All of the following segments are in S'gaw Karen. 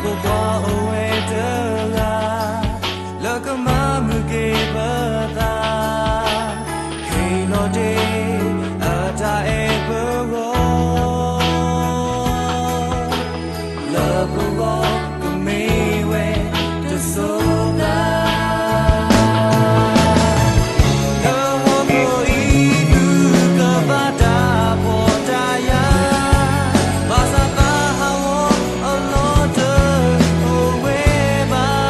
ပှၤအိၣ်ဝဲတဂၤ လၢကမၤမုာ်က့ၤပသး, ဟ့ၣ်လီၤတ့ၢ် အတၢ်အဲၣ်ပဂီၢ်, လၢပဂီၢ်ကမ့ၢ်ဝဲတစိၤသး လၢဟီၣ်ခိၣ်အံၤ သုကဘၣ်တၢ်ဖှီၣ်တၢ်ယာ်, ဘၣ်ဆၣ်သးဟးဂီၤအလီၢ်တအိၣ်ဝဲဘၣ်.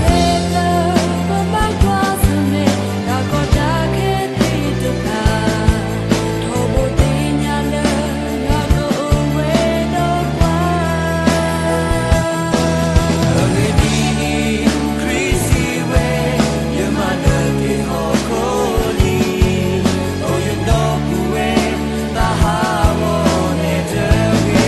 ဟဲလၢပဘၣ်ကွၢ်ဆၢၣ်မဲာ်တၢ်ကီတၢ်ခဲသ့ၣ်တဖၣ်, ထီဘိသ့ၣ်ညါလၢယွၤကအိၣ်ဝဲဒီးပှၤ အဂ့ၢ်ဒ်အံၤ, ခရံာ်စံးဝဲ, ယမၤလၢက့ၤဟီၣ်ခိၣ်လံ, အိၣ်ယဒီပုၢ်ဝဲၢ် သးဟးဂီၤနဲတဂ့ၤ.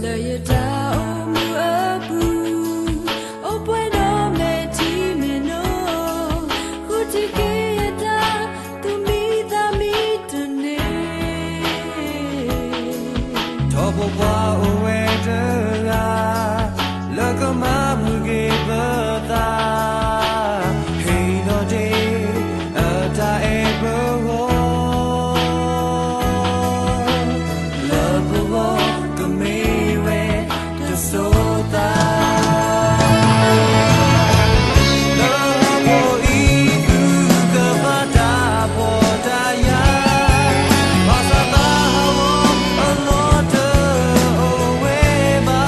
လၢယတၢ်အိၣ်မူအပူၤ, အိၣ်ပှဲၤဒီးမဲာ်ထံမဲာ်နိ, ဃုထံၣ်က့ၤယတၢ်သူၣ်မံသးမံတန့ၢ်, ထီဘိပှၤအိၣ်ဝဲတဂၤ လၢကမၤမုာ်က့ၤပသး, ဟ့ၣ်လီၤတ့ၢ် အတၢ်အဲၣ်ပဂီၢ်, လၢပဂီၢ်ကမ့ၢ်ဝဲတစိၤသး လၢဟီၣ်ခိၣ်အံၤ သုကဘၣ်တၢ်ဖှီၣ်တၢ်ယာ်, ဘၣ်ဆၣ်သးဟးဂီၤအလီၢ်တအိၣ်ဝဲဘၣ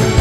်.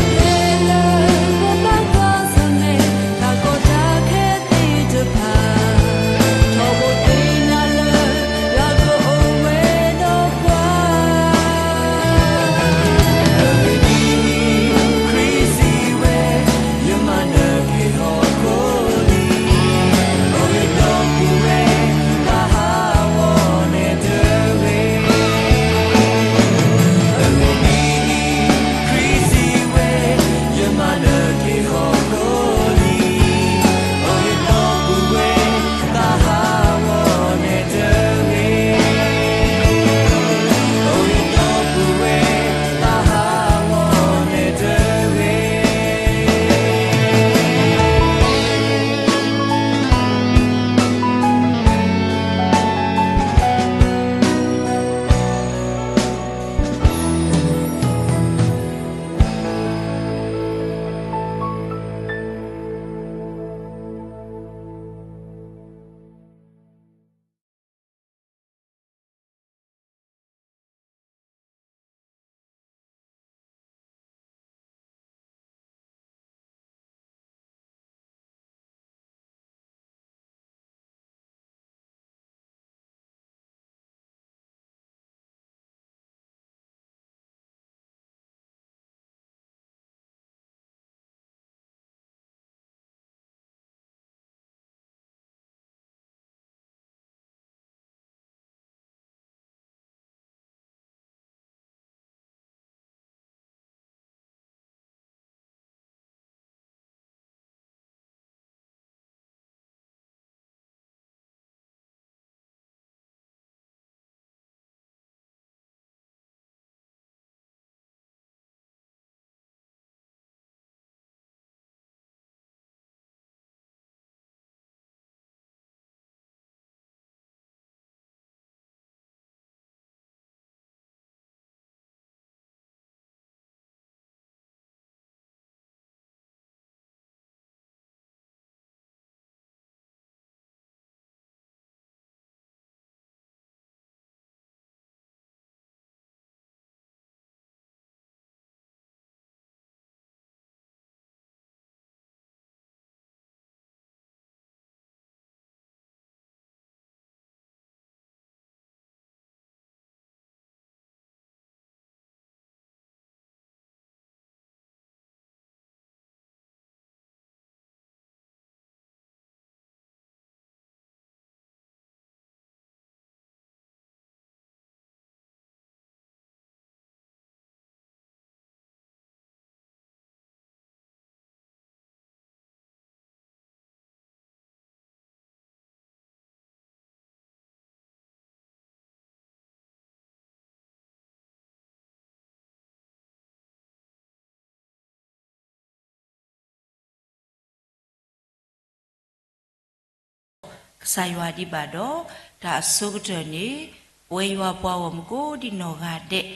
ကစၢ်ယွၤဒံးဘၣ်ဒီး တၢ်အဆိကတၢၢ်န့ၣ် ပဝဲယွၤပှၤဂီၢ်မုၢ်ကိးဒံးနီၢ်ဂၤဒဲး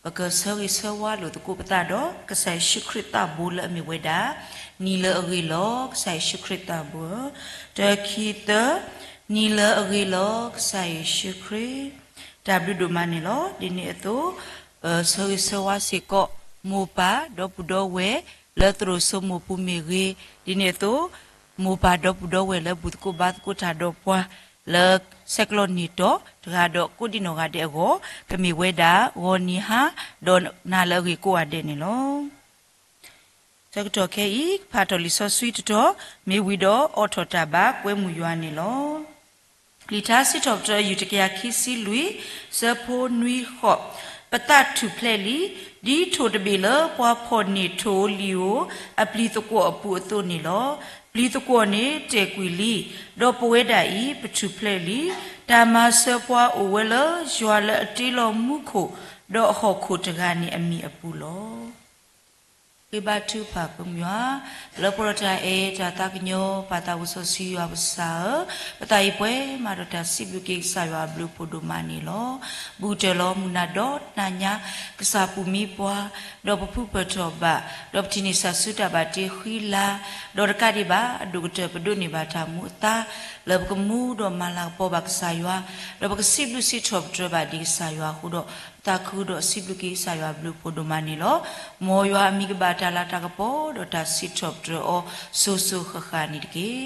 ပကဆၢဂ့ၤဆၢဝါလိာ်သကိးပသးဒီး ကစၢ်ယ့ၣ်ၡူးခရံာ်သးဘိလၢအမ့ၢ်ဝဲဒၣ် နံၤလၢအဂ့ၤလီၤ ကစၢ်ယ့ၣ်ၡူးခရံာ်သးဘိဧၢ, တၢ ခံ သၢ, နံၤလၢအဂ့ၤလီၤ ကစၢ်ယ့ၣ်ၡူးခရံာ်, တၢ်ဘျုးဒိၣ်မးန့ၣ်လီၤ. ဒ်န့ၣ်အသိး ပဆၢဂ့ၤဆၢဝါစ့ၢ်ကီး မိၢ်ပၢ်ဒီပုၢ်ဒီဝဲၢ် လၢသရိာ်စိမိၢ်ပူၤမ့ၢ်ဂ့ၤ, ဒ်န့ၣ်အသိး မိၢ်ပၢ်ဒီပုၢ်ဒီဝဲၢ်လၢဘူၣ်သကိးဘါသကိးတၢ်ဒီးပှၤ လၢဆဲးကျိးန့ၢ်တီၢ် တဂၤဒီးကိးဒံးနီၢ်ဂၤဒဲးအဂီၢ် ကမ့ၢ်ဝဲဒၣ် ဂီၤနံၤဟါ ဒီးနၤလၢအဂ့ၤကိးဂၤဒဲးန့ၣ်လီၤ. ဆၢကတီၢ်ခဲအံၤ ကဖးထီၣ်လံာ်စီဆှံတတီၤ မ့ၢ်ဝံၤဒီးအိးထီၣ်တၢ်ဘါကွဲမုာ်ယွၤန့ၣ်လီၤ. လံာ်ထါစံးထီၣ်ပတြၢၤ ယူၢ်တကယၤခံဆံလွံၢ် ဆၢဖိနွံဃိး, ပသးထူၣ်ဖျဲးလံ, ဒ်ထိၣ်တဘ့ၣ်လၢပှၤဖီၣ်န့ၢ်ထိၣ်ဧိၤလံၤဧိၤ အပျံၤသကွီၤအပူၤအသိးန့ၣ်လီၤ. ပျံၤသကွီၤန့ၣ်တဲာ်ကွံာ်လံ, ဒီးပဝဲဒၣ်အံၤ ပထူၣ်ဖျဲးလံ. တၢ်မၤစၢၤပှၤအိၣ်ဝဲလၢယွၤလၢအတ့လီၤမူခိၣ် ဒီးအဟီၣ်ခိၣ်တဂၤန့ၣ်အမံၤအပူၤလီၤ. ဃ့ဘါထုကဖၣ်ကွဲမုာ်ယွၤ, လၢပှဲၤဒီးတၢ်အဲၣ်တၢ်သးကညီၤ ပၢ်သးစီဆှံယွၤပကစၢ်ဧၢ, ပသးအံၤပှဲၤမးဒီးတၢ်စံးဘျုးက့ၤကစၢ်ယွၤအဘျုးအဖှိၣ်ဒိၣ်မးန့ၣ်လီၤ. ဘူးကတၢၢ်လီၤမုၢ်နၤဒီးနၤညါ ကစၢ်ပူၤမံပှၤ, ဒီးပဖုပၢၢ်ထီၣ်ဘၣ်, ဒီးပထံၣ်န့ၢ်ဆၢဆူတၢ်ဘၣ်တ့ဃံလၤ, ဒီးတကးဒံးဘၣ် အဒိၣ်ကတၢၢ်ပဒိးန့ၢ်ဘၣ်တၢ်မူအသါ လၢပကမူဒီးမၤလၤကပီၤဘၣ်ကစၢ်ယွၤ, ဒီးပကစံးဘျုးစံးထီၣ်ပတြၢၤဘၣ်ဒံးကစၢ်ယွၤအဃိဒီး ပသးခုဒီးစံးဘျုးက့ၤကစၢ်ယွၤအဘျုးအဖှိၣ်ဒိၣ်မးန့ၣ်လီၤ. မ်ယွၤအမံၤကဘၣ်တၢ်လၤတၢ်ကပီၤဒီးတၢ်စံးထီၣ်ပတြၢၤအီၤ စိၤစိၤဃၣ်ဃၣ်န့ၣ်တက့ၢ်.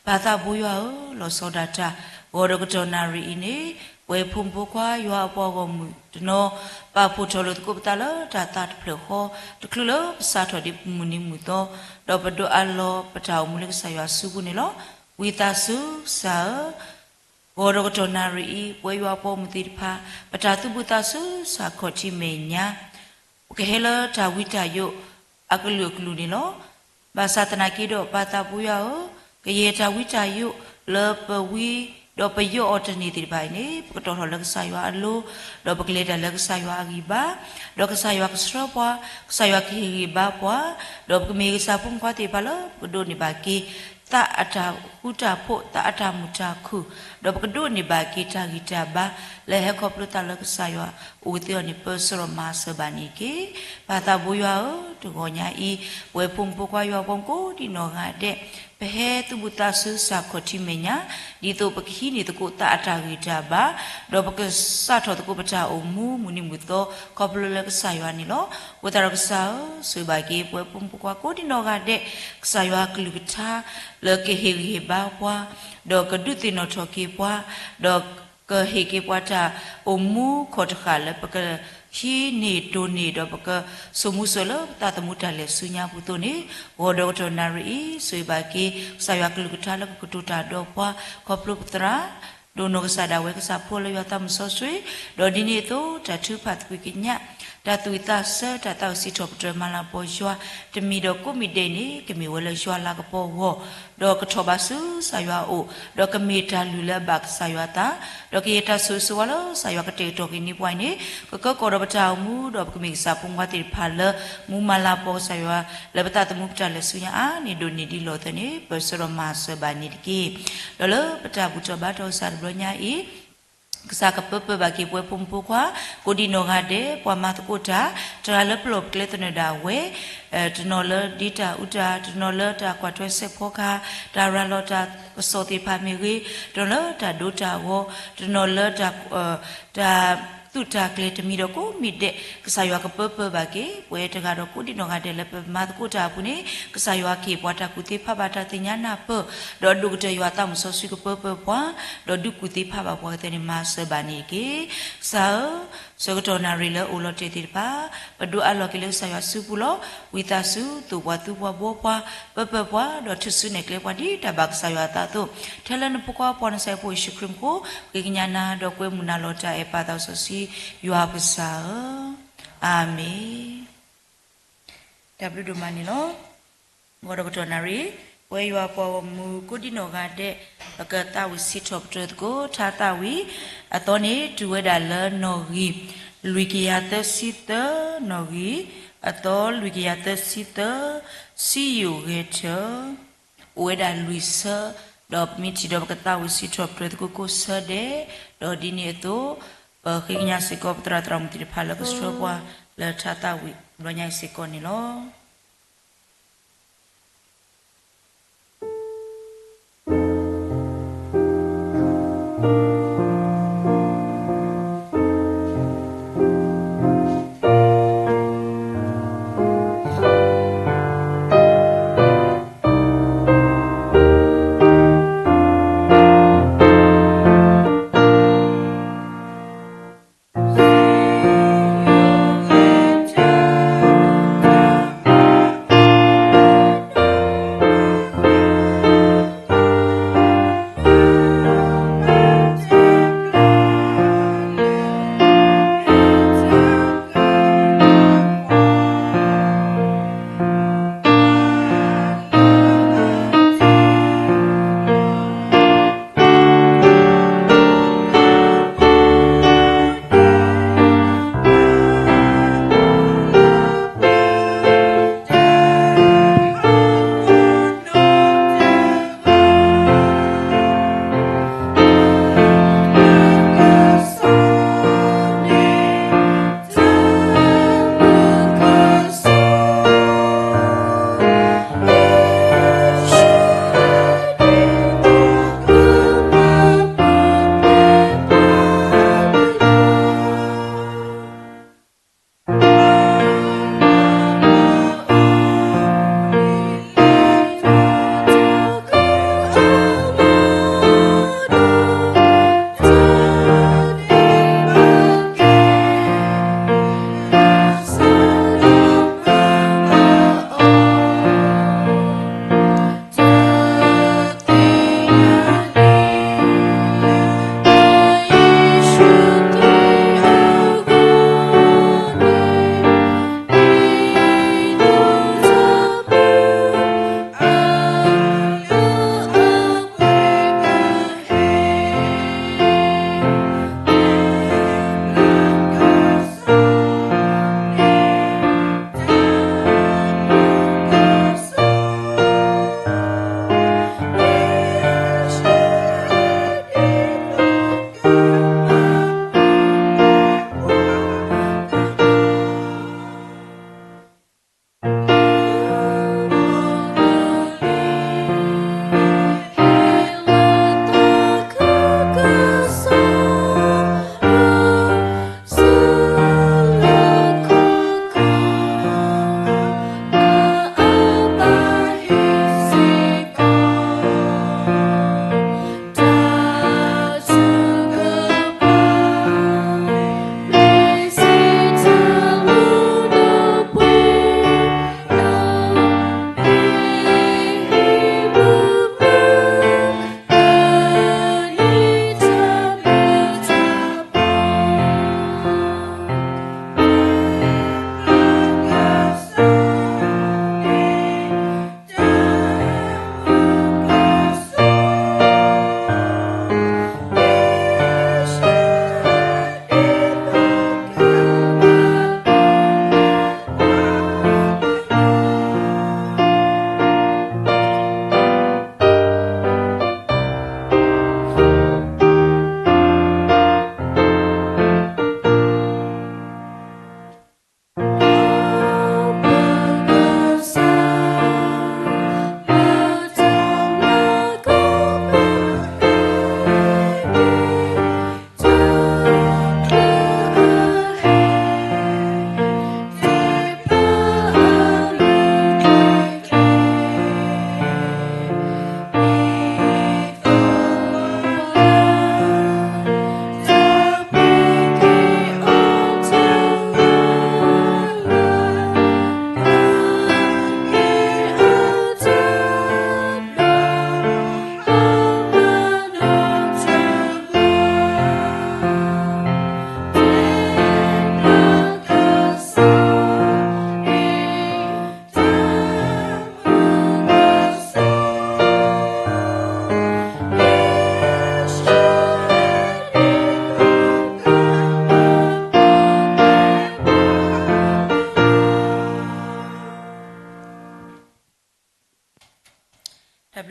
ပၢ်သးဘိယွၤဧၢ, လီၤဆီဒၣ်တၢ် ဂီၤဒီးကတီၢ်နၣ်ရံၣ်အံၤန့ၣ် ပဝဲဖိမုၣ်ဖိခွါယွၤအပှၤဂီၢ်မုၢ်တနီၤ ပာ်ဖှိၣ်ထီၣ်လိာ်သကိးပသးလၢတၢ်သးတဖျၢၣ်ဃီ တချုးလၢပစးထီၣ်ဒံးပမုၢ်နံၤမုၢ်သီ ဒီးပဒိးအးလီၤပတၢ်အိၣ်မူလၢကစၢ်ယွၤစုပူၤန့ၣ်လီၤ. ဝံသးစူၤကစၢ်ဧၢ ဂီၤဒီးကတီၢ်နၣ်ရံၣ်အံၤ ပဝဲယွၤအပှၤဂီၢ်မုၢ်သ့ၣ်တဖၣ် ပတၢ်သူၣ်ဘံၣ်သးစူၤစ့ၢ်ကီးထံမဲာ်ညါ ပကဟဲလၢတၢ်ဝံတၢ်ယိးအကလုာ်အကလုာ်န့ၣ်လီၤ. ဘၣ်ဆၣ်သနာ်က့ဒီး ပၢ်သးဘိယွၤဧၢ, ကယဲၢ်တၢ်ဝံတၢ်ယိးလၢပဝံဒီးပယိးအီၤတန့ၢ်သ့ၣ်တဖၣ်အံၤန့ၣ် ပကတီၢ်ထီၣ်လၢကစၢ်ယွၤအလိၤ, ဒီးပကလဲၤတၢ်လၢကစၢ်ယွၤအဂံၢ်ဘါ, ဒီးကစၢ်ယွၤကဆှၢပှၤ, ကစၢ်ယွၤကဟ့ၣ်ဂံၢ်ဘါပှၤ, ဒီးပကမ့ၢ်ကစၢ်ဖိမုၣ်ဖိခွါသ့ၣ်တဖၣ်လၢပကဒိးန့ၢ်ဘၣ်က့ၤ သးအတၢ်ဃူတၢ်ဖိး သးအတၢ်မုာ်တၢ်ခုၣ်, ဒီးပကဒိးန့ၢ်ဘၣ်က့ၤတၢ်ဂံၢ်တၢ်ဘါ လၢဟဲခီဖျိသးလၢကစၢ်ယွၤအိၣ်သ့အီၤန့ၣ် ပၢၢ်ဆၢဒီးမၤစၢၤဘၣ်န့ၣ်တက့ၢ်. ပၢ်သးဘိယွၤဧၢ, တဂီၤညါအံၤ ပဝဲဖိမုၣ်ဖိခွါယွၤအပှၤကိးဒံးနီၢ်ဂၤဒဲး ပဟဲသူၣ်ဘံၣ်သးစူၤစ့ၢ်ကီးထံမဲာ်ညါ ဒ်သိးပကဟံးန့ၢ်သကိးသးအတၢ်ဂံၢ်တၢ်ဘါ, ဒီးပကစးထီၣ်သကိးပတၢ်အိၣ်မူမုၢ်နံၤမုၢ်သီ ခီဖျိလၢကစၢ်ယွၤန့ၣ်လီၤ. အဃိသတးဒီးကစၢ်ဧၢ, ဆိၣ်ဂ့ၤဘၣ်က့ၤပဝဲဖိမုၣ်ဖိခွါကိးဒံးနီၢ်ဂၤဒဲး ကစၢ်ယွၤအကလုၢ်ကထါ လၢကဟ့ၣ်ဂံၢ်ဟ့ၣ်ဘါပှၤ, ဒီးကဒုးသ့ၣ်နီၣ်ထီၣ်က့ၤပှၤ, ဒီးကဟ့ၣ်က့ၤပှၤတၢ်အိၣ်မူခိၣ်တဃာ်လၢပကဟံးန့ၢ်တိၢ်န့ၢ် ဒီးပကဆိမိၣ်စၢၤလၢပသးသမူတၢ်လဲၤဆူညါအပူၤအသိးန့ၣ်, ဂီၤဒီးကတီၢ်နၣ်ရံၣ်အံၤ ဆိၣ်ဂ့ၤဘၣ်က့ၤ ကစၢ်ယွၤကလုၢ်ကထါလၢကကတိၤတၢ်ဒီးပှၤ ခီဖျိပသရၣ် ဒိၣ်နီၢ်ကစၢ်ဒၣ်ဝဲကစၢ်ဖိလၢယွၤသးမုၢ်စီဆှံ, ဒီးဒ်န့ၣ်အသိး တၢ်ထုကဖၣ်သကွံာ်ကညး, တၢ်သူၣ်ဝံၣ်သးဆၢ တၢ်သးဝံၣ်စံးထီၣ်ပတြၢၤမၤလၤကပီၤယွၤ တမံၤဒီးကိးမံၤဒဲးန့ၣ် ကမ့ၢ်ဝဲလၢယွၤလၤကပီၤအဂီၢ်, ဒီးကထီၣ်ဘးဆူကစၢ်ယွၤအအိၣ်, ဒီးကမ့ၢ်တၢ်လုၢ်လၢအဘၣ်ကစၢ်ယွၤအသး, ဒီးကယဲၢ်တၢ်ဆိၣ်ဂ့ၤဆိၣ်ဝါလၢကစၢ်ယွၤကတဲာ်ကတီၤက့ၤန့ၢ်ပှၤအံၤန့ၣ် ကကၢကီၢ်ဒီးပတၢ်အိၣ်မူ, ဒီးပကမ့ၢ်ကစၢ်ဖိမုၣ်ဖိခွါသ့ၣ်တဖၣ်လၢ မူမၤလၤကပီၤကစၢ်ယွၤ လၢပသးသမူပတၢ်လဲၤဆူညါအါန့ၢ်ဒိၣ်န့ၢ်ဒ်လီၤသၢန့ၣ် ပၢၢ်ဆၢဒီးမၤစၢၤဘၣ်န့ၣ်တက့ၢ်. ဒီးလၢပတၢ်ဘူၣ်ထီၣ်ဘါထီၣ်ကစၢ်တဘျီညါအံၤ ကစၢ်ကပၢပၢဘၣ်က့ၤပဝဲဖိမုၣ်ဖိခွါ ကိးဒံးနီၢ်ဂၤဒဲး ပှၤမၤသကိးတၢ်, တဂၤလၢပလီၢ်ပကျဲသနၢၣ်ဒၣ်ဝဲ, တနီၤလၢဒ့တၢ်အူတၢ်, တနီၤလၢတၢ်ကွၢ်ထွဲစဲးဖီကဟၣ်, တၢ်ရၤလီၤတၢ်ကစီၣ်သ့ၣ်တဖၣ်မ့ၢ်ဂ့ၤ, တနီၤလၢတၢ်ဒိတၢ်ဂီၤ, တနီၤလၢတၢ် တၢ်သူၣ်တၢ်ကျဲၤတမံၤဒီးကိးမံၤဒဲး ကစၢ်ယွၤကပၢပၢဘၣ်က့ၤ ပဝဲတဂၤဒီးကိးဒံးနီၢ်ဂၤဒဲးလၢပမၤသကိးတၢ်အပူၤန့ၣ် ကစၢ်ယွၤကဟ့ၣ်ပှၤတၢ်ကူၣ်သ့ဖးဘၣ်တၢ်သ့ၣ်ညါနၢ်ပၢၢ်, ဒီးအဒိၣ်ကတၢၢ်ယွၤသးမုၢ်စီဆှံကပၢပၢပှၤ, ဒီးဒုးကူၣ်သ့ဖးဘၣ်ပှၤကသ့န့ၣ် မၤစၢၤဘၣ်န့ၣ်တက့ၢ်. ကစၢ်ဧၢ, ဆၢကတီၢ်နၣ်ရံၣ်လၢအိၣ်လီၤတဲာ်သ့ၣ်တဖၣ် ပဒိးအးလီၤက့ၤလၢကစၢ်ယွၤစုပူၤလီၤ. ဝံသးစူၤ သိၣ်ပှၤသူပှၤဘှီပှၤ, ပၢပၢပှၤ, ဒီးထုးစုနဲၣ်ကျဲပှၤဒ်တၢ်ဘၣ်ကစၢ်ယွၤအသးအသိး, ထဲလၢနဖိခွါပှၤနဆဲးဖိယ့ၣ်ၡူးခရံာ်မူခိၣ် ဃ့ကညးနၤဒီးကွဲမုာ်နၤလီၤတၢ်အဲၣ်ပၢ်သးစီဆှံယွၤပကစၢ်ဧၢ, အၤမ့ၣ်. တၢ်ဘျုးဒိၣ်မးန့ၣ်လီၤ. ဂီၤဒီးကတီၢ်နၣ်ရံၣ်, ပဝဲယွၤပှၤဂီၢ်မုၢ်ကိးဒံးနီၢ်ဂၤဒဲး ပကသးဝံၣ်စံးထီၣ်ပတြၢၤသကိး ထါသးဝံၣ်အသီန့ၣ် တုၤဝဲဒၣ်လၢနီၣ်ဂံၢ် လွံၢ်ကယၤသၢဆံသၢ, နီၣ်ဂံၢ်အသီ လွံၢ်ကယၤသၢဆံသၢ, စံယိၣ်ဂဲၤထၢၣ်, အိၣ်ဝဲဒၣ်လွံၢ်ဆၢ ဒီးပမ့ၢ်ထံၣ်ဒီးပကသးဝံၣ်စံးထီၣ်ပတြၢၤသကိးကိးဆၢဒဲး, ဒီးဒ်န့ၣ်အသိး ပဃ့ကညးစ့ၢ်ကီးပသရၣ်သရၣ်မုၣ်သ့ၣ်တဖၣ်လၢကဆှၢပှၤ လၢထါသးဝံၣ်ဘျီညါအံၤစ့ၢ်ကီးန့ၣ်လီၤ.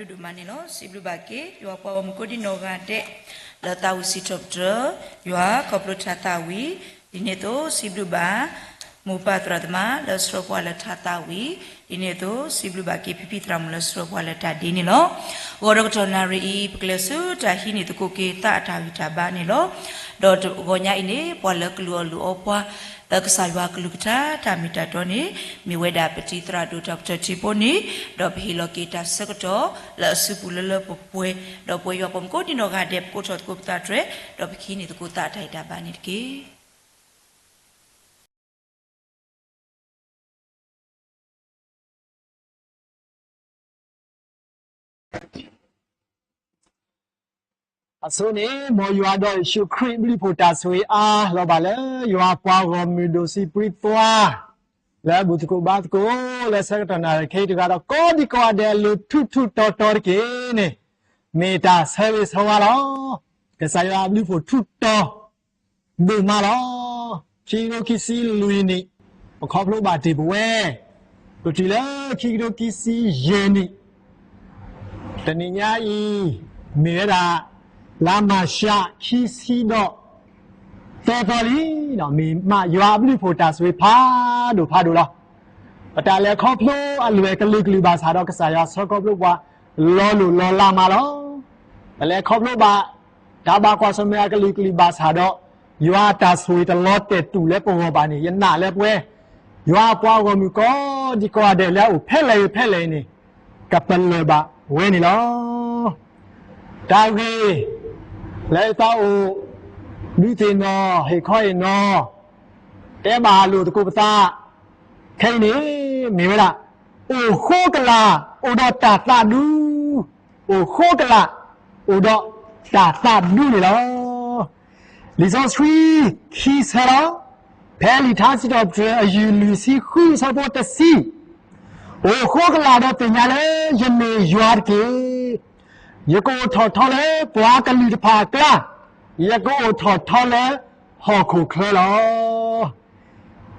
ဒိၣ်မးန့ၣ်လီၤ. စံးဘျုးဘၣ်က့ၤ ယွၤပှၤဂီၢ်မုၢ်ကိးဒံနီၢ်ဂၤဒဲး လၢသးဝံၣ်စံးထီၣ်ပတြၢၤ ယွၤခီဖျိထါသးဝံၣ်, ဒ်န့ၣ်အသိး စံးဘျုးဘၣ် မိၢ်ပၢ်သရၣ်သမါလၢဆှၢပှၤလၢထါသးဝံၣ်, ဒ်န့ၣ်အသိး စံးဘျုးဘၣ်က့ၤဖံဖံသရၣ်မုၣ်လၢဆှၢပှၤလၢတၢ်ဒ့န့ၣ်လီၤ. ဂီၤဒီးကတီၢ်နၣ်ရံၣ်အံၤ ပကလဲၤဆူတၢ်ဟံးန့ၢ်သကိးက့ၤသးအတၢ်ဂံၢ်တၢ်ဘါန့ၣ်လီၤ. ဒီးတဂီၤညါအံၤန့ၣ် ပှၤလၢကလုၢ်အီၣ်လုၢ်အီပှၤ လၢကစၢ်ယွၤကလုၢ်ကထါတၢ်မ့ၢ်တၢ်တီန့ၣ် မ့ၢ်ဝဲဒၣ်ပတံၤသရၣ်ဒိၣ်တၢ်ကတၢၢ်ထံဖိန့ၣ်, ဒီးပဟ့ၣ်လီၤက့ၤတၢ်ဆၢကတီၢ်လၢအစုပူၤလၢလၢပှဲၤပှဲၤ, ဒီးပဝဲယွၤပှၤမုၢ်ကိးဒံနီၢ်ဂၤဒဲး ပကအိးထီၣ်သကိးပသးတြဲၤ, ဒီးပကဟံးန့ၢ်သကိးသးအတၢ်ဂံၢ်တၢ်ဘါန့ၣ်တက့ၢ်. အဆိန့ၣ် မ်ယွၤဒီးယ့ၣ်ၡူးခရံာ်ဘျုးဖှိၣ်တၢ်ဆိၣ်ဂ့ၤအါလီၤဘၣ်လၢ ယွၤပှၤဂီၢ်မုၢ်ဒိၣ်ဆံးပြံသွါ လၢအဘူၣ်သကိးဘါသကိး လၢဆၢကတီၢ်နၣ်ရံၣ်ခဲအံၤတဂၤဒီး ကိးဒံကိးဂၤဒဲးအလိၤထူးထူးတီၤတီၤတက့ၢ်န့ၣ် မ့ၢ်တၢ်ဆၢဂ့ၤဆၢဝါလီၤ. ကစၢ်ယွၤအဘျုးဖှိၣ်ထူးတီၤ ဒိၣ်မးလီၤ. ခံကထိခံဆံလွံၢ်နံၣ် ပခီဖျိဘၣ်တ့ၢ်ပဝဲ ပတုၤလၢခံကထိခံဆံယဲၢ်နံၣ် တနံၤညါအံၤ မ့ၢ်ဝဲဒၣ် လါမၤရှး ခံဆံဒီး သၢသီလံ, မ့ၢ်မးယွၤအဘျုးဖှိၣ်တၢ်ဆိၣ်ဂ့ၤဖးဒိၣ်ဖးဒိၣ်လီၤ. ပတၢ်လဲၤခီဖျိအလွဲၢ်ကလုာ်ကလုာ်ဘၣ်ဆၣ်ဒီး ကစၢ်ယွၤဆှၢခီဖျိပှၤ လီၤလိၢ်လီၤလးမးလီၤ. ပလဲၤခီဖျိဘၣ် တၢ်ဘၣ်ကွၢ်ဆၢၣ်မဲာ်အကလုာ်ကလုာ်ဘၣ်ဆၣ်ဒီး ယွၤအတၢ်ဆိၣ်ဂ့ၤတလီၤတဲာ်တူာ်လၢပဂီၢ်ဘၣ်န့ၣ် ယနာ်လၢပဝဲ ယွၤအပှၤဂီၢ်မုၢ်ကိးဒံကိးဂၤဒဲးလၢအအိၣ်ဖဲလဲၣ်ဂ့ၤဖဲလဲၣ်ဂ့ၤန့ၣ် ကပလၢၢ်ဘၣ်ဝဲန့ၣ်လီၤ. တၢ်ဂ့ၢ် လၢယသးအိၣ် ဒုးသ့ၣ်နီၣ် ဟ့ၣ်ခီဟ့ၣ်နီၤ တဲဘၣ်လိာ်သကိးပသး ခဲအံၤန့ၣ် မ့ၢ်ဝဲဒၣ် အိၣ်ဃိကလာ် အိၣ်ဒီးတၢ်သးဒူ, အိၣ်ဃိကလာ် အိၣ်ဒီးတၢ်သးဒူန့ၣ်လီၤ. လံာ်စီဆှံ ခံဆၢလီၤ. ဖဲလံာ်ထါစံးထီၣ်ပတြၢၤ အယုၢ်လွံၢ်ဆံဃု အဆၢဖိတဆံ, အိၣ်ဃိကလာ်ဒီးသ့ၣ်ညါလၢ ယမ့ၢ်ယွၤတက့ၢ်. ယကအိၣ်ထီၣ်ထီလၢပှၤကလုာ်တဖၣ်အကျါ, ယကအိၣ်ထီၣ်ထီလၢဟီၣ်ခိၣ်ချၢလီ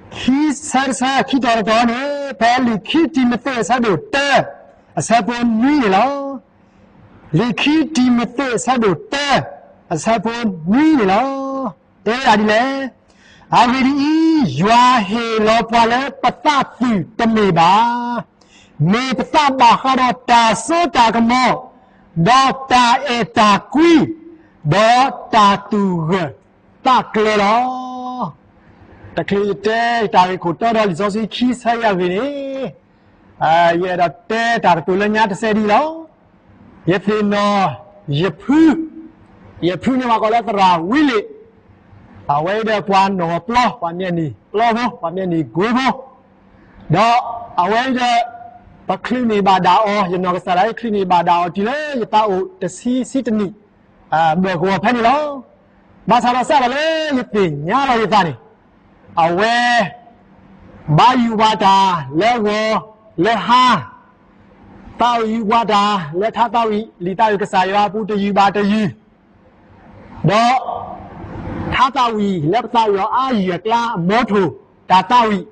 ၤ. ခံဆၢတဆၢ ခံတီၤတတီၤန့ၣ် ဖဲလံာ်ခံတံၤမသ့း အဆၢဒိၣ်တၢ အဆၢဖိနွံန့ၣ်လီၤ. လံာ်ခံတံၤမသ့း အဆၢဒိၣ်တၢ အဆၢဖိနွံန့ၣ်လီၤ. တဲဝဲဒၣ်ဒ်လဲၣ်. အဂ့ၢ်ဒ်အံၤ, ယွၤဟ့ၣ်လီၤပှၤလၢပသးသုးတမ့ၢ်ဘၣ်. မ့ၢ်ပသးဘၣ်ဃးဒီးတၢ်စိတၢ်ကမီၤ, ဒီးတၢ်အဲၣ်တၢ်ကွံ, ဒီးတၢ်သူၣ်ဂၢၢ်သးကျၢၤလီၤ. တချုးယတဲယတၢ်ဂ့ၢ်ခိၣ်တီဒီးလံာ်စီဆှံခံဆၢအံၤအဂ့ၢ်န့ၣ်, ယအဲၣ်ဒိးတဲတၢ်ကတိၤလၢညါတစဲးဒ်အံၤလီၤ. ယသ့ၣ်နီၣ် ယဖု, ယဖုန့ၣ်ပှၤကိးလၢသရၣ်ဝံလ့ၣ်, အဝဲအံၤဒီးပှၤနီၢ်ပျီ, ပှၤမ့ၢ်နံၤပျီဖိ, ပှၤမ့ၢ်နံၤကွ့ဖိ, ဒီးအဝဲအံၤဒီး ပချုးန့ၢ်ဘၣ်ဒၣ်အီၤ, ယနီၢ်ကစၢ်ဒၣ်အံၤ ချုးန့ၢ်ဘၣ်ဒၣ်အီၤတုၤလၢယသးအိၣ်တဆံဆံတနံၣ် ဘၢၣ်ကဝီၤဖဲန့ၣ်လီၤ. ဘၣ်ဆၣ်ဒီးစးထီၣ်လၢယသ့ၣ်ညါလီၤယသးန့ၣ်, အဝဲ ဘါယွၤပှၤတၢ်လၢဂီၤလၢဟါ, သးဝံၣ်ယွၤပှၤတၢ်လၢထါသးဝံၣ် လံာ်သးဝံၣ်ကစၢ်ယွၤအပူၤတယုၢ်ဘၣ်တယုၢ်, ဒီး ထါသးဝံၣ်လၢပသးဝံၣ်အီၤအါယုၢ်အကျါ အမီထိၣ်တၢ်သးဝံၣ်,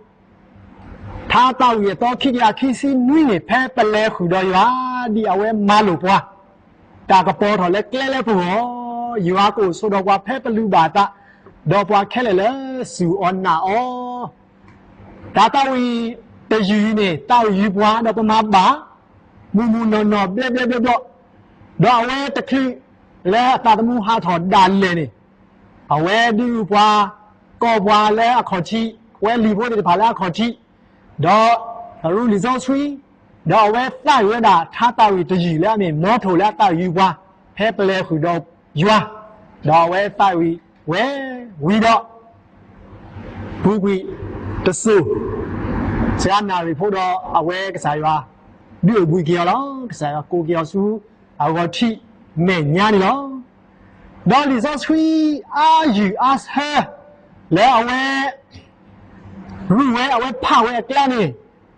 ထါသးဝံၣ်အသီခံကယၤခံဆံနွံန့ၣ် ဖဲပလဲၤဃုာ်ဒီးယွၤ ဒ်အဝဲမၤလိာ်ပှၤ တၢ်ကပီၤထီၣ်လၢကျဲလၢပဂီၢ်, ယွၤကအိၣ်ဆိးဒီးပှၤဖဲပလုၢ်ဘၣ်အသး, ဒီးပှၤခဲလၢာ်လၢစူၢ်အီၤနာ်အီၤ, တၢ်သးဝံၣ်တယုၢ်အံၤန့ၣ် သးဝံၣ်ယွၤပှၤဒီးပမၤဘၣ်, မုၢ်မုၢ်နီၢ်နီၢ် ဘျဲၣ်ဘျဲၣ်ဘျီဘျီ, ဒီးအဝဲတချုးလၢအသးသမူဟးထီၣ်ဒၣ်လဲာ်န့ၣ်, အဝဲဒုးပှၤ ကိးပှၤလၢအခီၣ်ထံး, ဝဲလံၤဖိသ့ၣ်တဖၣ်လၢအခီၣ်ထံး, ဒီးအရူလံာ်စီဆှံ, ဒီးအဝဲသးဝံၣ်ဝဲဒၣ်ထါသးဝံၣ်တယုၢ်လၢအမ့ၢ်မီထိၣ်လၢအသးဝံၣ်ယွၤပှၤ, ဖဲပလဲၤဃုာ်ဒီးယွၤ, ဒီးအဝဲသးဝံၣ်ဝဲဝံၤဒီး ပူၤကွံာ်တစိၤ, စှၤနၣ်ရံၣ်ဖိဒီးအဝဲကစၢ်ယွၤ ဒုးအိၣ်ဘှံးက့ၤအီၤလီၤ. ကစၢ်ယွၤကိးက့ၤအီၤဆူအဂီၢ်ထံးမဲာ်ညါန့ၣ်လီၤ. ဒီးလံာ်စီဆှံအါယုၢ်အါဆၢ လၢအဝဲ ရူၢ်ဝဲ အဝဲဖးဝဲအကျါန့ၣ်,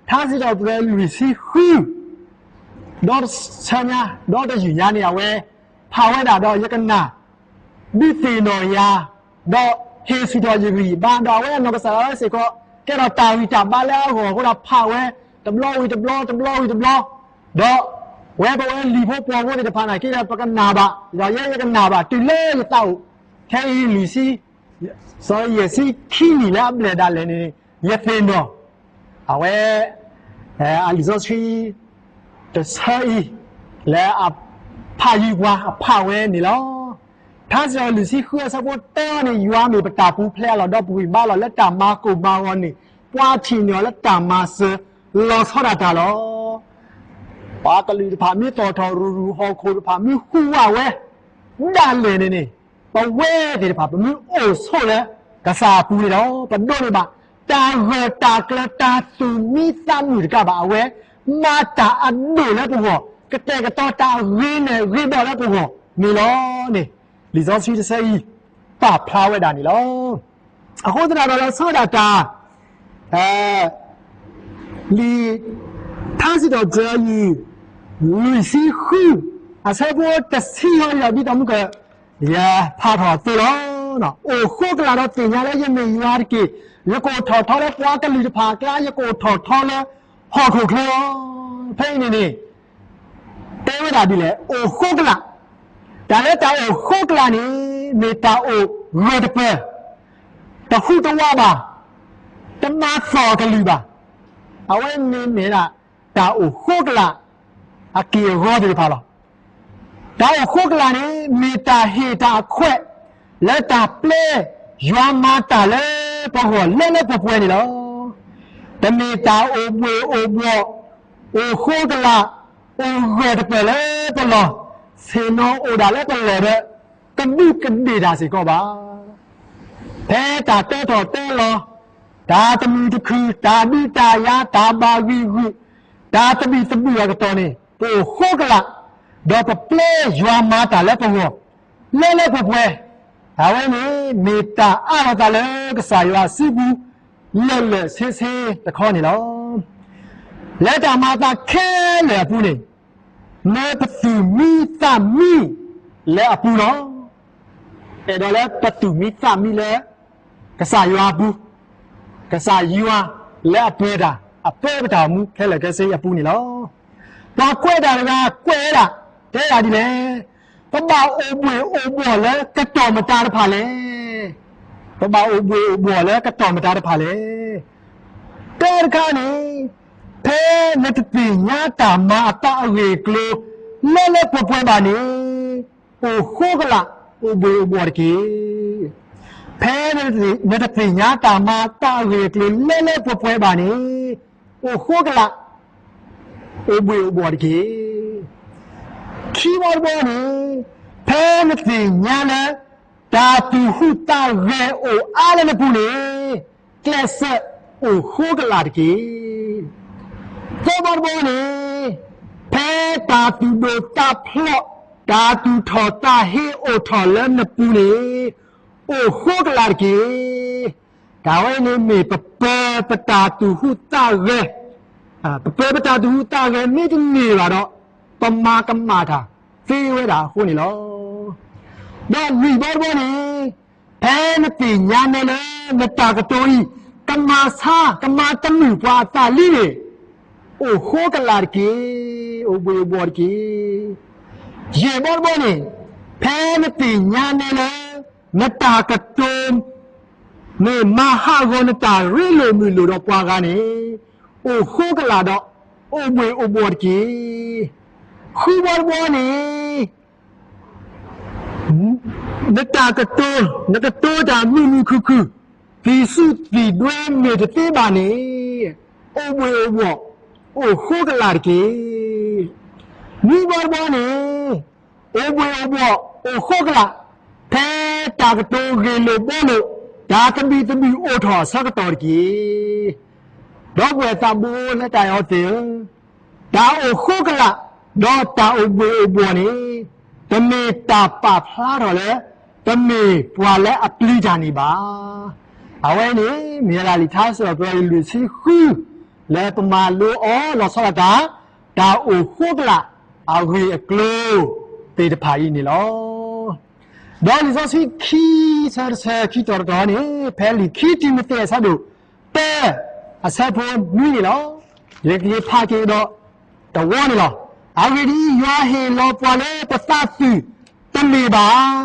ထါစံးထီၣ်ပတြၢၤလွံၢ်ဆံဃု ဒီးဆၢညါ ဒီးတယုၢ်ညါန့ၣ် အဝဲဖးဝဲဒၣ်ဒီးယကနၣ် ဒုးသ့ၣ်နီၣ်ယၤ, ဒီးဟ့ၣ်ဆူၣ်ထီၣ်ယဂံၢ်ယဘါ, ဒီးအဝဲအနီၢ်ကစၢ်ဒၣ်ဝဲစ့ၢ်ကီး ကဲထီၣ်တၢ်ဂံၢ်တၢ်ဘါလၢအဂီၢ်အဃိဒီး ဖးဝဲတဘျီဝံၤတဘျီ တဘျီဝံၤတဘျီ, ဒီး ပဝဲပဝဲလံာ်ဖိပှီၤဖိသ့ၣ်တဖၣ်န့ၣ် က့ဒီးပကနၣ်ဘၣ်, ဒီးယဲယကနၣ်ဘၣ် တုၤလၢယသးအိၣ်, ခဲအံၤလွံၢ်ဆံ, စီၤယဲၢ်ဆံခံနံၣ်လၢအဘျဲၣ်ဒၣ်လဲာ်န့ၣ် ယသ့ၣ်နီၣ်, အဝဲ အလံာ်စီဆှံ တဆၢအံၤ လၢအဖးယံၤပှၤအဖးဝဲန့ၣ်လီၤ. ထါစံးထီၣ်လွံၢ်ဆံဃုအဆၢဖိတၢန့ၣ် ယွၤမ့ၢ်ပတၢ်ပူၤဖျဲးအလီၢ် ဒီးပဂံၢ်ဘါလီၢ်လၢတၢ်မၤကိၢ်မၤဂီၤန့ၣ် ပှၤထံၣ်န့ၢ်အီၤလၢတၢ်မၤစၢၤလီၤဆီဒၣ်တၢ်လီၤ. ပှၤကလုာ်တဖၣ်မ့ၢ်သီၣ်ထီၣ်ရူၤရူၤ ဟီၣ်ခိၣ်တဖၣ်မ့ၢ်ဟူးဝးဝဲဒၣ်လဲာ်န့ၣ်န့ၣ် ပဝဲသ့ၣ်တဖၣ် ပမ့ၢ်အိၣ်ဆိးလၢကစၢ်အပူၤန့ၣ်ဒီး ပဒိးန့ၢ်ဘၣ် တၢ်ဂၢၢ်တၢ်ကျၢၤ တၢ်သူၣ်မံသးမုာ်တကးဘၣ် အဝဲမၤတၢ်အဒိၣ်လၢပဂီၢ်, ကတဲာ်ကတီၤတၢ်အဂ့ၤန့ၢ်ဂ့ၤဘၣ်လၢပဂီၢ်န့ၣ်လီၤန့ၣ် လံာ်စီဆှံတဆၢအံၤ ပာ်ဖျါဝဲဒၣ်န့ၣ်လီၤ. အဃိသတးဒီး လီၤဆီဒၣ်တၢ် လံာ်ထါစံးထီၣ်ပတြၢၤ လွံၢ်ဆံဃု အဆၢဖိတဆံဃီဒီး ဒ်သိးမုၢ်က ယဖးထီၣ်အသိးလီၤ. အိၣ်ဃိကလာ်ဒီးသ့ၣ်ညါလၢယမ့ၢ်ယွၤတက့ၢ်. ယကအိၣ်ထီၣ်ထီလၢပှၤကလုာ်တဖၣ်အကျါ, ယကအိၣ်ထီၣ်ထီလၢဟီၣ်ခိၣ်ချၢလီၤ. ဖဲအံၤန့ၣ်န့ၣ် တဲဝဲဒၣ်ဒ်လဲၣ်, အိၣ်ဃိကလာ်, တၢ်လၢတၢ်အိၣ်ဃိကလာ်န့ၣ် မ့ၢ်တၢ်အိၣ်ဂၢၢ်တပၢၢ်, တဟူးတဝးဘၣ်, တမၤသီၣ်ကလုၢ်ဘၣ်. အဝဲန့ၣ်မ့ၢ်ဒၣ် တၢ်အိၣ်ဃိကလာ် အက့ၢ်အဂီၤသ့ၣ်တဖၣ်လီၤ. တၢ်အိၣ်ဃိကလာ်န့ၣ် မ့ၢ်တၢ်ဟ့ၣ်တၢ်အခွဲး လၢတၢ်ပျဲယွၤမၤတၢ်လၢပဂီၢ်လၢလၢပှဲၤပှဲၤန့ၣ်လီၤ. တမ့ၢ်တၢ်အိၣ်ဘှ့ၣ်အိၣ်ဘှီၣ်, အိၣ်ဃိကလာ်, အိၣ်ဂၢၢ်တပၢၢ်လၢပလီၢ်, ဆ့ၣ်နီၤအိၣ်ဒၣ်လၢပလီၢ်ဒီး ကဒူးကဒ့ၣ်တၢ်စ့ၢ်ကီးဘၣ်. ဖဲတၢ်တဲထီၣ်တဲလီၤ, တၢ်တမုာ်တခုၣ်, တၢ်ဒုးတၢ်ယၤ, တၢ်ဘၣ်ဂံာ်ဂူာ်, တၢ်သဘံၣ်သဘုၣ်အကတီၢ်န့ၣ် ပအိၣ်ဃိကလာ်, ဒီးပပျဲယွၤမၤတၢ်လၢပဂီၢ် လၢလၢပှဲၤပှဲၤ, အဝဲန့ၣ်မ့ၢ်တၢ်အါထီၣ်သးလၢကစၢ်ယွၤစုပူၤ လၢာ်လၢာ်ဆ့ဆ့တခီန့ၣ်လီၤ. လၢတၢ်မၤအသးခဲလၢာ်အပူၤန့ၣ် မၢပသူၣ်မံသးမံလၢအပူၤလီၤ. အဲၣ်ဒိးလၢပသူၣ်မံသးမံလၢ ကစၢ်ယွၤအပူၤ, ကစၢ်ယွၤလၢအပှဲၤတၢ်, အပှဲၤပတၢ်အိၣ်မူခဲလၢာ်ခဲဆ့အပူၤန့ၣ်လီၤ. ပှၤကွဲးတၢ်တဂၤကွဲးဝဲဒၣ်, တဲဒၣ်ဒ်လဲၣ်, ပဘၣ်အိၣ်ဘှ့ၣ်အိၣ်ဘှီၣ်လၢကတီၢ်မတၤတဖၣ်လဲၣ်. ပဘၣ်အိၣ်ဘှ့ၣ်အိၣ်ဘှီၣ်လၢကတီၢ်မတၤတဖၣ်လဲၣ်. တၢ်တခါန့ၣ်, ဖဲနတသ့ၣ်ညါတၢ်မၤအသးအဂ့ၢ်အကျိၤ လၢလၢပှဲၤပှဲၤဘၣ်န့ၣ်, အိၣ်ဃိကလာ် အိၣ်ဘှ့ၣ်အိၣ်ဘှီၣ်တက့ၢ်. ဖဲနတသ့ၣ်ညါတၢ်မၤအသးအဂ့ၢ်အကျိၤ လၢလၢပှဲၤပှဲၤဘၣ်န့ၣ်, အိၣ်ဃိကလာ် အိၣ်ဘှ့ၣ်အိၣ်ဘှီၣ်တက့ၢ်. ခံဘီတဘီန့ၣ်, ဖဲနသ့ၣ်ညါလၢ တၢ်သူၣ်ဟူးသးဂဲၤအိၣ်အါလၢနပူၤန့ၣ်, ကျဲးစၢးအိၣ်ဃိကလာ်တက့ၢ်. သၢဘီတဘီန့ၣ်, ဖဲတၢ်သူၣ်ဒိၣ်သးဖျိး, တၢ်သူၣ်ထီၣ်သးဟ့အိၣ်ထီၣ်လၢနပူၤန့ၣ်, အိၣ်ဃိကလာ်တက့ၢ်. တၢ်ဝဲန့ၣ်မ့ၢ်ပပၢၤပတၢ်သူၣ်ဟူးသးဂဲၤ, ပပၢၤပတၢ်သူၣ်ဟူးသးဂဲၤမ့ၢ်တန့ၢ်ဘၣ်ဒီး, ပမၤကမၣ်တၢ်သ့ဝဲဒၣ်အဃိန့ၣ်လီၤ. ဒီးလွံၢ်ဘီတဘီန့ၣ်, ဖဲနသ့ၣ်ညါနဲလၢ နတၢ်ကတိၤအံၤ ကမၤဆါ ကမၤတမုာ်ပှၤအသးလံန့ၣ်, အိၣ်ဃိကလာ်တက့ၢ်. အိၣ်ဘှ့ၣ်အိၣ်ဘှီၣ်တက့ၢ်. ယဲၢ်ဘီတဘီန့ၣ်, ဖဲနသ့ၣ်ညါနဲလၢ နတၢ်ကတိၤ မ့ၢ်မၤဟးဂီၤနတၢ်ရ့လိာ်မုာ်လိာ်ဒီးပှၤဂၤန့ၣ်, အိၣ်ဃိကလာ်ဒီး အိၣ်ဘှ့ၣ်အိၣ်ဘှီၣ်တက့ၢ်. ဃုဘီတဘီန့ၣ်, နတၢ်ကတိၤ, နကတိၤတၢ်မုာ်မုာ်ခုၣ်ခုၣ်, သံၣ်ဆူၣ်သံၣ်ဒွဲမ့ၢ်တသ့ဘၣ်န့ၣ်, အိၣ်ဘှ့ၣ်အိၣ်ဘှီၣ်, အိၣ်ဃိကလာ်တက့ၢ်. နွံဘီတဘီန့ၣ်, အိၣ်ဘှ့ၣ်အိၣ်ဘှီၣ်, အိၣ်ဃိကလာ်, ဖဲတၢ်ကတိၤဂ့ၢ်လိာ်ဘှီလိာ်, တၢ်သဘံၣ်သဘုၣ်အိၣ်ထီၣ်အဆၢကတီၢ်တက့ၢ်. ဒီပုၢ်ဝဲၢ်သးဘိလၢတၢ်အဲၣ်အီၤသ့ၣ်ဧၢ, တၢ်အိၣ်ဃိကလာ်, ဒီးတၢ်အိၣ်ဘှ့ၣ်အိၣ်ဘှီၣ်န့ၣ်, တမ့ၢ်တၢ်ပာ်ဖျါထီၣ်လၢ ပမ့ၢ်ပှၤလၢအပျံၤတၢ်န့ၣ်ဘၣ်. အဝဲန့ၣ် မ့ၢ်ဝဲဒၣ်လံာ်ထါစံးထီၣ်ပတြၢၤလွံၢ်ဆံဃု လၢပမၤလိအီၤလီၤဆီဒၣ်တၢ်, တၢ်အိၣ်ဃိကလာ်အဂ့ၢ်အကျိၤသ့ၣ်တဖၣ်အံၤန့ၣ်လီၤ. ဒီးလံာ်စီဆှံခံဆၢတဆၢခံတီၤတတီၤန့ၣ်, ဖဲလံာ်ခံတံၤမသ့းအဆၢဒိၣ်တၢ အဆၢဖိနွံန့ၣ်လီၤ. ယကဖးက့ၤကဒီးတဝီန့ၣ်လီၤ. အဂ့ၢ်ဒ်အံၤ, ယွၤဟ့ၣ်လီၤပှၤလၢပသးသုးတမ့ၢ်ဘၣ်,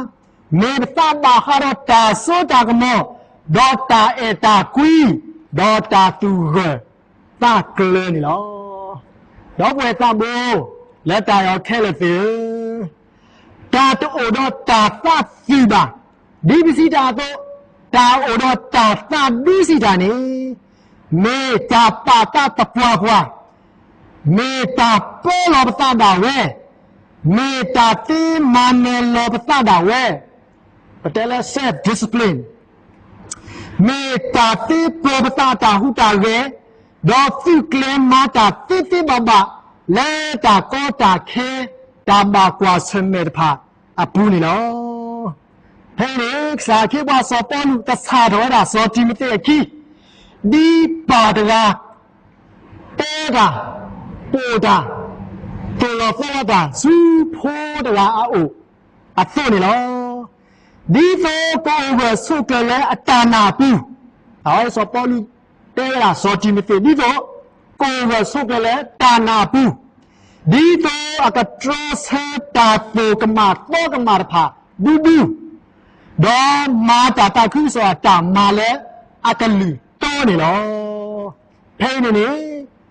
မ့ၢ်ပသးဘၣ်ဃးဒီးတၢ်စိတၢ်ကမီၤ, ဒီးတၢ်အဲၣ်တၢ်ကွံ, ဒီးတၢ်သူၣ်ဂၢၢ်သးကျၢၤန့ၣ်လီၤ. ဒီပုၢ်ဝဲၢ်သးဘိ လၢတၢ်အဲၣ်အီၤခဲလၢာ်သ့ၣ်ဧၢ, တၢ်တအိၣ်ဒီးတၢ်သးသ့ၣ်ဘၣ်, ဒ်ပစံးတၢ်အသိး, တၢ်အိၣ်ဒီးတၢ်သးဒူစံးတၢ်န့ၣ်, မ့ၢ်တၢ်ပာ်သးသပှၢ်ပှၢ်, မ့ၢ်တၢ်ပၢလီၤပသးဒၣ်ဝဲ, မ့ၢ်တၢ်သ့မၤနၢၤလီၤပသးဒၣ်ဝဲ, ပတဲလၢ self discipline, မ့ၢ်တၢ်သ့ပၢၤပသးတၢ်ဟူးတၢ်ဂဲၤ, ဒီးသုးကျဲၤမၤတၢ်သ့သ့ဘၣ်ဘၣ်, လၢတၢ်ကီတၢ်ခဲ, တၢ်ဘၣ်ကွၢ်ဆၢၣ်မဲာ်တဖၣ်အပူၤန့ၣ်လီၤ. ဖဲအံၤန့ၣ် ကစၢ်ခ့ပှၤစီၤပီလူး ကဆၣ်ထီၣ်ဝဲဒၣ်စီၤတံၤမသ့းအခံ, ဒ်ပၢ်တဂၤ တဲတၢ်, ပိာ်တၢ်, သိၣ်လီၤသီလီၤတၢ် ဆူဖိတဂၤအအိၣ်အသိးန့ၣ်လီၤ. ဒ်သိးကအိၣ်ဂၢၢ်ဆိးကျၢၤလၢအတၢ်နာ်အပူၤ, အဝဲစီၤပီလူးတဲဝဲဒၣ်စီၤတံၤမသ့း ဒ်သိးကအိၣ်ဂၢၢ်ဆိးကျၢၤလၢတၢ်နာ်အပူၤ, ဒ်သိးအကတြီဆၢတၢ်သိၣ်ကမၣ်သီကမၣ်တဖၣ်ဒူဒူ, ဒီးမၤတၢ်သးခုကစီၣ်အတၢ်မၤလၢအကလုၢ်တီန့ၣ်လီၤ. ဖဲအံၤန့ၣ်န့ၣ်,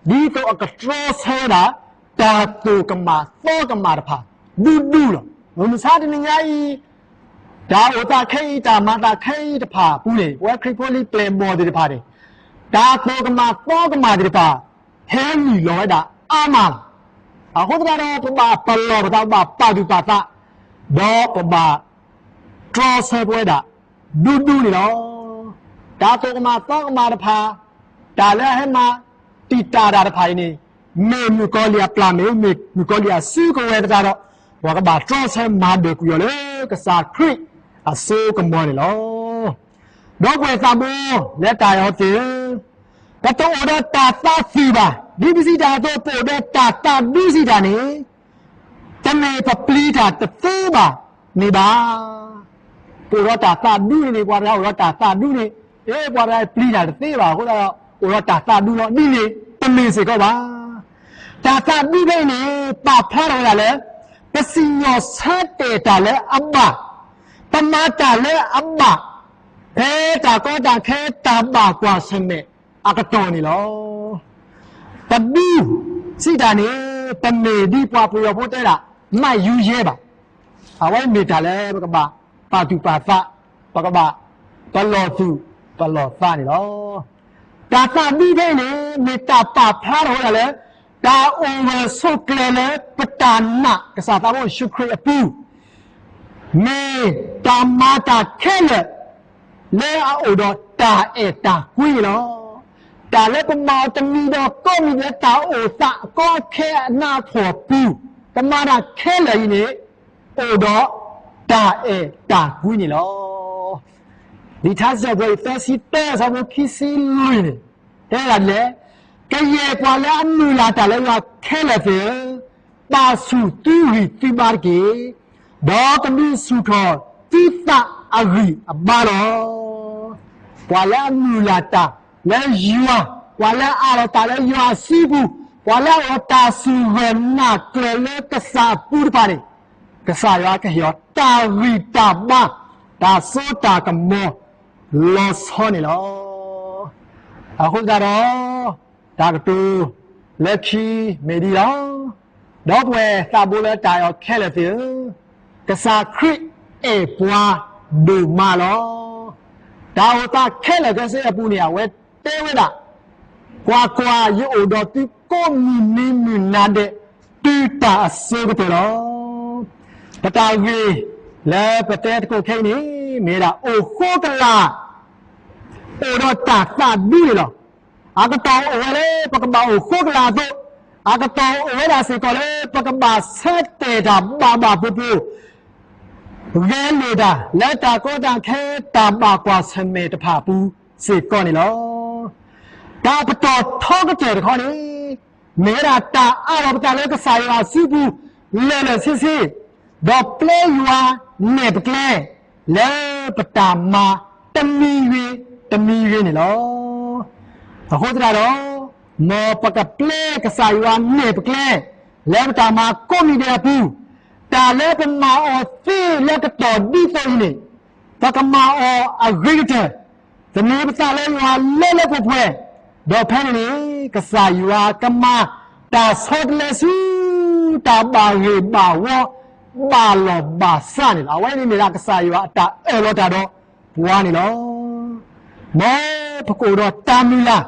ဒ်သိးအကတြီဆၢဝဲဒၣ် တၢ်သိၣ်ကမၣ်သီကမၣ်တဖၣ်ဒူဒူလီၤ. မုၢ်မဆါတနံၤညါအံၤ, တၢ်အိၣ်သးခဲအံၤ တၢ်မၤသးခဲအံၤတဖၣ်အပူၤန့ၣ်, ပဝဲခရံာ်ဖိလံၤပျဲၢ်ဘီၣ်သ့ၣ်တဖၣ်န့ၣ်, တၢ်သိၣ်ကမၣ်သီကမၣ်သ့ၣ်တဖၣ် ဟဲနုာ်လီၤဝဲဒၣ်အါမးလီၤ. အဃိသတးဒီး ပဘၣ်ပလီၢ်ပသး ပဘၣ်ပာ်သူၣ်ပာ်သး, ဒီးပဘၣ်တြီဆၢပဝဲဒၣ်ဒူဒူန့ၣ်လီၤ. တၢ်သိၣ်ကမၣ်သီကမၣ်တဖၣ်, တၢ်လၢအဟဲမၤတံာ်တာ်တၢ်တဖၣ်အံၤန့ၣ်, မ့ၢ်မုၣ်ကီၤလံၢ်အပျၢ်မ့ၢ်, မ့ၢ်မုၣ်ကီၤလံၢ်အစုကဝဲၤသတးဒီး, ပှၤကဘၣ်တြီဆၢမၤဒၢးကွံာ်အီၤလၢကစၢ်ခရံာ်အစိကမီၤန့ၣ်လီၤ. ဒီပုၢ်ဝဲၢ်သးဘိလၢတၢ်အဲၣ်အီၤသ့ၣ်ဧၢ, ပတအိၣ်ဒီးတၢ်သးသ့ၣ်ဘၣ်, ဒ်ပစံးတၢ်အသိး ပအိၣ်ဒီးတၢ်သးဒူစံးတၢ်န့ၣ်, တမ့ၢ်ပပျံၤတၢ်တသ့ဘၣ်န့ၣ်ဘၣ်. ပအိၣ်ဒီးတၢ်သးဒူန့ၣ်န့ၣ်, ပှၤတဂၤအိၣ်ဒီးတၢ်သးဒူန့ၣ်, အ့ ပှၤတဂၤပျံၤတၢ်တသ့ဘၣ်အဃိသတးဒီး အိၣ်ဒီးတၢ်သးဒူလီၤ. ဒ်န့ၣ်တမ့ၢ်စ့ၢ်ကီးဘၣ်. တၢ်သးဒူဖဲအံၤန့ၣ် ပာ်ဖျါထီၣ်ဝဲဒၣ်လၢ ပစံၣ်ညီၣ်ဆၢတဲာ်တၢ်လၢအဘၣ်, ပမၤတၢ်လၢအဘၣ်, ဖဲတၢ်ကီတၢ်ခဲတၢ်ဘၣ်ကွၢ်ဆၢၣ်မဲာ်အကတီၢ်န့ၣ်လီၤ. တဒူစံးတၢ်န့ၣ် တမ့ၢ်ဒ်ပှၤပယီၤဖိတဲဒၣ် မၢယူယဲဘၣ်. အဝဲမ့ၢ်တၢ်လၢပကဘၣ်ပာ်သူၣ်ပာ်သး, ပကဘၣ်ပလီၢ်သူၣ်ပလီၢ်သးန့ၣ်လီၤ. တၢ်သးဒူဖဲအံၤန့ၣ် မ့ၢ်တၢ်ပာ်ဖျါထီၣ်ဝဲဒၣ်လၢ တၢ်အိၣ်ဂၢၢ်ဆိးကျၢၤလၢပတၢ်နာ်ကစၢ်သးဘိယ့ၣ်ၡူးခရံာ်အပူၤ မ့ၢ်တၢ်မၤတၢ်ခဲလၢာ် လၢအအိၣ်ဒီးတၢ်အဲၣ်တၢ်ကွံန့ၣ်လီၤ. တၢ်လၢပမၤအီၤတမံၤဒီးကိးမံၤလၢတၢ်အိၣ်သးအကီအခဲအနးအဖှီၣ်အပူၤ, ပမၤတၢ်ခဲလၢာ်အံၤန့ၣ် အိၣ်ဒီးတၢ်အဲၣ်တၢ်ကွံန့ၣ်လီၤ. လံာ်ထါစံးထီၣ်ပတြၢၤ သၢဆံတၢ အဆၢဖိခံဆံလွံၢ်န့ၣ် တဲဝဲဒၣ်ဒ်လဲၣ်, ကယဲၢ်ပှၤလၢအမုၢ်လၢ်တၢ်လၢယွၤခဲလၢာ်သ့ၣ်ဧၢ, ပာ်ဆူၣ်သုဂံၢ်သုဘါတက့ၢ်, ဒီးကဒုးဆူၣ်ထီၣ်သုသးအဂံၢ်အဘါလီၤ. ပှၤလၢအမုၢ်လၢ်တၢ်လၢယွၤ, ပှၤလၢအအးလီၤတၢ်လၢယွၤအစုပူၤ, ပှၤလၢအအိၣ်ဒီးတၢ်စူၢ်ဂၢၢ်နာ်ကျၢၤလၢကစၢ်အပူၤတဖၣ်န့ၣ်, ကစၢ်ယွၤကဟ့ၣ်အီၤတၢ်ဂံၢ်တၢ်ဘါ, တၢ်စိတၢ်ကမီၤလီၤဆီန့ၣ်လီၤ. အဃိသတးဒီး တၢ်ကတိၤလၢခံမ့ၢ်ဒ်လီၤ. ဒီပုၢ်ဝဲၢ်သးဘိလၢတၢ်အဲၣ်အီၤခဲလၢာ်သ့ၣ်ဧၢ, ကစၢ်ခရံာ်အဲၣ်ပှၤဒိၣ်မးလီၤ. တၢ်အိၣ်သးခဲလၢာ်ခဲဆ့အပူၤန့ၣ် အဝဲတဲဝဲဒၣ်, ကွၢ်ကွၢ်, ယအိၣ်ဒီးသုကိးမုၢ်နံၤမုၢ်နၤဒဲး တုၤတၢ်အစိၤကတၢၢ်လီၤ. ပတၢ်ဂ့ၢ်လၢပတဲသကိးခဲအံၤန့ၣ် မ့ၢ်ဝဲဒၣ်အိၣ်ဃိကလာ် အိၣ်ဒီးတၢ်သးဒူန့ၣ်လီၤ. အကတီၢ်အိၣ်ဝဲလၢပကဘၣ်အိၣ်ဃိကလာ်အသိး, အကတီၢ်အိၣ်ဝဲဒၣ်စ့ၢ်ကီးလၢပကဘၣ်ဆၢတဲာ်တၢ်ဘၣ်ဘၣ်ပူၤပူၤ, ဂဲၤလိာ်တၢ်လၢတၢ်ကီတၢ်ခဲတၢ်ဘၣ်ကွၢ်ဆၢၣ်မဲာ်တဖၣ်အပူၤစ့ၢ်ကီးန့ၣ်လီၤ. တၢ်ပတီၢ်ထီကတၢၢ်တခီန့ၣ် မ့ၢ်ဝဲဒၣ်တၢ်အးလီၤပသးလၢကစၢ်ယွၤအစုပူၤ လၢာ်လၢာ်ဆ့ဆ့, ဒီးပျဲယွၤနဲၣ်ပကျဲ လၢပတၢ်မၤတမံၤဂ့ၤတမံၤဂ့ၤန့ၣ်လီၤ. အဃိသတးဒီး မ်ပကပျဲကစၢ်ယွၤနဲၣ်ပကျဲ လၢပတၢ်မၤကိးမံၤဒဲးအပူၤ, တၢ်လၢပမၤအီၤသ့လၢကတီၢ်ဒ်သိးအံၤန့ၣ်, ပကမၤအီၤအဂ့ၤကတၢၢ်, သန့ၤပသးလၢယွၤလၢလၢပှဲၤပှဲၤ, ဒီးဖဲန့ၣ်န့ၣ် ကစၢ်ယွၤကမၤတၢ်ဆီတလဲဆူ တၢ်ဘၣ်ဂ့ၢ်ဘၣ်ဝီ ဘၣ်လီၢ်ဘၣ်စးန့ၣ်လီၤ. အဝဲန့ၣ်မ့ၢ်ဒၣ်ကစၢ်ယွၤအတၢ်အၢၣ်လီၤတၢ်ဒီးပှၤန့ၣ်လီၤ. မ်ပကအိၣ်ဒီးတၢ်မုၢ်လၢ်,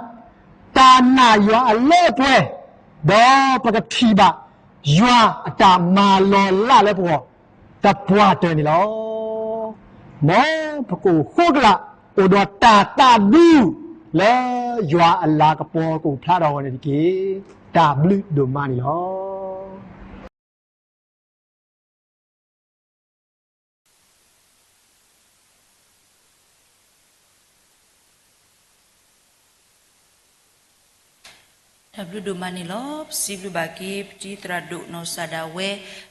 တၢ်နာ်ယွၤအလၢအပှဲၤ, ဒီးပကထံၣ်ဘၣ်ယွၤအတၢ်မၤလီၤလးလၢပဂီၢ် တပှၢ်တၢၢ်န့ၣ်လီၤ. မ်ပကအိၣ်ဃိကလာ် အိၣ်ဒီးတၢ်သးဒူ လၢယွၤအလၤကပီၤကအိၣ်ဖျါထီၣ်အဂီၢ်န့ၣ်တက့ၢ်. တၢ်ဘျုးဒိၣ်မးန့ၣ်လီၤ. တၢ်ဘျုးဒိၣ်မးန့ၣ်လီၤ. ပစံးဘျုးဘၣ်က့ၤ ပတံၤသရၣ်ဒိၣ်နီၢ်ကစၢ်ဒၣ်ဝဲ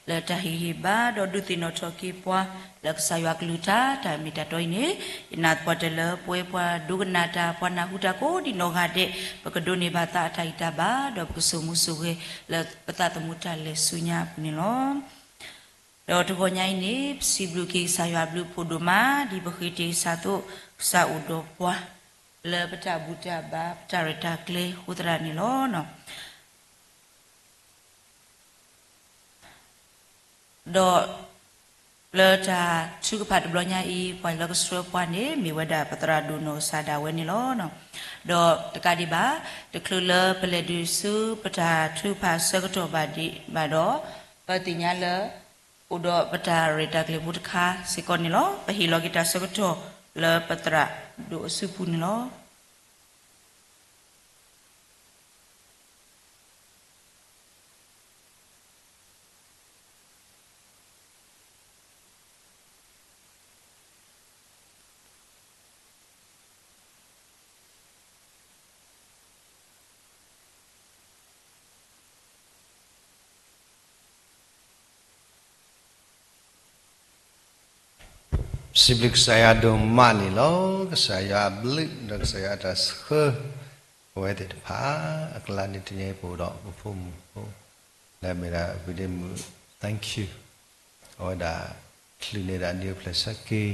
လၢတၢ်ဟ့ၣ်ဂံၢ်ဟ့ၣ်ဘါ ဒီးဒုးသ့ၣ်နီၣ်ထီၣ်က့ၤပှၤ လၢကစၢ်ယွၤကလုၢ်ကထါ တၢ်မ့ၢ်တၢ်တီအံၤန့ၣ်, ယနာ်သပှၢ်တၢၢ်လၢပဝဲပှၤဒိကနၣ်တၢ် ပှၤနၢ်ဟူတၢ်ကိးဒံနီၢ်ဂၤဒဲး ပကဒိးန့ၢ်ဘၣ်သးအတၢ်ဂံၢ်တၢ်ဘါ ဒီးပကစိာ်မူစိာ်ဂဲၤ လၢပသးသမူတၢ်လဲၤဆူညါအပူၤန့ၣ်လီၤ. ဒီးတဂီၤညါအံၤန့ၣ် ပစံးဘျုးက့ၤကစၢ်ယွၤအဘျုးအဖှိၣ်ဒိၣ်မး ဒ်ပဃ့တ့ၢ်စၢ်သိး ကစၢ်အိၣ်ဒီးပှၤ လၢပတၢ်ဘူၣ်တၢ်ဘါ ပတၢ်ရဲၣ်တၢ်ကျဲၤအဃိသတးန့ၣ်လီၤ. ဒီးလၢတၢ်ထုကဖၣ်တဘျီညါအံၤ ပှၤလၢကဆှၢပှၤန့ၣ် မ့ၢ်ဝဲဒၣ်ပသရၣ်ဒိၣ်နီၢ်ကစၢ်ဒၣ်ဝဲန့ၣ်လီၤ. ဒီးတကးဒံးဘၣ် တချုးလၢပလဲၤဒုးဆူပတၢ်ထုကဖၣ်အဆၢကတီၢ်ဘၣ်ဒံးဘၣ်ဒီး ပသ့ၣ်ညါလၢ အိၣ်ဒီးပတၢ်ရဲၣ်တၢ်ကျဲၤဖိတခါစ့ၢ်ကီးန့ၣ်လီၤ. ပဟ့ၣ်လီၤက့ၤတၢ်ဆၢကတီၢ်လၢပသရၣ်ဒိၣ်အစုပူၤန့ၣ်လီၤ. စံးဘျုးကစၢ်ယွၤဒိၣ်မးန့ၣ်လီၤ. ကစၢ်ယွၤအဘျုးဒီးကစၢ်ယွၤအတၢ်ဆှၢ ပဝဲသ့ၣ်တဖၣ် အကျါန့ၣ်တနံၤအံၤ ပအိၣ်ဒီးပဖိမုၣ်ဖိ လၢအမ့ၢ်ဒၣ် ပဒ့မုၣ် thank you အဝဲဒၣ် ချုးန့ၢ်ဒၣ်နံၣ်အိၣ်ဖျဲၣ်ဆၢက့ၤ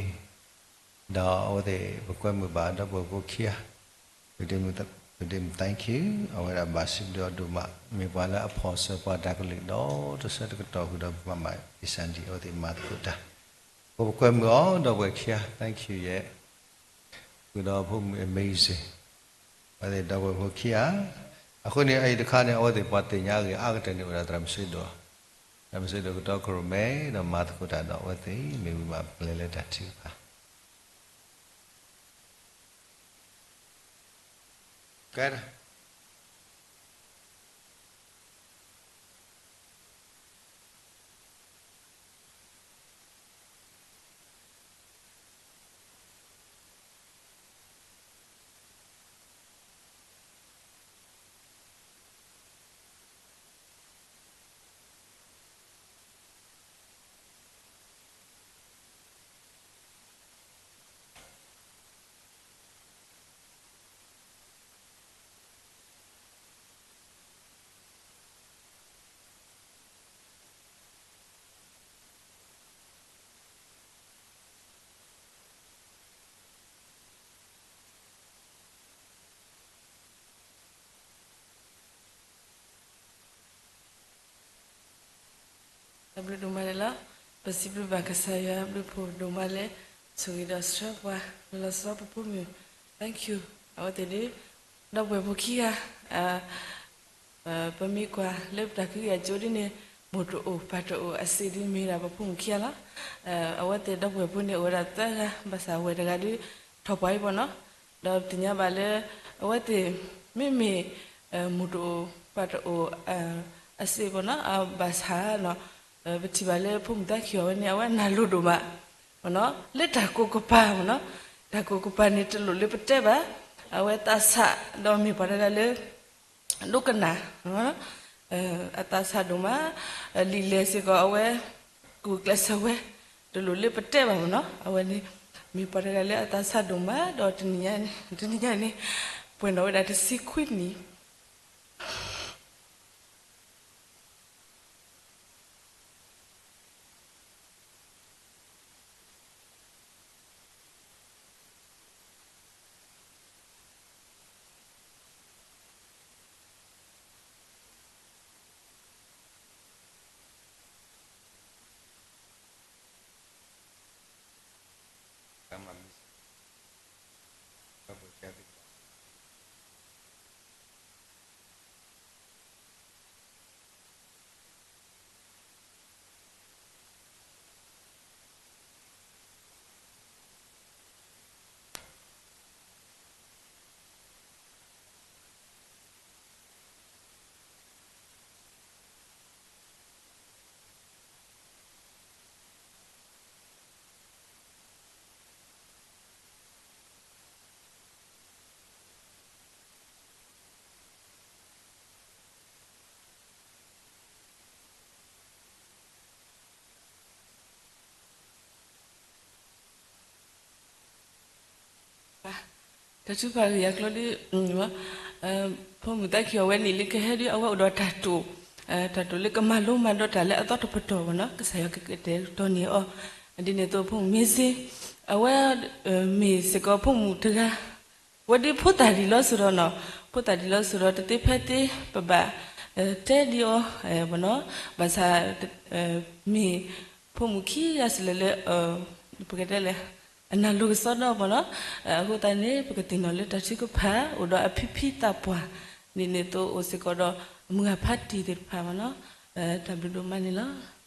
ဒီးအဝဲသ့ၣ် ပကွဲမုာ်ဘၣ်ဒီပုၢ်ဝဲၢ်ဖိခံဂၤ ပဒ့မုၣ် thank you အဝဲဒၣ်ဘၣ်စံးဘျုးအီၤဒိၣ်မး မ့ၢ်ပှၤလၢအဖီၣ်ဆၢပှၤတၢ်ကလုၢ်ဒီးတဆၢတကတီၢ်ဃုာ်ဒီးပမၤမး အ့ၣ်စၣ်ဒံၣ် အဝဲသ့ၣ်မၤသကိးတၢ် ပကွဲမုာ်အီၤဒီပုၢ်ဝဲၢ်ခံဂၤ thank you ယဲၢ် ဃုာ်ဒီးဖိမုၣ် amazing အဝဲသ့ၣ်ဒီပုၢ်ဝဲၢ်ဖိခံဂၤ အဃိန့ၣ် အအံၤတခါန့ၣ် အဝဲသ့ၣ်ပှၤသ့ၣ်ညါအဂ့ၢ်အါကတၢၢ်န့ၣ် အိၣ်ဒၣ်သရၣ်မုၣ်စ့ဒိၣ် သရၣ်မုၣ်စ့ဒိၣ်ကတီၢ်ကရူၢ်မဲ ဒီးမၤသကိးတၢ်ဒီးအဝဲသ့ၣ် မ့ၢ်ဝံၤမးပကလဲၤလၢတၢ်ထုကဖၣ် ကဲ တၢ်ဘျုးဒိၣ်မးန့ၣ်လီၤ. ပစံးဘျုးဘၣ်ကစၢ်ယွၤအဘျုးအဖှိၣ်ဒိၣ်မးလၢ ဆိၣ်ဂ့ၤဒီးဆှၢပှၤ လီၤဆီပဖိမုၣ် thank you အဝဲသ့ၣ်ဒ် ဒီပုၢ်ဝဲၢ်ဖိခံဂၤ ပမ့ၢ်ကွၢ်လၢပတၢ်ကဟုကယာ်ကၠိဒ်န့ၣ် မိၢ်တအိၣ်ပၢ်တအိၣ်အစ့ဒ်မ့ၢ်ဒၣ်ပဖိမုၣ်ခံဂၤလီၤ. အဝဲသ့ၣ်ဒီပုၢ်ဝဲၢ်ဖိန့ၣ် အိၣ်ဝဲဒၣ်သၢဂၤ ဘၣ်ဆၣ်ဝဲတဂၤဒ် ထီၣ်ပှၤအံၤပေါ့နော်. ဒီးပသ့ၣ်ညါဘၣ်လၢ အဝဲသ့ၣ် မ့မ့ၢ် မိၢ်တအိၣ်ပၢ်တအိၣ် အစ့ပေါ့နော် ဘၣ်ဆၣ် ပထံၣ်ဘၣ်လၢဖိမုၣ်သးခံအီၤဝဲန့ၣ် အဝဲနၢ်လိၤဒိၣ်မး လၢတၢ်ကိးကပၤပေါ့နော်. တၢ်ကိးကပၤန့ၣ်တလိၣ်လၢပတဲဘၣ်. အဝဲသးဆးဒီးမ့ၢ်ပှၤတဂၤလၢ ဒိကနၣ် အသးဆးဒိၣ်မး လံာ်လဲၢ်စ့ၢ်ကီးအဝဲ ကူၣ်ကျဲးစၢးဝဲ တလိၣ်လၢပတဲဘၣ်ပေါ့နော်. အဝဲန့ၣ် မ့ၢ်ပှၤတဂၤလၢအသးဆးဒိၣ်မး ဒီးတနံၤညါန့ၣ် တနံၤညါန့ၣ် ပှဲၤနီၣ်ဝဲဒၣ်တဆံခွံနံၣ် တၢ်ထုကဖၣ်ဂ့ၢ်အကျိၤဒ် ဖိမုၣ်သးခံအီၤဝဲန့ၣ်လၢကဟဲဒ်အဝဲအိၣ်ဒီးတၢ်တိာ်, တၢ်တိာ်လၢကမၤလိမၤဒိးတၢ်လၢအသီတပတီၢ်ဘၣ်နီၤ, ကစၢ်ယွၤကကတဲာ်ကတီၤန့ၢ်အီၤ, ဒ်န့ၣ်အသိးဖိမုၣ်မ့ၢ်စ့, အဝဲ မ့ၢ်စ့ၢ်ကီးဖိမုၣ်တဂၤ ဝဲဒ်ဖိသၣ်ဒံးလီၤစိၤဒီးနီၤ, ဖိသၣ်ဒံးလီၤစိၤဒီးတသ့ဖဲသ့ ပဘၣ် တဲဒ်အီၤ ဘၣ်ဆၣ် မ့ၢ်ဖိမုၣ်ခံဂၤစ့ၢ်လၢ ပကတဲလဲၣ် အနၢ်လိၤကစီဒီဘၣ်နီၤ, အဃိသတးန့ၣ် ပကသ့ၣ်နီၣ်လၢတၢ်ထုကဖၣ်အိၣ်ဒီးအဖံဖံသးပှၢ်, ဒ်န့ၣ်အသိးအိၣ်စ့ၢ်ကီးဒီးအမုၢ်ဂၤဖးတံၢ်သ့ၣ်တဖၣ်ဘၣ်နီၤ, တၢ်ဘျုးဒိၣ်မးန့ၣ်လီၤ.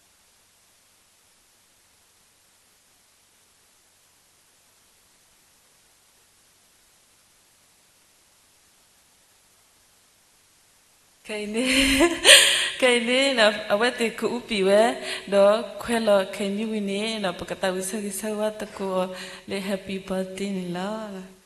ခဲအံၤန့ၣ်, ခဲအံၤန့ၣ် အဝဲသ့ၣ်ကအူပံာ်ဝဲ, ဒီးခွဲးလီၤခဲအံၤမ့ၢ်ဝံၤန့ၣ် ပကသးဝံၣ်ဆၢဂ့ၤဆၢဝါသကိးအီၤလၢ Happy birthday န့ၣ်လီၤ.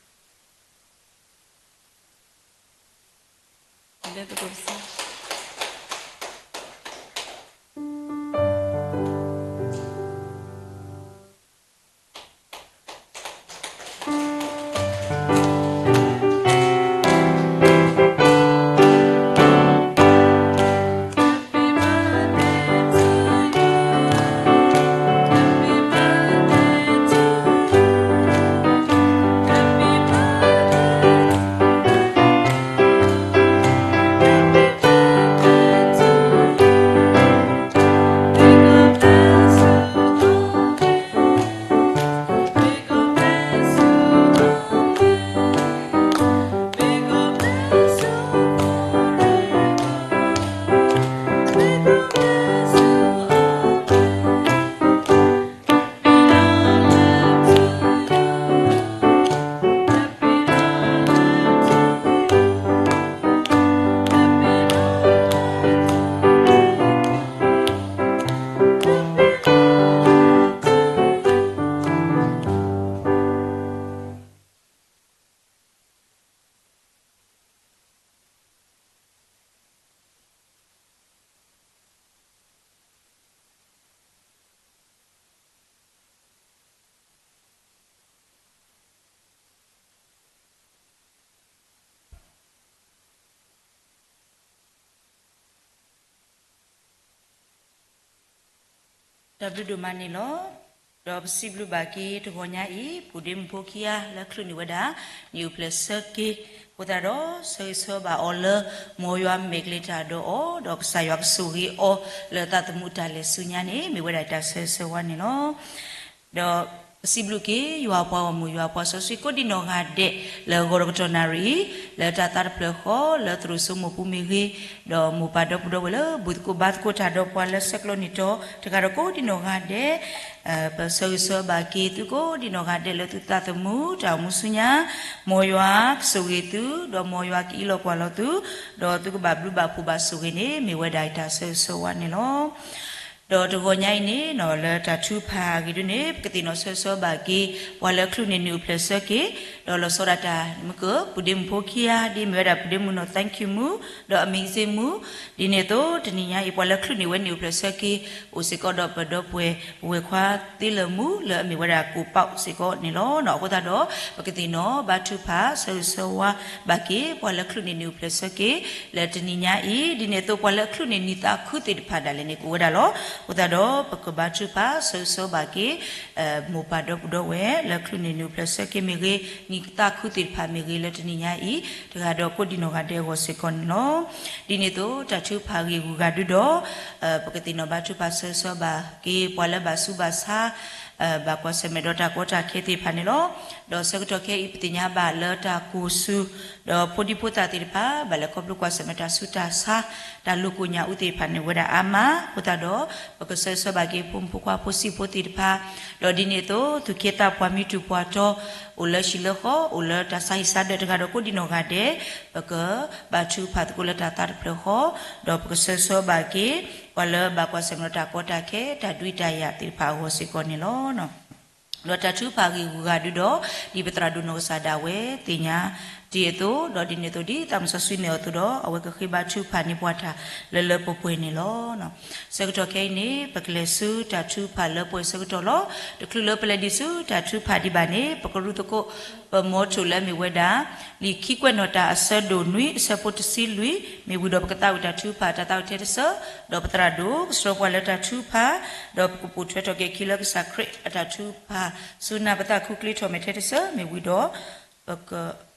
တၢ်ဘျုးဒိၣ်မးန့ၣ်လီၤ. ဒီးပစံးဘျုးဘၣ်က့ၤတဂီၤညါအံၤ ပူၤဒ့မုၣ်ဖိခံဂၤလၢချုးန့ၢ်ဝဲဒၣ် နံၣ်အိၣ်ဖျဲၣ်ဆၢက့ၤ, အဃိသတးဒီး ဆၢဂ့ၤဆၢဝါဘၣ်အီၤလၢ မ်ယွၤမဲာ်ကျဲၤတၢ်ဒီးအီၤ ဒီးကစၢ်ယွၤကဆိၣ်ဂ့ၤအီၤ လၢအသးသမူတၢ်လဲၤဆူညါန့ၣ် မ့ၢ်ဝဲဒၣ်တၢ်ဆၢဂ့ၤဆၢဝါန့ၣ်လီၤ. ဒီးပစံးဘျုးက့ၤ ယွၤအပှၤဂီၢ်မုၢ် ယွၤအပှၤစီဆှံကိးဒံနီၢ်ဂၤဒဲး လၢဂီၤဒီးကတီၢ်နၣ်ရံၣ်အံၤ လၢတၢ်သးတဖျၢၣ်ဃီ လၢသရိာ်စိမိၢ်ပူၤမ့ၢ်ဂ့ၤ, ဒီးမိၢ်ပၢ်ဒီပုၢ်ဒီဝဲၢ်လၢ ဘူၣ်သကိးဘါသကိးတၢ်ဒီးပှၤလၢဆဲးကျိးနံၣ်တီၤ တဂၤဒီးကိးဒံနီၢ်ဂၤဒဲး ပဆၢဂ့ၤဆၢဝါဘၣ်က့ၤသုကိးဒံနီၢ်ဂၤဒဲးလၢသုသးသမူတၢ်အိၣ်မူဆူညါ, မ်ယွၤကဆိၣ်ဂ့ၤသု, ဒီးမ်ယွၤကအံးလီၤကွၢ်လီၤသု, ဒီးသုကဘၣ်ဘျုးဘၣ်ဖှိၣ်ဘၣ်ဆိၣ်ဂ့ၤန့ၣ် မ့ၢ်ဝဲဒၣ်တၢ်ဆၢဂ့ၤဆၢဝါန့ၣ်လီၤ. ဒီးတဂီၤညါအံၤန့ၣ် လၢတၢ်ထုကဖၣ်အဂ့ၢ်ဒ်န့ၣ် ပကသ့ၣ်နီၣ်ဆၢဂ့ၤဆၢဝါဘၣ်က့ၤ ပှၤလၢအချုးန့ၢ်နံၣ်အိၣ်ဖျဲၣ်ဆၢက့ၤ, ဒီးလီၤဆီဒၣ်တၢ်မုၢ်ကၢၢ် ပူၤဒ့မုၣ်ဖိခံဂၤ ဒ်မ့ၢ်ဝဲဒၣ်ပူၤဒ့မုၣ်နီၢ် Thank you မုၣ် ဒီး Amazing မုၣ်, ဒ်န့ၣ်အသိးတနံၤညါအံၤ ပှၤလၢချုးန့ၢ်ဝဲနံၣ်အိၣ်ဖျဲၣ်ဆၢက့ၤ အိၣ်စ့ၢ်ကီးဒီးပဒီပုၢ်ဝဲၢ် ပဝဲၢ်ခွါသ့လၢာ်မုၣ် လၢအမ့ၢ်ဝဲဒၣ်ကိၣ်ပီစ့ၢ်ကီးန့ၣ်လီၤ. အဃိသတးဒီး ပကသ့ၣ်နီၣ်ဘါထုကဖၣ်ဆၢဂ့ၤဆၢဝါဘၣ်က့ၤ ပှၤလၢချုးန့ၢ်နံၣ်အိၣ်ဖျဲၣ်ဆၢက့ၤ လၢတနံၤညါအံၤ, ဒ်န့ၣ်အသိးပှၤလၢအချုးန့ၢ်နံၣ်သးခုသ့ၣ်တဖၣ်ဒၣ်လဲာ်န့ၣ် ကအိၣ်ဝဲဒၣ်လီၤ. အဃိသတးဒီး ပကဘါထုကဖၣ်ဆၢဂ့ၤဆၢဝါဘၣ်က့ၤ မိၢ်ပၢ်ဒီပုၢ်ဒီဝဲၢ်လၢချုးန့ၢ်နံၣ်အိၣ်ဖျဲၣ်ဆၢက့ၤမ့ၢ်ဂ့ၤ, နံၣ်သးခုသ့ၣ်တဖၣ်မ့ၢ်ဂ့ၤလၢတနံၤညါအံၤ, တဂၤဒီးကိးဒံနီၢ်ဂၤဒဲးအဂီၢ်စ့ၢ်ကီးန့ၣ်လီၤ. ဒ်န့ၣ်အသိးတၢ်ထုကဖၣ်ဂ့ၢ်ဂူၤဂၤဒုဒီး ပကသ့ၣ်နီၣ်ဘါထုကဖၣ်ဆၢဂ့ၤဆၢဝါဘၣ်က့ၤ ပှၤလၢဘၣ်ဆူးဘၣ်ဆါ ဘၣ်ကွၢ်ဆၢၣ်မဲာ်ဒီးတၢ်ကီတၢ်ခဲသ့ၣ်တဖၣ်န့ၣ်လီၤ. ဒီးဆၢကတီၢ်ခဲအံၤ ပသ့ၣ်ညါဘၣ်လၢတၢ်ကိၢ်ဆူၣ် ဒီးဖိဒံဖိသၣ်သ့ၣ်တဖၣ် ဘၣ်လဲၤခီဖျိကွၢ်ဆၢၣ်မဲာ်တၢ်ဆူးတၢ်ဆါ တၢ်လိာ်ကွဲညၣ်အူသ့ၣ်တဖၣ်န့ၣ် ဝဲဒၣ်အါမး. အဃိသတးဒီး ပကဆၢဂ့ၤဆၢဝါဘၣ်က့ၤဖိမုၣ်ဖိခွါဖိဆံးဖိသ့ၣ်တဖၣ်, ဒီးဒ်န့ၣ်အသိး သူၣ်က့သးပှၢ်မံတူၢ်ပှၢ်တီ အိၣ်လၢဟံၣ်လၢဃီ အိၣ်လၢတၢ်ဆါဟံၣ်ဆါဒၢးတဂၤဒီးကိးဒံနီၢ်ဂၤဒဲး, ပကဘါထုကဖၣ်သကိးလၢတၢ်သးတဖျၢၣ်ဃီ, ဒီးပကဆၢဂ့ၤဆၢဝါဘၣ်က့ၤ ပှၤလၢဘၣ်ကွၢ်ဆၢၣ်မဲာ်ဒီးတၢ်ကီတၢ်ခဲ တၢ်ဒွံတၢ်ယၤသ့ၣ်တဖၣ်အဂီၢ်စ့ၢ်ကီးန့ၣ်လီၤ. ဒီးတၢ်ထုကဖၣ်ဂ့ၢ်ဂူၤဂၤဒုဒီး ဒ်ပသရၣ်ဒိၣ်နီၢ်ကစၢ်ဒၣ်ဝဲသ့ၣ်ညါ တ့ၢ်အသိး, ဒီးဒ်န့ၣ်အသိး ဒ်သးစီဆှံန့ၢ်အီၤအသိးဒီး အဝဲကဃ့ဘါထုကဖၣ်န့ၢ်ပှၤတၢ်လၢလၢပှဲၤပှဲၤန့ၣ်လီၤ. ဆၢကတီၢ်ခဲအံၤန့ၣ် ပကလဲၤဆူတၢ်ထုကဖၣ်လၢပှဲၤဆၢကတီၢ်လီၤ. တချုးလၢပလဲၤဒံးဆူတၢ်ထုကဖၣ်ဒံးဘၣ်န့ၣ် ပကရူၢ်သကိး ပမီထိၣ်လၢအမ့ၢ်ဝဲဒၣ် လံာ်ခံကွဲးနီၣ်တၢ်အဆၢဒိၣ်နွံ အဆၢဖိတဆံလွံၢ် မ့ၢ်ဝံၤဒီးပကသးဝံၣ်တၢ်ထုကဖၣ် တၢ်သးဝံၣ်ထဲတဆၢ, ဒီးပသရၣ်ဒိၣ်ကဆှၢပှၤလၢတၢ်ထုကဖၣ်, ဒီးပကပိာ်ထွဲထီၣ်က့ၤခံလၢကစၢ်ခရံာ်အတၢ်ထုကဖၣ် ဆူနၢ်ပသးခုချ့ထီၣ်မဲာ်ထဲတဆၢ မ့ၢ်ဝံၤဒီး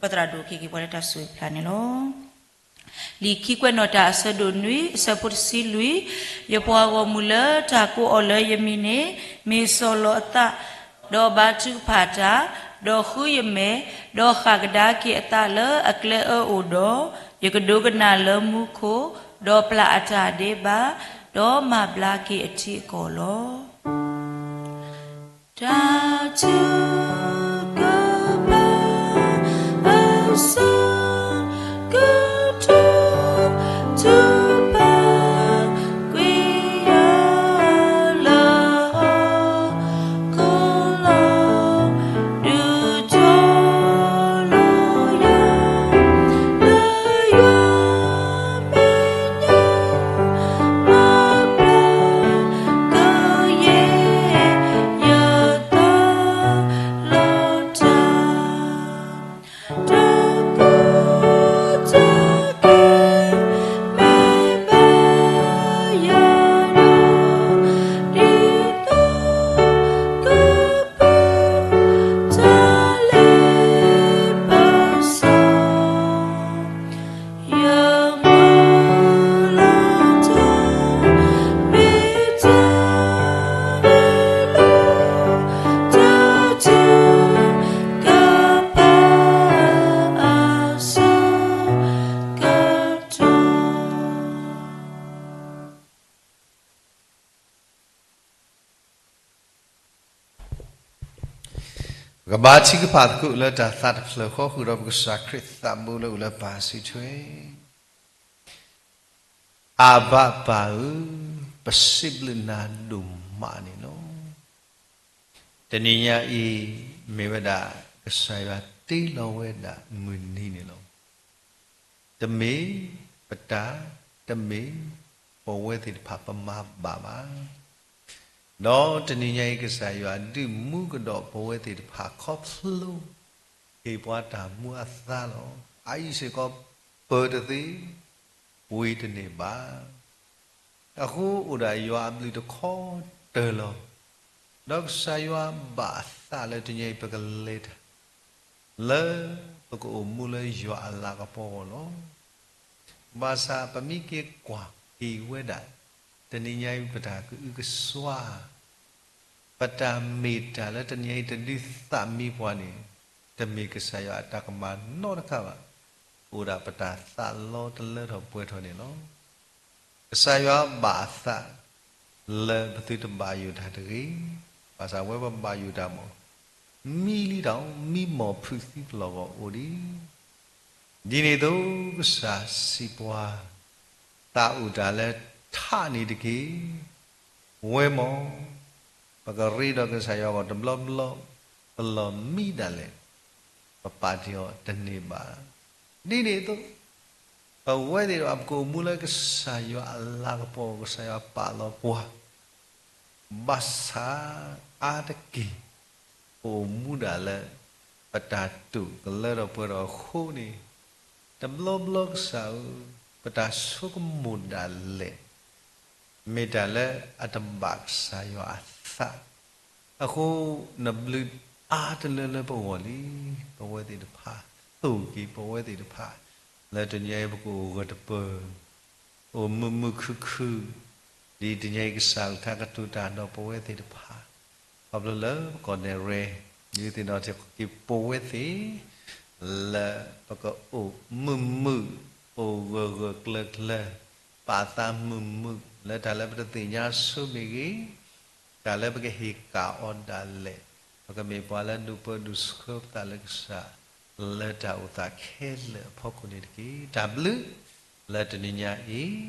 ပသရၣ်ဒိၣ်ကဟ့ၣ်က့ၤပှၤလၢတၢ်ဆိၣ်ဂ့ၤဖျါန့ၣ်လီၤ. လံာ်ခံကွဲးနီၣ်တၢ်အဆၢဒိၣ်နွံ အဆၢဖိတဆံလွံၢ်, ယပှၤဂီၢ်မုၢ်လၢတၢ်ကိးအီၤလၢယမံၤန့ၣ် မ့ၢ်စီၢ်လီၤအသး, ဒီးဘါထုကဖၣ်တၢ်, ဒီးဃုယမဲာ်, ဒီးဃၣ်ကဒါက့ၤအသးလၢအကျဲအၢအိၣ်ဒီး, ယကဒိကနၣ်လၢမူခိၣ်, ဒီးပျၢ်အတၢ်ဒဲးဘး, ဒီးမၤဘျါက့ၤအထံအကီၢ်လီၤ. တၢ်ထုကဖၣ်အဆၢကတီၢ် ထုကဖၣ်ကွံာ်ယၤလၢ ဟီၣ်ခိၣ်လီၤ ဒုးကၠီလီၤယၤ လၢယွၤမဲာ်ညါ မၤဘျါကယဲၢ်ယသးလီၤတၢ် တၢ်ကူၣ်တၢ်က့ၤ မ့ၢ်ဘၣ်ယၤဒီး ဒ်သိးကပၢၤတၢ်လ့ပစီ ယမုၢ်လၢ်တၢ် မ့ၢ်တၢ်လၢ တၢ်ထုကဖၣ်အဆၢကတီၢ် ပကဘါထုကဖၣ်သကိးလၢတၢ်သးတဖျၢၣ်ဃီ ဃုာ်ဒီးပကစၢ်ခရံာ်သးဘိလၢအိၣ်လၢပၢ်စုထွဲ အဘၣ်ပၢ်ဧၢ, ပစံးဘျုးနၤဒိၣ်မးန့ၣ်လီၤ. တနံၤညါအံၤ မ့ၢ်ဝဲဒၣ် ကစၢ်ယွၤတ့လီၤဝဲဒၣ်မုၢ်နံၤန့ၣ်လီၤ. တမ့ၢ်ပတၢ်, တမ့ၢ်ပဝဲသ့ၣ်တဖၣ်ပမၤဘၣ်ဘၣ်. ဒီးတနံၤညါအံၤ ကစၢ်ယွၤဒုးမူကဒီးပဝဲသ့ၣ်တဖၣ်ခီဖျိ ဟ့ၣ်ပှၤတၢ်မူအသါလီၤ. အအံၤစ့ၢ်ကီး ပၢၤတသ့, ဝံၤတန့ၢ်ဘၣ်. အဃိအိၣ်ဒၣ်ယွၤအဘျုးတခီတၢၢ်လီၤ. ဒီးကစၢ်ယွၤဘၣ်အသးလၢတနံၤအံၤ ပကလဲၤတၢ် လၢပကအိၣ်မူလၢယွၤအလၤကပီၤအဂီၢ်လီၤ. ဘၣ်ဆၣ်ပမ့ၢ်က့ၤကွၢ်က့ၤဝဲဒၣ် တနံၤညါအံၤပတၢ်ကအုကစွါ ပတၢ်မ့ၢ်တၢ်လၢတနံၤညါအံၤတဒုးသးမံပှၤန့ၣ် တမ့ၢ်ကစၢ်ယွၤအတၢ်ကမၣ်နီတခါဘၣ်. အိၣ်ဒၣ်ပတၢ်သးလီတလၢထီၣ်ပှဲၤထီၣ်န့ၣ်လီၤ. ကစၢ်ယွၤဘၣ်အသး လၢပသုတဘၣ်ယိၣ်တၢ်တဂ့ၤ. ဘၣ်ဆၣ်ဝဲပဘၣ်ယိၣ်တၢ်မ့ၢ် မံလံတၢ် မံမီၢ်ဖုးသံပလီၢ်ဂီၢ်အိၣ်ဒံး ဒ်န့ၣ်အသိး ကစၢ်စံးပှၤ သးအိၣ်တၢ်လၢထးန့ၣ်တက့ၢ်. ဝဲမီၢ် ပကရ့ဒီးကစၢ်ယွၤအဂီၢ်တဘျီဘျီ ပလီၢ်မံဒၣ်လဲာ် ပပာ်တ့ၢ်အီၤတန့ၢ်ဘၣ်. ဒ်န့ၣ်အသိး ပဝဲသ့ၣ်ဒီးပကအိၣ်မူလၢကစၢ်ယွၤအလၤကပီၤ ကစၢ်ယွၤပာ်လီၤပှၤ ဘၣ်ဆၣ်အါတက့ၢ် ပအိၣ်မူဒၣ်လၢ ပတၢ်တိာ်ကလၢထီၣ်ပှဲၤထီၣ်အဃိန့ၣ် တဘျီဘျီကစၢ်ဧၢ, ပတၢ်ဆိကမိၣ်ဒၣ်လဲာ် မ့ၢ်တၢ်လၢအတဘၣ်ကစၢ်ယွၤအသး အဃိ နဘျုးအါတလၢလၢပဂီၢ်လံ. ပဝဲသ့ၣ်တဖၣ် သိၣ်က့ၤပဝဲသ့ၣ်တဖၣ် လၢတနံၤအံၤပကအိၣ်ဂၢၢ်တပၢၤ အိၣ်မုာ်မုာ်ခုၣ်ခုၣ် ဒ်တနံၤအံၤကစၢ်ကထါကတိၤတၢ်ဒီးပဝဲသ့ၣ်တဖၣ် ခီဖျိလၢပကီၢ်နဲၣ်ရဲၣ် ဒ်သ့ၣ်နီၣ်ထီၣ်က့ၤပဝဲသ့ၣ် လၢပကအိၣ်မုာ်မုာ် အိၣ်ဂၢၢ်ဂၢၢ်ကျၢၤကျၢၤ ပာ်သးမုာ်မုာ် လၢတၢ်လၢပတသ့ၣ်ညါဆိမ့ၢ်ဂ့ၤ တၢ်လၢပကဟ့ၣ်ကၣ်အီၤဒၣ်လဲာ် ပကမ့ၢ်ပှၤလၢဒိၣ်ပၢဒိၣ်ဆှၢပသးလၢကစၢ် လၢတၢ်အိၣ်သးခဲလၢာ်အဖီခိၣ်န့ၣ်တက့ၢ်. တၢ်ဘျုး လၢတနံၤညါအံၤ က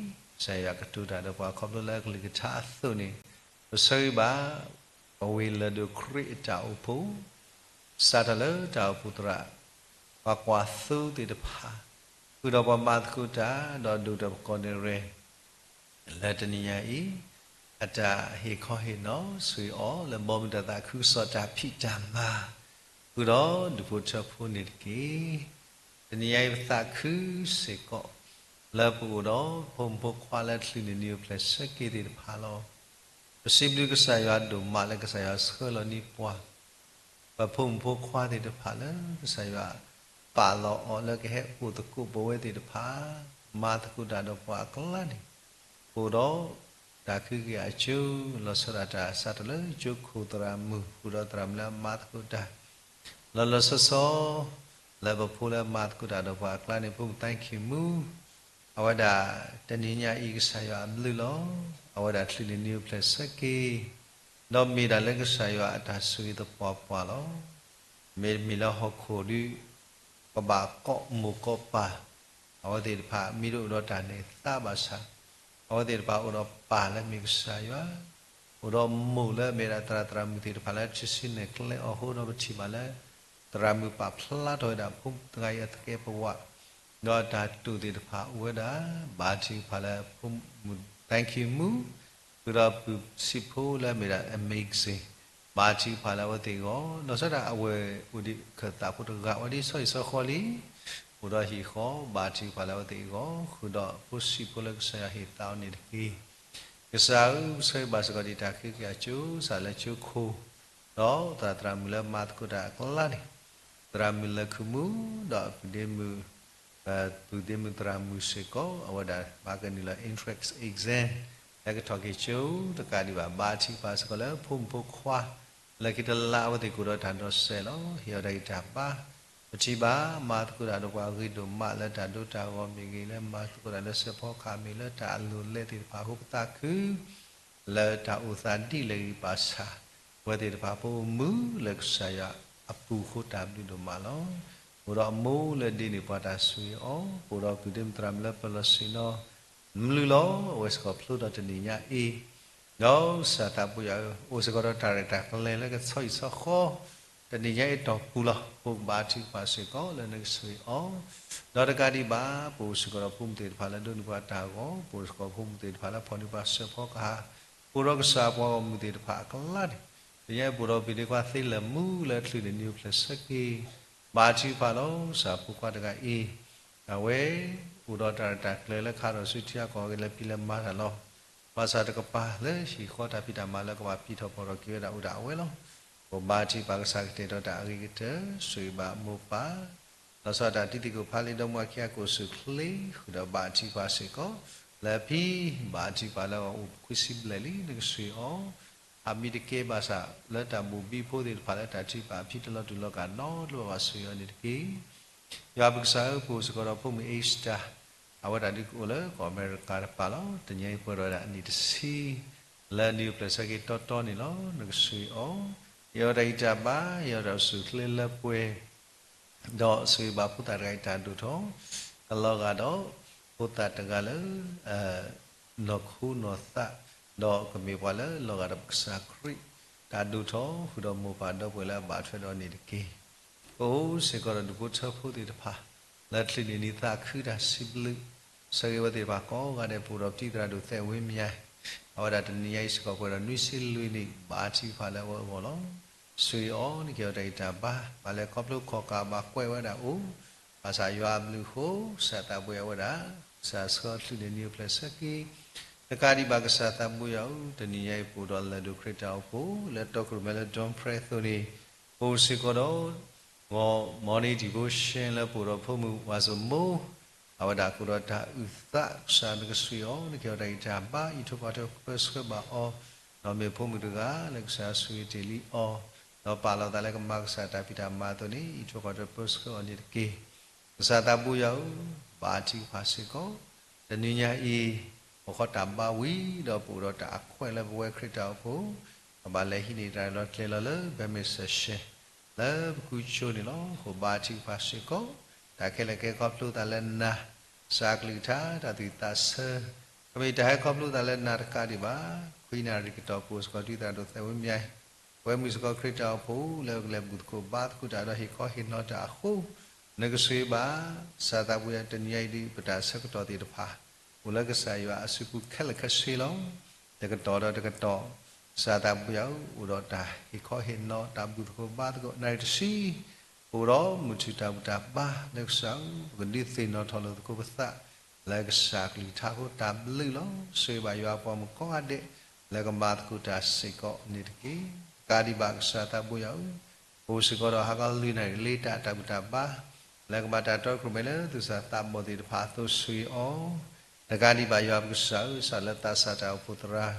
စၢ်ယွၤကတိၤတၢ်ဒီးပှၤခီဖျိလၢအကလုၢ်ကထါအသိးန့ၣ် ပဆၢဂ့ၤဘၣ် ပဝ့ၢ်လၢၢ်ဒိၣ်ခရံာ်အတၢ်အိၣ်ဖှိၣ် စးထီၣ်လၢတၢ်အိၣ်ဖှိၣ်သရၣ် ပှၤကွၢ်သိသ့ၣ်တဖၣ်, ဃုာ်ဒီးပှၤမၤသကိးတၢ် ဒီးဒိၣ်တၢ်ပကီၢ်နဲၣ်ရဲၣ် လၢတနံၤညါအံၤ အတၢ်ဟ့ၣ်ခီဟ့ၣ်နီၤဆိၣ်ဂ့ၤအီၤ လၢဘီမုၢ်တၢ်သးခုကစီၣ်တၢ်ဖံးတၢ်မၤ ဃုာ်ဒီးဒူၣ်ဖိထၢဖိန့ၣ်တက့ၢ်. တနံၤညါအံၤပသးခုစ့ၢ်ကီး လၢပအိၣ်ဒီးဖိမုၣ်ဖိခွါလၢချုးန့ၢ်နံၣ်အိၣ်ဖျဲၣ်ဆၢက့ၤသ့ၣ်တဖၣ်လီၤ. ပစံးဘျုးကစၢ်ယွၤဒိၣ်မးလၢကစၢ်ယွၤဆှၢလီၤန့ၢ်ပှၤ ပဖိမုၣ်ဖိခွါသ့ၣ်တဖၣ်လၢကစၢ်ယွၤပာ်လီၤအီၤလၢကဟဲအိၣ်သကိးပဝဲသ့ၣ်တဖၣ် မၤသကိးတၢ်ဒီးပှၤအကျါန့ၣ်, အိၣ်ဒီးတၢ်ခုက့ၤအစိၤ လီၤဆီဒၣ်တၢ်အစးထီၣ်လၢကၠိခိၣ်သရၣ်မုၣ် ဃုာ်ဒီးသရၣ်မုၣ်လၢအမၤသကိးတၢ် လီၤလီၤဆီဆီ လၢပဖိလၢမၤသကိးတၢ်ဒီးပှၤအကျါန့ၣ် ဖိမုၣ်သၣ်ခံမူ အဝဲဒၣ်တနံၤညါအံၤကစၢ်ယွၤအဘျုးလီၤ. အဝဲဒၣ်ချုးန့ၢ်နံၣ်အိၣ်ဖျဲၣ်ဆၢက့ၤ ဒီးမ့ၢ်ဒၣ်လၢကစၢ်ယွၤအတၢ်ဆိၣ်ဂ့ၤသပှၢ်ပှၢ်လီၤ. မ့တမ့ၢ်လၢဟီၣ်ခိၣ်ဒီး ကဘၣ်ကိးမိၢ်ကိးပၢ်, အဝဲသ့ၣ်တဖၣ်မ့ၢ်တအိၣ်ဒီးတၢ်န့ၣ်သးဘၣ်ဆၣ်, အဝဲသ့ၣ်တဖၣ်အိၣ်ဒီးပၢ်လၢမ့ၢ်ကစၢ်ယွၤ, အိၣ်ဒီးမိၢ်လၢမ့ၢ်ဒၣ်သရၣ်သရၣ်မုၣ်သ့ၣ်တဖၣ်လၢထံဆံနဲၣ်ကျဲအီၤအဃိဒီး ပထံၣ်ဘၣ်လၢ သရၣ်မုၣ်ပာ်ဖျါထီၣ်ဝဲဒၣ်ဖိတဂၤအံၤအသကဲးပဝး, ဒီးတၢ်တိာ်သ့ၣ်တဖၣ်အိၣ်ဝဲဒၣ်, ဘါထုကဖၣ်လၢဖိမုၣ် thank you မူ, ဃုာ်ဒီးပုၢ်ဆံးဖိလၢမ့ၢ်ဒၣ် amazing, ဘါထုကဖၣ်လၢအဝဲသ့ၣ်အဂီၢ်, ဒီးဆၢဒၣ်အဝဲအိၣ်ဒံးခၢၣ်သးဖိတဂၤဝဲဒ်ဆီဟံၣ်ဆီဃီလံ, အိၣ်ဒီးဟံၣ်ဃီ ဘါထုကဖၣ်လၢအဝဲသ့ၣ်အဂီၢ်, ဃုာ်ဒီးဖိဆံးဖိလၢကစၢ်ယွၤဟ့ၣ်သါအီၤန့ၣ်တက့ၢ်. ကစၢ်ဧၢ, ပဆၢဂ့ၤဘၣ်စ့ၢ်ကီးဒံးတၢ်ခုက့ၤအစိၤစးလၢကၠိခိၣ်, ဒီးသရၣ်သရၣ်မုၣ်လၢမၤသကိးတၢ်အကျါန့ၣ်, သရၣ်မုၣ်လၢၢ်ခုၣ်မူ, ဒီးပုၢ်ဒ့မုၣ် ပုၢ်ဒ့မုၣ်သရၣ်မုၣ်စ့ၢ်ကီး အဝဲဒၣ်ဘၣ်ကနုာ်လီၤ entrance exam လၢကထီၣ်က့ၤကၠိတကးဒံးဘၣ်, ဘါထုကဖၣ်စ့ၢ်ကီးလၢဖိမုၣ်ဖိခွါ လၢခံတလါအဝဲသ့ၣ်ကအိၣ်ဒီးတၢ်ဒိးစဲးလီၤ. ဟ့ၣ်အီၤတၢ်ဂံၢ်တၢ်ဘါ, ပထံၣ်ဘၣ်မၤသကိးတၢ်ဒီးပှၤအဂ့ၤဒိၣ်မး လၢတၢ်ဒိတၢ်ဂီၤမ့ၢ်ဂ့ၤ, လၢမၤသကိးတၢ်လၢစဲးဖီကဟၣ်မ့ၢ်ဂ့ၤ, လၢတၢ်အလီၢ်လဲသ့ၣ်တဖၣ်အဃိ ပသးခု လၢတၢ်အိၣ်သးဒ်လဲၣ်ဂ့ၤဘၣ်ဆၣ်, အဝဲသ့ၣ်တဖၣ်ဖိအိၣ်မုာ်လၢကစၢ်ယွၤအပူၤအဃိ တၢ်ဘျုးဒိၣ်မးလီၤ. အိၣ်ဒီးအမိၢ်လၢဒ့န့ၢ်ပှၤတၢ်ဆိၣ်ဂ့ၤအီၤ, အိၣ်ဒီးပုၢ်ဒ့မုၣ်သရၣ်မုၣ်လၢပလီၢ်ဆ့ၣ်နီၤ မုာ်လီၤ. အဝဲစ့ၢ်ကီးဖျိဒီးတနံၤညါအံၤ, ဒီးကစၢ်သးဘိယွၤဧၢ, အိၣ်စ့ၢ်ကီးဒီးတၢ်ရဲၣ်တၢ်ကျဲၤလၢကဆီဟံၣ်ဆီဃီ တနံၤညါအံၤတီၢ်ပူၤလီၤ. ပဘါထုကဖၣ်စ့ၢ်ကီးလၢနကဆိၣ်ဂ့ၤအီၤ, ဒီးတကးဒံးဘၣ် ပအိၣ်စ့ၢ်ကီးဒီးဖိမုၣ်သ့ၣ်တဖၣ်လၢဒိးန့ၢ်ပှၤတၢ်ဂီၤ, ပအိၣ်စ့ၢ်ကီးဖိမုၣ်သ့ၣ်တဖၣ်လၢဖီၣ်န့ၢ်ပှၤစဲးဖီကဟၣ်, ပအိၣ်ဒီးကစၢ်ပှၤဂီၢ်မုၢ်သ့ၣ်တဖၣ်အကျါန့ၣ်, တနံၤညါအံၤပအိၣ်ဒီးပဒ့ခွါသ့လၢာ်မူလၢချုးန့ၢ်နံၣ်အိၣ်ဖျဲၣ်ဆၢက့ၤ, ဘါထုကဖၣ်လီၤ. ကစၢ်ဖိခွါတဂၤအံၤ အဝဲ အိၣ်ဒီးတၢ်ရဲၣ်တၢ်ကျဲၤလၢခါထီၣ်ဆူထံဂၤကီၢ်ဂၤလၢပျံၤလၢမၤတၢ်လီၤ. ဘၣ်ဆၣ်တကပၤလၢဟံၣ်ဃီတၢ်ဖံးတၢ်မၤလၢကဘၣ်ပျံၤထီၣ်ဖီၣ်ထီၣ်က့ၤဝဲဒၣ်အိၣ်ဒၣ်အဝဲလီၤ. ပဘါထုကဖၣ်ကစၢ်ကတဲာ်ကတီၤတၢ်အဂ့ၤကတၢၢ် ဆိၣ်ဂ့ၤဘၣ်မိၢ်ပၢ်, လီၤဆီဒၣ်တၢ်တံၤသကိးဖးလံာ်ဒီမါဝၤခံဂၤကိးဆူၣ်ချ့ ဃုာ်ဒီးဘါထုကဖၣ်စ့ၢ်ကီး, လၢဖံ ဘါထုကဖၣ်လၢအအိၣ်ခွံဆံဘျဲၣ်လံ နကဆိၣ်ဂ့ၤအီၤ, ဟးမံတကဲဘၣ်ဆၣ် လၢတၢ်ဘိၣ်ဘံဖိသ့ၣ်တဖၣ်လၢတၢ်ထုကဖၣ်အဖံတလီၤတူာ်လီၤကာ်နီတဘျီဘၣ် ဆိၣ်ဂ့ၤအီၤန့ၣ်တက့ၢ်. ယွၤပကစၢ်ဧၢ, ပအိၣ်စ့ၢ်ကီးဒီးဖိမုၣ်အ့စတၢ်, အဝဲဒၣ်ဒုးကအိၣ်လၢကီၢ်အမဲရကၤတပၤလီၤ. တနံၤအံၤပှဲၤဒီးဝဲဒၣ်အနံၣ်တဆံ လၢနံၣ်အိၣ်ဖျဲၣ်ဆၢက့ၤတီတီန့ၣ်လီၤ. နကဆိၣ်ဂ့ၤအီၤ, ဟ့ၣ်အီၤတၢ်ဂံၢ်တၢ်ဘါ, ဟ့ၣ်အီၤတၢ်အိၣ်ဆူၣ်အိၣ်ချ့လၢပှဲၤ ဒီးဆိၣ်ဂ့ၤဘၣ်ဖိသၣ်တဂၤအံၤတၢ်ဒိၣ်ထီၣ်, ကလီၤဂာ်ဒီးဖိသၣ်တဂၤလၢ နီၢ်ခိနီၢ်သး, ဒီးကမ့ၢ်ပှၤလၢလီၤဂာ်ဒီးပကစၢ်ခရံာ် တၢ်ဒိၣ်ထီၣ်ဃုာ်ဒီးမိၢ်ပၢ်ဒီပုၢ်ဝဲၢ်လၢအဘၣ်ထွဲဒီးန့ၣ်တက့ၢ်. ပအိၣ်စ့ၢ်ကီးဒီးဒူၣ်ဖိထၢဖိသ့ၣ်တဖၣ် လၢချုးန့ၢ်နံၣ်သးခုတၢ်စံးဘျုး ဆၢဂ့ၤဝဲသ့ၣ်တဖၣ်ကိးဂၤဒဲး ပအိၣ်ဒီးပတံၤသရၣ်ဒိၣ်သဲးဝ့မၠဲၣ်, အဝဲဒၣ်တနံၤညါအံၤစ့ၢ်ကီးပှဲၤဒီးနွံဆံလွံၢ်နံၣ် ဘါထုကဖၣ်လၢအဝဲအဂီၢ်လီၤ. ဆိၣ်ဂ့ၤအီၤ နကဟ့ၣ်အီၤတၢ်ဂံၢ်တၢ်ဘါ, ဘၣ်လဲၤခီဖျိခီၣ်ကးဘၣ်ကွဲးဝဲဒၣ်အိၣ်, ဘၣ်ဆၣ်ယွၤအဘျုးအဃိ ကစၢ်သးဘိယွၤဝဲဒၣ်, ကစၢ်ဆှၢချုးန့ၢ်နံၣ်အိၣ်ဖျဲၣ်ဆၢက့ၤ, တကးဒံးဘၣ်ကစၢ်သးဘိယွၤဧၢ, တနံၤညါအံၤပအိၣ်ဒီးလၢၢ်ဒိၣ်ခရံာ်တၢ်အိၣ်ဖှိၣ် လၢတီခိၣ်ရိၣ်မဲလၢ Don Prayer အသိးန့ၣ်, ပအိၣ်စ့ၢ်ကီးဒီး ဂီၤ morning devotion လၢပအိၣ်ဒီးဖိမုၣ်ဝါစိမိၢ်, အဝဲဒၣ်ကအိၣ်ဒီးတၢ်အုၣ်သး ကစၢ်နကဆိၣ်ဂ့ၤအီၤ, နကဟ့ၣ်အီၤတၢ်ဂံၢ်တၢ်ဘါ, အံးထွဲကွၢ်ထွဲပၢဆှၢဘၣ်အီၤ, ဒီးမ့ၢ်ဖိမုၣ်တဂၤလၢကစၢ်ဆိၣ်ဂ့ၤတ့ၢ်လံအီၤ, ဒီးပာ်လီၤသးလၢကမၤကစၢ်တၢ်ဖံးတၢ်မၤအသိးန့ၣ် အံးထွဲကွၢ်ထွဲပၢဆှၢအီၤန့ၣ်တက့ၢ်. ကစၢ်သးဘိယွၤဧၢ, ဘါထုကဖၣ်စ့ၢ်ကီး, တနံၤညါအံၤ ပဃီတၢ်ဘါဝံၤဒီးပအိၣ်ဒီးတၢ်အခွဲးလၢပဝဲခရံာ်တၢ်အိၣ်ဖှိၣ်, ကဘၣ်လဲၤဟံးန့ၢ်တၢ်ရဲၣ်တၢ်ကျဲၤလီၤလၢ ဘဲမ့ၢ်စဲးရှဲ လၢပကုကၠိန့ၣ်လီၤ. ဃိဘါထုကဖၣ်စ့ၢ်ကီး, တၢ်ခဲလၢာ်ကဟဲခီဖျိသးလၢနၤ, ကစၢ်အကလုၢ်ကထါတၢ်သူၣ်သးဆၢ, ကမ့ၢ်တၢ်ဟဲခီဖျိသးလၢနၤတကးဒံးဘၣ်, ခွံနၣ်ရံၣ်ကတီၢ်ပအိၣ်စ့ၢ်ကီးတံၤသရၣ်ဒိၣ်သဲးဝ့မၠဲၣ်, ပဝဲမုၢ်စ့ၢ်ကီးခရံာ်တၢ်အိၣ်ဖှိၣ်လၢပကလဲၤဘူၣ်သကိးဘါသကိးတၢ်ဒီးဟ့ၣ်ခီဟ့ၣ်နီၤတၢ်အဃိ, နကဆိၣ်ဂ့ၤဘၣ် ကစၢ်သးဘိယွၤ တနံၤညါအံၤဒ် ပတၢ်ဆၢကတီၢ်သ့ၣ်တဖၣ် အိၣ်လၢကစၢ်ယွၤအစုပူၤခဲလၢာ်ခဲဆ့လီၤ. တကတီၢ်ဒီးတကတီၢ် ကစၢ်သးဘိယွၤဧၢ အိၣ်ဒီးတၢ်ဟ့ၣ်ခီဟ့ၣ်နီၤ တၢ်ဘူၣ်သကိးဘါသကိး နၣ်ရံၣ်တဆံ အိၣ်ဒီးမုၢ်ထူၣ်တၢ်ဘူၣ်တၢ်ဘါလၢကစၢ်ဧၢ ပကဒုးသ့ၣ်နီၣ်ထီၣ်လိာ်သကိးပသး လၢကစၢ်ကလုၢ်ကထါအဃိ တၢ်ဘျုးလီၤ. ဆိၣ်ဂ့ၤဘၣ်ယွၤအပှၤမုၣ်ကိးဂၤဒဲး လၢကမၤသကိးတၢ်စ့ၢ်ကီးန့ၣ်တက့ၢ်. တကးဒံးဘၣ် ကစၢ်သးဘိယွၤဧၢ အိၣ်စ့ၢ်ကီးဒီးဟါခီလွံၢ်နၣ်ရံၣ်လၢတၢ် တၢ်ဘူၣ်တၢ်ဘါ လၢကဘၣ်တၢ်တီခိၣ်ရိၣ်မဲလၢသူၣ်စၢ်သးဘီၣ်သ့ၣ်တဖၣ်အသိး ဆိၣ်ဂ့ၤအီၤ. တကးဒံးဘၣ် ယွၤပကစၢ်ဧၢ စးလၢသးစၢ်တၢ်အိၣ်ဖှိၣ်သရၣ်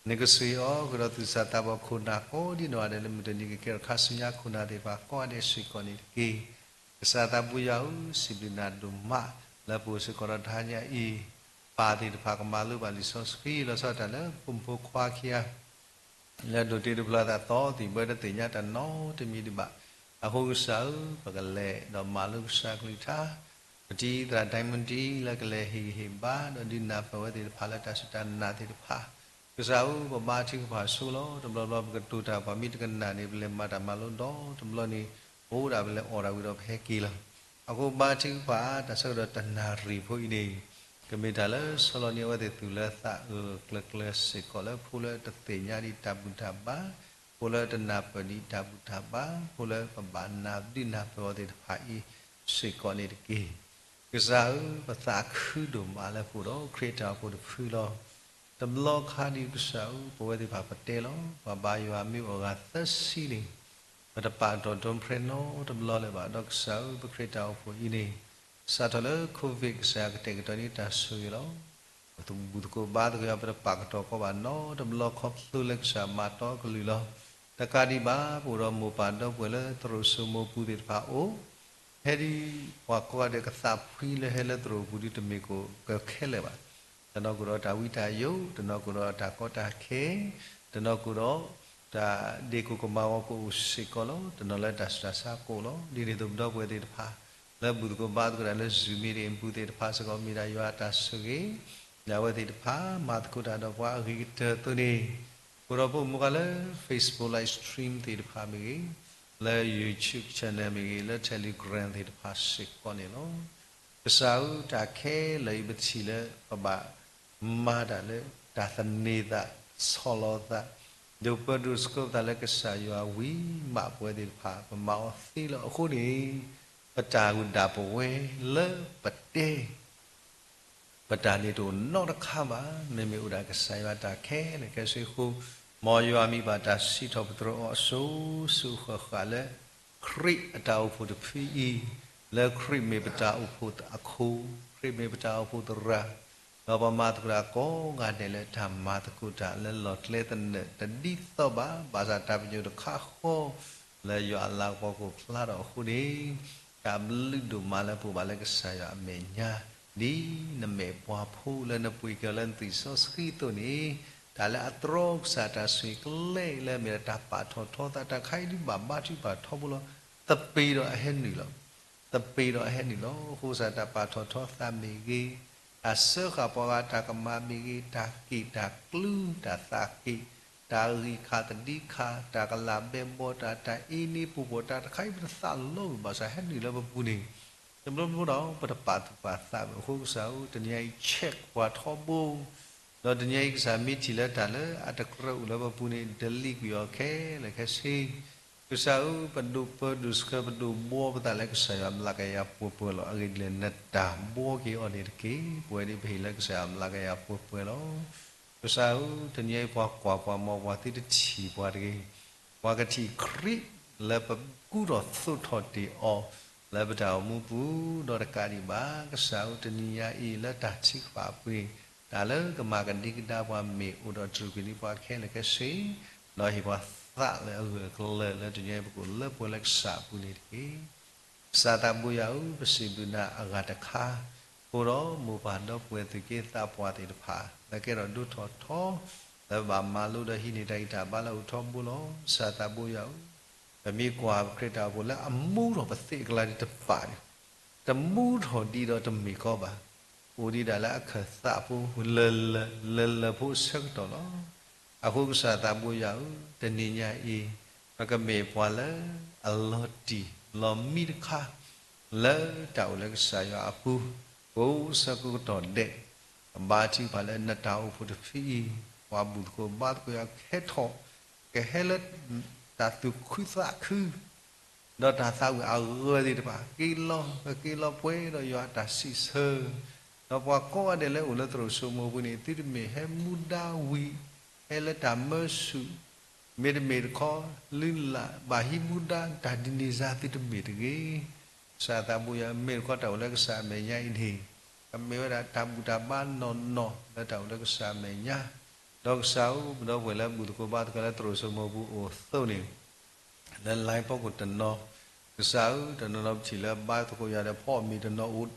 နကဆိၣ်ဂ့ၤအီၤ ဃုာ်ဒီးသူၣ်စၢ်သးဘီၣ်ခိၣ်နၢ်ကိးဒံနီၢ်ဂၤဒဲး လၢမုၢ်တနံၤကကဲထီၣ်ခါဆူညါ ခိၣ်နၢ်သ့ၣ်တဖၣ်ကိးဂၤဒဲးစ့ၢ်ကီးန့ၣ်တက့ၢ်. ကစၢ်သးဘိယွၤဧၢ စံးဘျုးနၤဒိၣ်မး လၢပအိၣ်စ့ၢ်ကီးဒီးတဟါညါအံၤ ပၢ်သ့ၣ်တဖၣ်ကမၤလိဘၣ်လံာ်စီဆှံ လီၤဆီဒၣ်တၢ်လၢဖိမုၣ်ဖိခွါခံဂၤ လၢဒိးတ့ဒိးဖျီသးသီသံၣ်ဘၢတသ့ၣ်ညါတၢ်နီတမံၤဒံးဘၣ်. အဃိကစၢ်ဧၢ ပကလဲၤဒီးမၤလိကစၢ်ကလုၢ်ကထါ ပတံၤသရၣ် Diamond လၢကလဲၤဟ့ၣ်ဂံၢ်ဟ့ၣ်ဘါ ဒီးဒုးနၢ်ပၢၢ်ဝဲသ့ၣ်တဖၣ်လၢတၢ်စူၢ်တၢ်နာ်သ့ၣ်တဖၣ် ကစၢ်ဧၢ ပဘါထုကဖၣ်ဆိလီၤ. တဘျီဘျီပကတိၤတၢ် ပှၤမ့ၢ်တကနၣ်န့ၣ် ပလဲၤမၤတၢ်မၤလိဒီး တဘျီန့ၣ် ပအိၣ်ဒၣ်ပလဲၤအီၣ်ဒၣ်ဝံၤဒီးပဟဲက့ၤလီၤ. အဃိဘါထုကဖၣ် တၢ်ဆၢကတီၢ်တနၣ်ရံၣ်ဖိအံၤန့ၣ် ကမ့ၢ်တၢ်လၢဆီလီၤန့ၢ်အဝဲသ့ၣ်သူၣ်လၢသးဂၢၢ်ဂၢၢ်ကျၢၤကျၢၤစ့ၢ်ကီး လၢဖိလၢတသ့ၣ်ညါဒံးတၢ်ဘူၣ်တၢ်ဘါ, ဖိလၢတနၢ်ပၢၢ်ဒံးတၢ်ဘူၣ်တၢ်ဘါ, ဖိလၢပဘၣ်နၢ်ဒုးနၢ်ပၢၢ်အီၤသ့ၣ်တဖၣ်အံၤစ့ၢ်ကီးန့ၣ်တက့ၢ်. ကစၢ်ဧၢ, ပသးခုဒိၣ်မးလၢပအိၣ်ဒီးခရံာ်အတၢ်အိၣ်ဖှိၣ်တဖုလီၤ. တဘျီခါဒံးကစၢ်ဧၢ, ပဝဲသ့ၣ်တဖၣ်ပတဲလီၤ, ပှၤဘါယွၤမ့ၢ်အိၣ်အဂၤသၢဆံန့ၣ်, ပတပာ်ကတီၢ်ဒိဖျဲးနီတဘျီလၢၤဘၣ်. ဒီးကစၢ်ဧၢ, ပခရံာ်တၢ်အိၣ်ဖှိၣ်အံၤန့ၣ်, စးထီၣ်လၢ COVID ကစၢ်ကတဲာ်ကတီၤန့ၢ်တၢ်ဆိၣ်ဂ့ၤလီၤ. ပဘူၣ်သကိးဘါသကိးယွၤ ပတပာ်ကတီၢ်ကီဘၣ်နီတဘျီ ခီဖျိလၢကစၢ်မၤတီကလုၢ်လီၤ. တကးဒံးဘၣ် ပအိၣ်ဒီးမိၢ်ပၢ်ဒီပုၢ်ဝဲၢ်လၢသရိာ်စိမိၤပူၤသ့ၣ်တဖၣ်အအိၣ်, ဖဲဒ်ပှၤကိးဂၤဒဲးကသးဖှံလၢဟဲလၢသရိာ်ပူၤဒ်တမ့ၢ်ကီၢ်ကီခဲလၢာ်ဘၣ်. တနီၤကအိၣ်ဒီးတၢ်ဝံတၢ်ယိး, တနီၤကအိၣ်ဒီးတၢ်ကီတၢ်ခဲ, တနီၤကအိၣ်ဒီး တၢ်ဒ့ၣ်ကအိၣ်ကမၤဝီကအိၣ်စ့ၢ်ကီးလီၤ. တနီၤလၢတၢ်ဆူးတၢ်ဆါကအိၣ်လီၤ. ဒ်န့ၣ်အသိးပဒီပုၢ်ဝဲၢ်သ့ၣ်တဖၣ် လၢဘူၣ်သကိးဘါသကိးတၢ်လၢ Zoom meeting ပူၤသ့ၣ်တဖၣ်စ့ၢ်ကီး မ့ၢ်ဒၣ်ယွၤအတၢ်ဆိၣ်ဂ့ၤ လၢအဝဲသ့ၣ်တဖၣ် မၤသကိးတၢ်ဒီးပှၤအဂ့ၤကတၢၢ်အသိးန့ၣ်, ပအိၣ်ဒီးဖိမုၣ်ဖိခွါလၢ Facebook live stream သ့ၣ်တဖၣ်မ့ၢ်ဂ့ၤ, လၢ YouTube channel မ့ၢ်ဂ့ၤ, လၢ Telegram သ့ၣ်တဖၣ်စ့ၢ်ကီးန့ၣ်လီၤ. ကစၢ်ဧၢ, တၢ်ခဲလၢာ်အံၤပထံၣ်လၢပဘၣ်မၤတၢ်လၢတၢ်သန့ၤသး, ဆီၣ်လီၤသး, ဒိးပၢဒိးဆှၢပသးလၢကစၢ်ယွၤဝံၤမး ပဝဲသ့ၣ်တဖၣ် ပမၤအီၤသ့လီၤ. အဃိန့ၣ်, ပတၢ်ဒၣ်ပဝဲလၢပတဲ ပတၢ်န့ၣ်တအိၣ်နီတခါဘၣ်. မ့မ့ၢ်အိၣ်ဒၣ်ကစၢ်ယွၤတၢ်ခဲလၢာ်ခဲဆ့အဃိ, မ်ယွၤမံၤဘၣ်တၢ်စံးထီၣ်ပတြၢၤအီၤအစိၤစိၤဃၣ်ဃၣ်လၢ ခရံာ်အတၢ်အိၣ်ဖှိၣ်တဖုအံၤ, လၢခရံာ်မ့ၢ်ပတၢ်အိၣ်ဖှိၣ်အခိၣ်, ခရံာ်မ့ၢ်ပတၢ်အိၣ်ဖှိၣ်သရၣ်, ဒီးပမၤသကိးတၢ်ကိးဂၤဒဲးလၢတၢ်မၤသကိးတၢ်လၢလီၢ်ကျဲသနၢၣ်တဒ်သိးဘၣ်, ဘၣ်ဆၣ်တၢ်ပညိၣ်တခါဃီ လၢယွၤအလၤကပီၤကအိၣ်ဖျါထီၣ်အဃိန့ၣ်, တၢ်ဘျုးဒိၣ်မးလၢပအိၣ်ဘၣ်လၢကစၢ်ယွၤအမဲာ်ညါ, ဒ်နမဲာ်ပှၤဖိလၢနပှ့ၤက့ၤအီၤလၢနသွံၣ်စီဆှံအသိးန့ၣ်, တၢ်လၢအတြီကစၢ်တၢ်ဆိၣ်ဂ့ၤကျဲလၢအမ့ၢ်ဒၣ်တၢ်ပာ်ထီၣ်ထီသး တၢ်ခါအံၤဒုးဘၣ်ဘါထုကဖၣ်ထီဘိလီၤ. သပ့ၤဒီးအဟဲနုာ်လီၤ. သပ့ၤဒီးအဟဲနုာ်လီၤ. အဃိကစၢ်တၢ်ပာ်ထီၣ်ထီသးမ့ၢ်ဂ့ၤ, တၢ်စၢဃာ်ပှၤဂၤတၢ်ကမၣ်မ့ၢ်ဂ့ၤ, တၢ်က့ၣ်တၢ်ကျူ တၢ်သးက့ၣ်, တၢ်ဂံၢ်ခးသဒံခး, တၢ်ကလးဘဲဘီတၢ်, တၢ်အ့န့ပူၤပိာ်တၢ် တခါအံၤပတသးလီဘၣ်ဆၣ် ဟဲနုာ်လၢပပူၤန့ၣ်, တဘျီဘျီဒီး ပတပာ်သူၣ်ပာ်သးဘၣ်. အဃိကစၢ်ဧၢ, တနံၤအံၤ check ပှၤထီဘိ ဒီးတနံၤအံၤကစၢ်မ့ၢ်ထံၣ်လၢတၢ်လၢအတကြၢးအိၣ်လၢပပူၤန့ၣ် delete ကွံာ်အီၤခဲလၢာ်ခဲဆ့. ကစၢ်ဧၢ, ပဒိးပၢဒိးဆှၢ ပဒိးဘှီပသးလၢကစၢ်ယွၤအမျးကယၤပှဲၤပှဲၤလီၤ. အဂ့ၢ်ဒ်လဲၣ်, နတၢ်ဘှီက့ၤအီၤန့ၣ်တက့ၢ်. ပဝဲဒၣ်ပဟ့ၣ်လၢကစၢ်ယွၤအမျးကယၤပှဲၤပှဲၤလီၤ. ကစၢ်ဧၢ, တနံၤအံၤပှၤကွၢ်ပှၤမၤ ပှၤသုတထံၣ်ပှၤတဂ့ၤ. ပှၤကထံၣ်ခရံာ်လၢပကူထီၣ်သိးထီၣ်တ့ၢ်အီၤ လၢပတၢ်အိၣ်မူပူၤ, ဒီးတကးဒံးဘၣ်, ကစၢ်ဧၢ, တနံၤညါအံၤလၢတၢ်ထုကဖၣ်အပူၤန့ၣ်, တၢ်လၢကမၤကဒံကဒါပှၤမ့ၢ်အိၣ်ဒီးတြူာ်ကွံာ်န့ၢ်ပှၤခဲလၢာ်ခဲဆ့, ဒီးဟ့ၣ်ပှၤသးလၢအဂၢၢ်အကျၢၤလၢတနံၤအံၤ ပကအိၣ်လၢပှဲၤလၢကစၢ်အပူၤန့ၣ်တက့ၢ်. ကစၢ်သးဘိယွၤဧၢ, ပစံးဘျုးနၤအဂၤတခါ, ဃိဒီးမိၢ်ပၢ်ဒီပုၢ်ဝဲၢ်သူၣ်က့သးပှၢ်သ့ၣ်တဖၣ် လၢကဲထီၣ်ဒိၣ်ထီၣ်ထီ, လၢဘၣ်မၤလိဒီးဟံးန့ၢ်တၢ်ဂံၢ်တၢ်ဘါလၢအိၣ်ထီဘိလီၤ. ကစၢ်သးဘိယွၤဧၢ, ပမ့ၢ်ကွၢ်ပခရံာ်တၢ်အိၣ်ဖှိၣ်လၢအမူထီၣ်ပသ့ၣ်အကျါဒ်တပာ်န့ၣ်, တမူထီၣ်ဒံးဒီးတမ့ၢ်ကီဘၣ်. အိၣ်ဒံးဒၣ်လၢအခၢၣ်သးဖိ လၢလၢလၢလၢဖိအဆၢကတီၢ်လီၤ. အဃိကစၢ်သးဘိယွၤဧၢ, တနံၤညါအံၤ, ပကမ့ၢ်ပှၤလၢအလီၤတံၢ်လီၤမံတခါ, လၢတၢ်အိၣ်လၢကစၢ်ယွၤအပူၤ, ကိးဆၢကတီၢ်ဒဲး, ဘါထုကဖၣ်လၢနတၢ်အိၣ်ဖှိၣ်တဖုအံၤ, ပှၤဘူၣ်သကိးဘါသကိးယွၤကဟဲထီၣ်, ကဟဲလၢတၢ်သူၣ်ခုသးခု ဒီးတၢ်သးဝံၣ်အဂၢၢ်သ့ၣ်တဖၣ် က့ၤလီၤ, ကက့ၤလီၤပှဲၤဒီးယွၤအတၢ်စံးဆၢ, ဒီးပှၤကိးဂၤဒဲးလၢအိၣ်လၢသရိာ်စိမိၤပူၤန့ၣ် သုတမ့ၢ်ဟဲမူဒါဝံၤ, ဟဲလၢတၢ်မၢဆူၣ်, မ့တမ့ၢ်တခီ, လုၢ်လၢ်ဘၣ်ဟံးမူဒါတၢ်ဒ်န့ၣ်စ့ၢ်သုတမ့ၢ်တဂ့ၤ. ကစၢ်သးဘိယွၤ မ့ၢ်တခီတၢ်အိၣ်လၢကစၢ်အမဲာ်ညါအံၤန့ၣ်, ကမ့ၢ်ဝဲဒၣ်တၢ်ဘူၣ်တၢ်ဘါနီၢ်နီၢ်လၢတၢ်အိၣ်လၢကစၢ်အမဲာ်ညါ, ဒီးကစၢ်ဧၢ, ပဒီပုၢ်ဝဲၢ်လၢဘူၣ်သကိးဘါသကိးလၢသရိာ်စိမိၤပူၤအိၣ်အသိးန့ၣ် လၢ line ဖီခိၣ်တနီၤ, ကစၢ်ဧၢ, တနီၤနီၤပထံၣ်လၢဘါသကိးယွၤဒီးဖီအီၣ်မ့ၤတနီၤအိၣ်,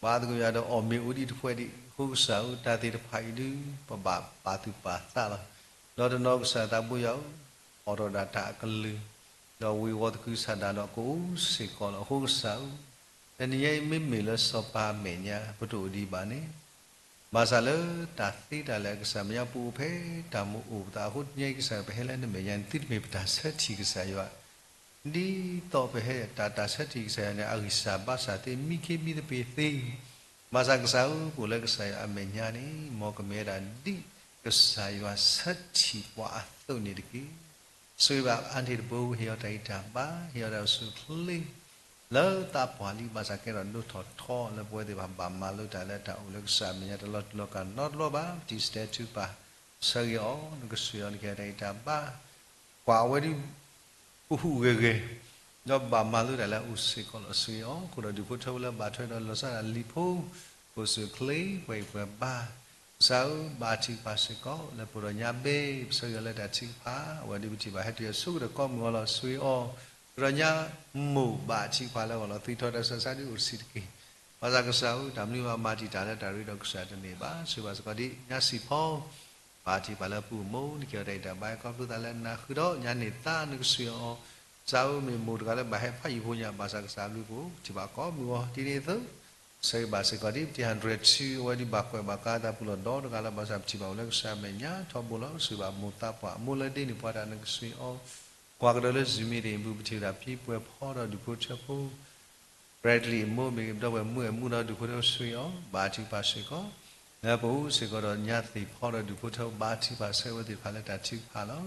ဘါသကိးယွၤဒီးအီၣ်မ့ၤအိၣ်ဒံးတဖှဲဒံး, အဃိကစၢ်ဧၢ, တၢ်သ့ၣ်တဖၣ်အံၤဒုး ပဘၣ်ပာ်သူၣ်ပာ်သးလီၤ. ဒီးတနီၤကစၢ်သးဘိယွၤဧၢ, အိးထီၣ်ဒၣ်တၢ်အကလုၢ်, ဒီးဝ့ၤဝီၤသကုၤဆးဒးဒီးကအိၣ်စ့ၢ်ကီးလီၤ. အဃိကစၢ်ဧၢ, တနံၤညါအံၤမ့မ့ၢ်လၢစီၤပၤအမဲာ်ညါ ပတအိၣ်ဒံးဘၣ်န့ၣ် ဘၣ်ဆၣ်လၢတၢ်သ့တၢ်လၢအကစၢ်မဲာ်ညါပအိၣ်ဖဲတၢ်မ့ၢ်အိၣ်ပသးအဃိ တနံၤညါအံၤကစၢ် ပဟဲလၢနမဲာ်ညါန့ၣ် သုတမ့ၢ်ပတၢ်ဆၢထံၣ်ကစၢ်ယွၤ, ဒ်သိးပဟဲတၢ်တၢ်ဆၢထံၣ်ကစၢ်ယွၤန့ၣ် အဂံၢ်စၢ်ဘါစၢ်သ့ မံခ့မံသပ့ၤသ့, ဘၣ်ဆၣ်ကစၢ်ဧၢ ပအိၣ်လၢကစၢ်ယွၤအမဲာ်ညါန့ၣ် မ်ကမ့ၢ်ဝဲဒၣ်ဒ်ကစၢ်ယွၤဆၢထံၣ်ပှၤအသိးန့ၣ်တက့ၢ်. ဆိၣ်ဂ့ၤဘၣ်အါန့ၢ်တဘိ ဟ့ၣ်အီၤတၢ်ဂံၢ်တၢ်ဘါ, ဟ့ၣ်အီၤတၢ်အိၣ်ဆူၣ်အိၣ်ချ့ လၢသးပှၢ်လံ ဘၣ်ဆၣ်ကဲထီၣ်ဒိၣ်ထီၣ်ထီလၢပဝဲသ့ၣ်တဖၣ်ဘၣ်မၤလိတၢ်လၢတၢ်အိၣ်လၢကစၢ်အမဲာ်ညါတလီၤတူာ်လီၤကာ်နီတဘျီဘၣ်. ပထံၣ်စတဲထုကဖၣ် ဆၢဂ့ၤအီၤ နကဆိၣ်ဂ့ၤအီၤ နကဟ့ၣ်အီၤတၢ်ဂံၢ်တၢ်ဘါ, ပှၤအဝဲဒုး ကဟူးဂဲၤဂဲၤ, ဒီးဘၣ်မၤလိတၢ်လၢအအိၣ်စ့ၢ်ကီးလီၤ. ဆိၣ်ဂ့ၤအီၤ အဃိဒီးဒူၣ်ဖိထၢဖိလၢဘၣ်ထွဲဒီးလီၤဆီဒၣ်တၢ်လံၤဖိ, ကအိၣ်ဆူၣ်အိၣ်ချ့ပှဲၤပှဲၤဘါ, ကစၢ်ဧၢ ဘၣ်ထုကဖၣ်စ့ၢ်ကီး လၢပှၤဒီးညါဘ့ၣ် ပဆၢဂ့ၤအီၤလၢတၢ်ထုကဖၣ် အဝဲဒုးပထံၣ်ဘၣ်ဟဲတုၤအဆိကတၢၢ်ကိးမုၢ်အီၤလီၤ. ဆိၣ်ဂ့ၤအီၤ ကဒီးညါမိၢ်ဘၣ်ထုကဖၣ်လၢအဂီၢ်လီၤ. သုးထီၣ်တၢ်ဆၢစးဒုးအိၣ်တဆံးတက့ၢ်. ဘၣ်ဆၣ်ကစၢ်ဧၢ တၢ်မနုၤမၤတံာ်တာ်လၢတၢ်ရ့ဒီးကစၢ်တန့ၢ်ဘၣ်. ဆိၣ်ဂ့ၤဘၣ်စ့ၢ်ကီးဒ်ညါစံၣ်ဖီ ဘၣ်ထုကဖၣ်လၢပူၤမိၢ် နကဟ့ၣ်အီၤတၢ်ဂံၢ်တၢ်ဘါ ခီဖျိသးလၢနၤဃုာ်ဒီးညါန့ၢ်သါ နကဆိၣ်ဂ့ၤအီၤ, ကစၢ်ဧၢ မ့ၢ်မိၢ်တဂၤလၢဘၣ်ဟဲဖးယံာ်ဖိညါ ဘၣ်ဆၣ်ကစၢ်အဘျုးအဖှိၣ် ပထံၣ်ဘၣ်ကိးမုၢ်အီၤ ဒ်န့ၣ်အသိး ဆၢဂ့ၤဘၣ်စ့ၢ်ကီးဒ် ပတံၢ်ဟးဒြဲးထု အဝဲဒုးဘၣ်ကွဲးဘၣ်ကါသးပူၤလီၤဒီတဂၤလၢ ဘၣ်ဆၣ်ပထံၣ်ဘၣ်အိၣ်လၢကစၢ်အမဲာ်ညါထီဘိလီၤ. ဆိၣ်ဂ့ၤဘၣ်မိၢ်သးပှၢ် အမိၢ်လၢဒ့န့ၣ်ပှၤတၢ် နကဆိၣ်ဂ့ၤအီၤ, ပှၤကဒီးလၢ Zoom meeting အပူၤ ပထံၣ်ဝဲဒၣ်ဖံပှဲၤဖီဒီးဒူၣ်ဖိထၢဖိ Bradley အမိၢ်မ့ၢ်ဂ့ၤ ဒီပုၢ်ဝဲၢ်မုၣ်အမုၣ်ဒီးဒူၣ်ဖိထၢဖိ ဆိၣ်ဂ့ၤအီၤ ဘၣ်ထုကဖၣ်စ့ၢ်ကီး, လၢပအိၣ်စ့ၢ်ကီးဒီးညါသ့ၣ်ဖီဒီးဒူၣ်ဖိထၢဖိ ဘၣ်ထုကဖၣ်ဆၢဝဲသ့ၣ်တဖၣ်လၢတၢ်ထုကဖၣ်လီၤ.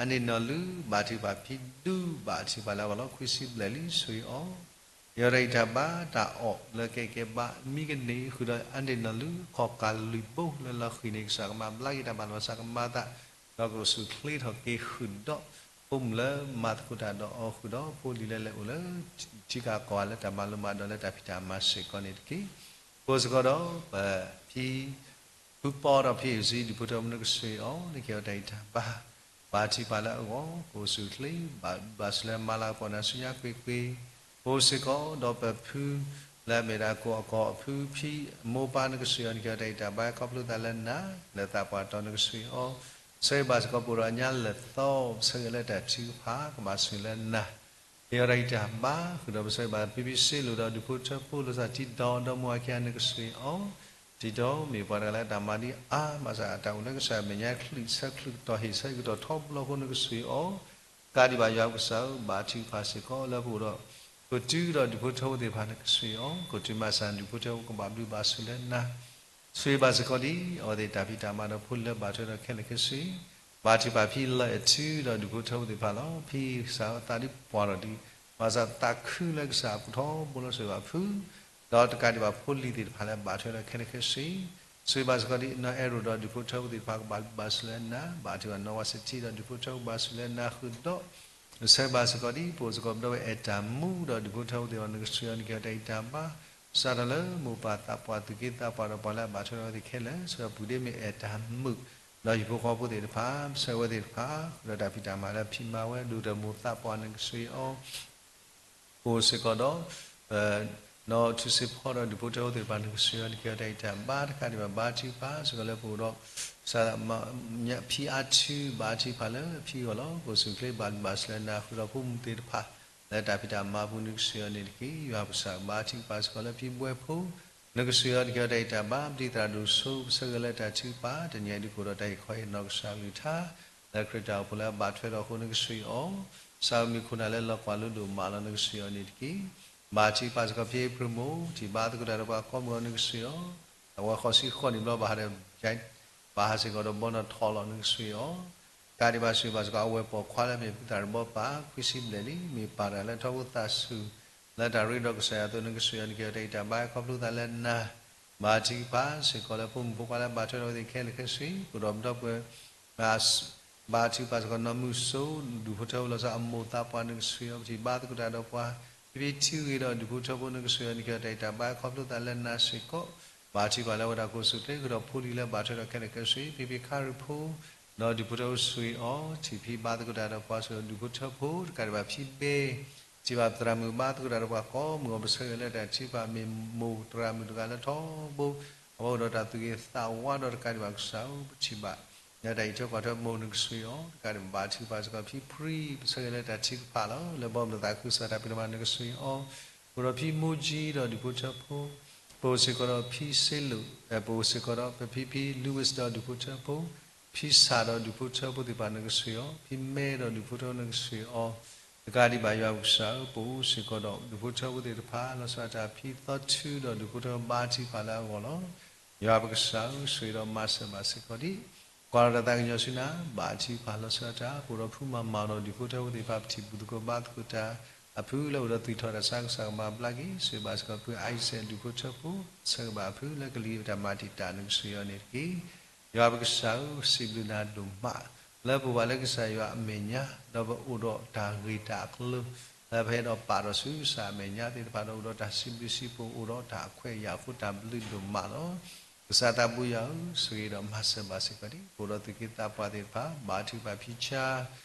အန့ၣ်နီၢ်လုၢ် ဘၣ်ထုကဖၣ်ဖံဒူ ဘၣ်ထုကဖၣ်လၢအဂီၢ်လီၤ ခွံဆံဘျဲၣ်လံ ဆိၣ်ဂ့ၤအီၤ, ယီၤတၢ်ဂံၢ်တၢ်ဘါ တၢ်အီၣ်လၢကဲကဲဘါ မံကန့ၢ်ဃုာ်ဒီးအန့ၣ်နီၢ်လုၢ် ခီၣ်ကးလွံၢ်ဘိလၢလီၤဃံၤန့ၣ် ကစၢ်ကမၤဘျါက့ၤတၢ်ဘၣ်လီၤ ကစၢ်ကမၤသး ဒီးကအိၣ်ဆူၣ်အိၣ်ချ့ထီၣ်က့ၤဃုာ်ဒီး ဖိမုၣ်လၢမၤသကိးတၢ်ဒီးအီၤဃုာ်ဒီး ဖိလံၤလၢလဲၤအိၣ်လၢ ထံကီၢ်ကီၢ်ဂၤလၢတၢ်မၤလိမၤဒိးလၢတၢ်ဖံးတၢ်မၤစ့ၢ်ကီးန့ၣ်တက့ၢ်. ပအိၣ်စ့ၢ်ကီးဒီး ပဖံ ဖုပီဒီးဖံအုၣ်စံ ဒူၣ်ဖိထၢဖိ နကဆိၣ်ဂ့ၤအီၤ နကဟ့ၣ်အီၤတၢ်ဂံၢ်တၢ်ဘါ ဘၣ်ထုကဖၣ်လၢအဂီၢ် ကအိၣ်ဆူၣ်အိၣ်ချ့ ဘၣ်ဘျုးဘၣ်ဆိၣ်လၢမၤလၤကပီၤနၤဆူညါကွ့ၢ်ကွ့ၢ်, ပအိၣ်စ့ၢ်ကီးဒီးပဖု လၢအမ့ၢ်ဒၣ်ကိၢ်အကီၢ်အဖုဖံအမိၢ်ပၢ် နကဆိၣ်ဂ့ၤအီၤ နကဟ့ၣ်အီၤတၢ်ဂံၢ်တၢ်ဘါ ခီဖျိသးလၢနၤ လၢသးပှၢ်တီၤ နကဆိၣ်ဂ့ၤအီၤ, ဆၢဂ့ၤဘၣ်စ့ၢ်ကီးပအိၣ်ဒီးညါလၢာ်သီ ပဆၢဂ့ၤလၢတၢ်ထုကဖၣ် ကဘၣ်ဆိၣ်ဂ့ၤလၢနၤ ဟ့ၣ်အီၤတၢ်ဂံၢ်တၢ်ဘါ ဃုာ်ဒီးပဆၢဂ့ၤဘၣ်ဖံဖံစ့လိာ်ဒီးဒူၣ်ဖိထၢဖိ လိာ်သးတံဒီဒီမိၢ်အခံဂၤ နကဆိၣ်ဂ့ၤအီၤ, တံဒီမ့ၢ်ပှၤတဂၤလၢတၢ်မၤဒ်အါမးစ့ၢ် အတၢ်အိၣ်လၢကစၢ်အမဲာ်ညါ ချုးဆၢချုးကတီၢ် ဟ့ၣ်ဆၢကတီၢ်ထီဘိလီၤအဃိ နကဆိၣ်ဂ့ၤအီၤ, ကးဒံးဘၣ်ယွၤပကစၢ်ဧၢ ဘၣ်ထုကဖၣ်စ့ၢ်ကီးလၢပအိၣ်ဒီး ကတုၤဒီးဒူၣ်ဖိထၢဖိသ့ၣ်တဖၣ် နကဆိၣ်ဂ့ၤအီၤ, ကတုၤမၤစၢ်ဒူၣ်ဖိထၢဖိ ကဘၣ်ဘျုးဘၣ်ဆိၣ်လၢနၤ ဆိၣ်ဂ့ၤဘၣ်စ့ၢ်ကီးဒ် အဝဲသ့ၣ်တၢ်ဖံးတၢ်မၤဒီးဖိလၢဘၣ်ထွဲဒီးခဲလၢာ်ခဲဆ့, ဘၣ်ထုကဖၣ်ဖံလၢအထုဒီးဒူၣ်ဖိထၢဖိသ့ၣ်တဖၣ်လီၤ. ဖံကစၢ်အသးဒ်ပှၢ်ထီၣ်ဒံး ဘၣ်ဆၣ်သးခုလၢကစၢ်အပူၤထီဘိလီၤ. ဆိၣ်ဂ့ၤဘၣ်ဖု ဒီးတကးဒံးဘၣ်ဖိလံၤသ့ၣ်တဖၣ်လၢဘၣ်ထွဲဒီးခဲလၢာ်ခဲဆ့, ဆိၣ်ဂ့ၤဘၣ်စ့ၢ်ကီးဒ်နီၢ်အဲၣ်ရိၣ်ဒီးဒူၣ်ဖိထၢဖိသ့ၣ်တဖၣ် ကဘၣ်ဘျုးဘၣ်ဆိၣ်လၢနၤ, ဘၣ်ထုကဖၣ်နီၢ်ဝါစတံဒီးဒူၣ်ဖိထၢဖိ ကဘၣ်ဆိၣ်လၢနၤဃုာ်ဒီး ဆိၣ်ဂ့ၤဘၣ်စ့ၢ်ကီးဒ် ပအိၣ်စ့ၢ်ကီးပဒီပုၢ်ဝဲၢ်အဲၣ်တၢ်မူဒီးဒူၣ်ဖိထၢဖိသ့ၣ်တဖၣ် နကဆိၣ်ဂ့ၤအီၤ နကဟ့ၣ်အီၤတၢ်ဂံၢ်တၢ်ဘါ, စးထီၣ်လၢမိၢ်ပၢ်သးပှၢ်သူၣ်က့သးပှၢ်ဒီးပှၤလၢအဘၣ်ထွဲဒီးအဝဲသ့ၣ်ခဲလၢာ် ဆိၣ်ဂ့ၤပုၢ်ဒ့မ့ၢ်အဲၣ်တၢ်မုာ် ဒီးဟံၣ်ဖိဃီဖိသ့ၣ်တဖၣ် ပဆၢဝဲသ့ၣ်တဖၣ် ဃုာ်ဒီးတၢ်ဖံးတၢ်မၤလၢဖံးမၤဝဲ ဒိၣ်ဒီးမိၢ်သးပှၢ် နကဆိၣ်ဂ့ၤအီၤ ပအိၣ်စ့ၢ်ကီးဒီး နီၢ်ထူစ့ဖီဒီးဒူၣ်ဖိထၢဖိသ့ၣ်တဖၣ် နကဆိၣ်ဂ့ၤအီၤ နကဟ့ၣ်အီၤတၢ်ဂံၢ်တၢ်ဘါ တကးဒံးဘၣ် ဘါထုကဖၣ်စ့ၢ်ကီးလၢပအိၣ်ဒီး ဖံအါထု ဘါထုကဖၣ်လၢဖံအဂီၢ်လီၤ. ပအိၣ်ဆူၣ်အိၣ်ချ့ဘၣ်ဘျုးဘၣ်ဆိၣ်လၢနၤဃုာ်ဒီးဖိမုၣ်သ့ၣ်တဖၣ် လၢတၢ်ဖံးတၢ်မၤပူၤ နကဆိၣ်ဂ့ၤအီၤန့ၣ်တက့ၢ်. ယွၤပကစၢ်ဘါထုကဖၣ်စ့ၢ်ကီးလၢဖံဘှဲဖိ နကဆိၣ်ဂ့ၤအီၤ နကဟ့ၣ်အီၤတၢ်ဂံၢ်တၢ်ဘါ ပတံၤသရၣ်ဒိၣ်စိ ပဆၢဂ့ၤလၢတၢ်ထုကဖၣ် တနံၤအံၤဒုးကအိၣ်ဒီးတၢ်ဟ့ၣ်ခီဟ့ၣ်နီၤကစၢ်ကလုၢ်ကထါ လၢခရံာ်တၢ်အိၣ်ဖှိၣ်လၢအဘၣ်ထွဲဒီးအဃိ နကဆိၣ်ဂ့ၤအီၤ ကစၢ်ဧၢ မ့ၢ်ခိၣ်နၢ်လၢလီၤကွၢ်လိဒိၣ်မးလီၤ နကဆိၣ်ဂ့ၤအီၤန့ၣ်တက့ၢ်. ဘါထုကဖၣ်စ့ၢ်ကီးဖဲအ့ဖြ့မိၢ် ထံၣ်ဘါသကိးတၢ်ဒီးပှၤကိးမုၢ်ဂီၤ နကဆှၢအီၤ, အဝဲဃိးဆံဃိးနံၣ်ဘျီ ဘၣ်ဟးဒီး ဘၣ်ဟးစ့ၢ်ကီးဒီးဘီနီၣ်ထီၣ်လီၤ နကဆှၢအီၤ, တကးဒံးဘၣ်ဆှၢဘၣ်စ့ၢ်ကီး အဝဲပိာ်ခွါလၢမ့ၢ်ဖုသၣ်တဘီပၢ် ခွံဆံဘျဲၣ်လံ မ့ၢ်ပၢ်တၢ်လၢထီဘိသးစူၤ လၢတၢ်ရ့ဒီးကစၢ်ယွၤအသိး နကဆှၢအီၤ နကဲထီၣ်တၢ်အံၤတၢ်ဘါ ခီဖျိသးလၢနၤ, ဘါထုကဖၣ်စ့ၢ်ကီးလၢဖိမုၣ်ဖိခွါလၢဘၣ်ထွဲဒီးအဝဲသ့ၣ်ခဲလၢာ်ခဲဆ့ အိၣ်ဒီးပဒီပုၢ်ဝဲၢ် ဘါထုကဖၣ်စ့ၢ်ကီးနီၢ်မုၢ်စိ ဒူၣ်ဖိထၢဖိလီၤဆီအမိၢ်သးပှၢ် နကဆှၢအီၤ ပထံၣ်ဘါသကိးတၢ်ဒီးပှၤ ဖံဖံထံဂ့ၤဒီးဒူၣ်ဖိထၢဖိ နကဆှၢအီၤ နကဲထီၣ်တၢ်အံၤတၢ်ဘါ ခီဖျိသးလၢနၤစ့ၢ်ကီး, ဘါထုကဖၣ်လၢအဝဲဒၣ်ကိးဆူၣ်ချ့ဃုာ်ဒီးဖိလံၤလၢဘၣ်ထွဲဒီးခဲလၢာ်ခဲဆ့ ဖံဖံခါရံၣ်ဖိ ဒီးဒူၣ်ဖိထၢဖိဆှၢအီၤ ထံၣ်ဖံဘါသကိးတၢ်ဒီးပှၤဆှၢဒီးဒူၣ်ဖိထၢဖိ တကးဒံးဘၣ်ဖံဘဲ ထံၣ်ဘၣ်သရၣ်မုၣ်ဘါသကိးတၢ်ဒီးပှၤကိးမုၢ်ဂီၤ ပဆၢဂ့ၤလၢတၢ်ထုကဖၣ် မ့ၢ်မိၢ်သရၣ်မုၣ်တဂၤလၢထီဘိ အဝဲအိၣ်ဒီးတၢ်သူၣ်ဂ့ၤသးဝါဒီးတကးဒံးဘၣ်ကစၢ်ဧၢ ပထံၣ်ဘၣ် လၢတၢ်အံးထွဲကွၢ်ထွဲမိၢ် နကဆှၢအီၤ တကးဒံးဘၣ် ဘါထုကဖၣ်စ့ၢ်ကီးဖံဖှံ ပဆၢဂ့ၤလၢတၢ်ထုကဖၣ်လီၤ လၢဘီမုၢ်သးခုကစီၣ်တၢ်ဖံးတၢ်မၤ နကဆှၢအီၤ, အိၣ်ဒီးဖံမိၢ်ကၠံဒီးဒူၣ်ဖိထၢဖိ ပအိၣ်စ့ၢ်ကီးဒီးဖံစ့လိၣ် ပအိၣ်စ့ၢ်ကီးဒီးပဖံဖံ Louis ဒီးဒူၣ်ဖိထၢဖိ ဖံစၣ်ဒီးဒူၣ်ဖိထၢဖိသ့ၣ်တဖၣ် နကဆှၢအီၤ, ဖံမဲဒီးဒူၣ်ဖိထၢဖိ နကဆှၢအီၤ, တကးဒံးဘၣ် ယွၤပကစၢ်ဧၢ ပအိၣ်စ့ၢ်ကီးဒီးဒူၣ်ဖိထၢဖိသ့ၣ်တဖၣ် လီၤဆီဒၣ်တၢ် ဖံသီထုဒီးဒူၣ်ဖိထၢဖိ ဘါထုကဖၣ်လၢအဂီၢ်လီၤ. ယွၤပကစၢ်ဧၢ ဆိၣ်ဂ့ၤဒီးမၤစၢၤဘၣ်စ့ၢ်ကီးဒံး ကွၢ်ဒီးတၢ်သးကညီၤဆူနၤ ဘါထုကဖၣ်လီၤဆီဒၣ်တၢ် ပအိၣ်ဒီးဖုမၤမၤဒီးဒူၣ်ဖိထၢဖိသ့ၣ်တဖၣ် ပထံၣ်ဘူၣ်သကိးဘါသကိးတၢ် အဖုလၢအိၣ်ဒီးသူၣ်ထီၣ်တၢ်ဆါကစၢ်ကမၤဘျါက့ၤ ဆိၣ်ဂ့ၤဘၣ်စ့ၢ်ကီးဖုအံစဲးဒူၣ်ဖိထၢဖိ ဆၢဂ့ၤဘၣ်အဖုလၢကလံၤတၢ်မၤတံာ်တာ် နကဆှၢအီၤန့ၣ်တက့ၢ်. ယွၤပကစၢ်ဧၢ စံးဘျုးနၤဒိၣ်မး လၢပအိၣ်ဘၣ်လၢကစၢ်ယွၤအမဲာ်ညါ ဒီးပအိၣ်ဒီးတၢ်ဂ့ၤတၢ်အကျိၤ လၢပဟဲဒီးပာ်ဒီးဆူကစၢ်အမဲာ်ညါသ့ၣ်တဖၣ်ဒီး အိၣ်ဒီးတၢ်စံးဘျုးစံးဖှိၣ် အိၣ်ဒီးတၢ်အခွဲးအယာ်အဃိ တၢ်ဘျုးဒိၣ်မးလီၤ. ကစၢ်သးဘိယွၤဧၢ ဆိၣ်ဂ့ၤဒီးမၤစၢၤဘၣ်စ့ၢ်ကီးဒံး ပအိၣ်ဒီးသူၣ်က့သးပှၢ်သ့ၣ်တဖၣ် ဘါထုကဖၣ်ဖံဆါ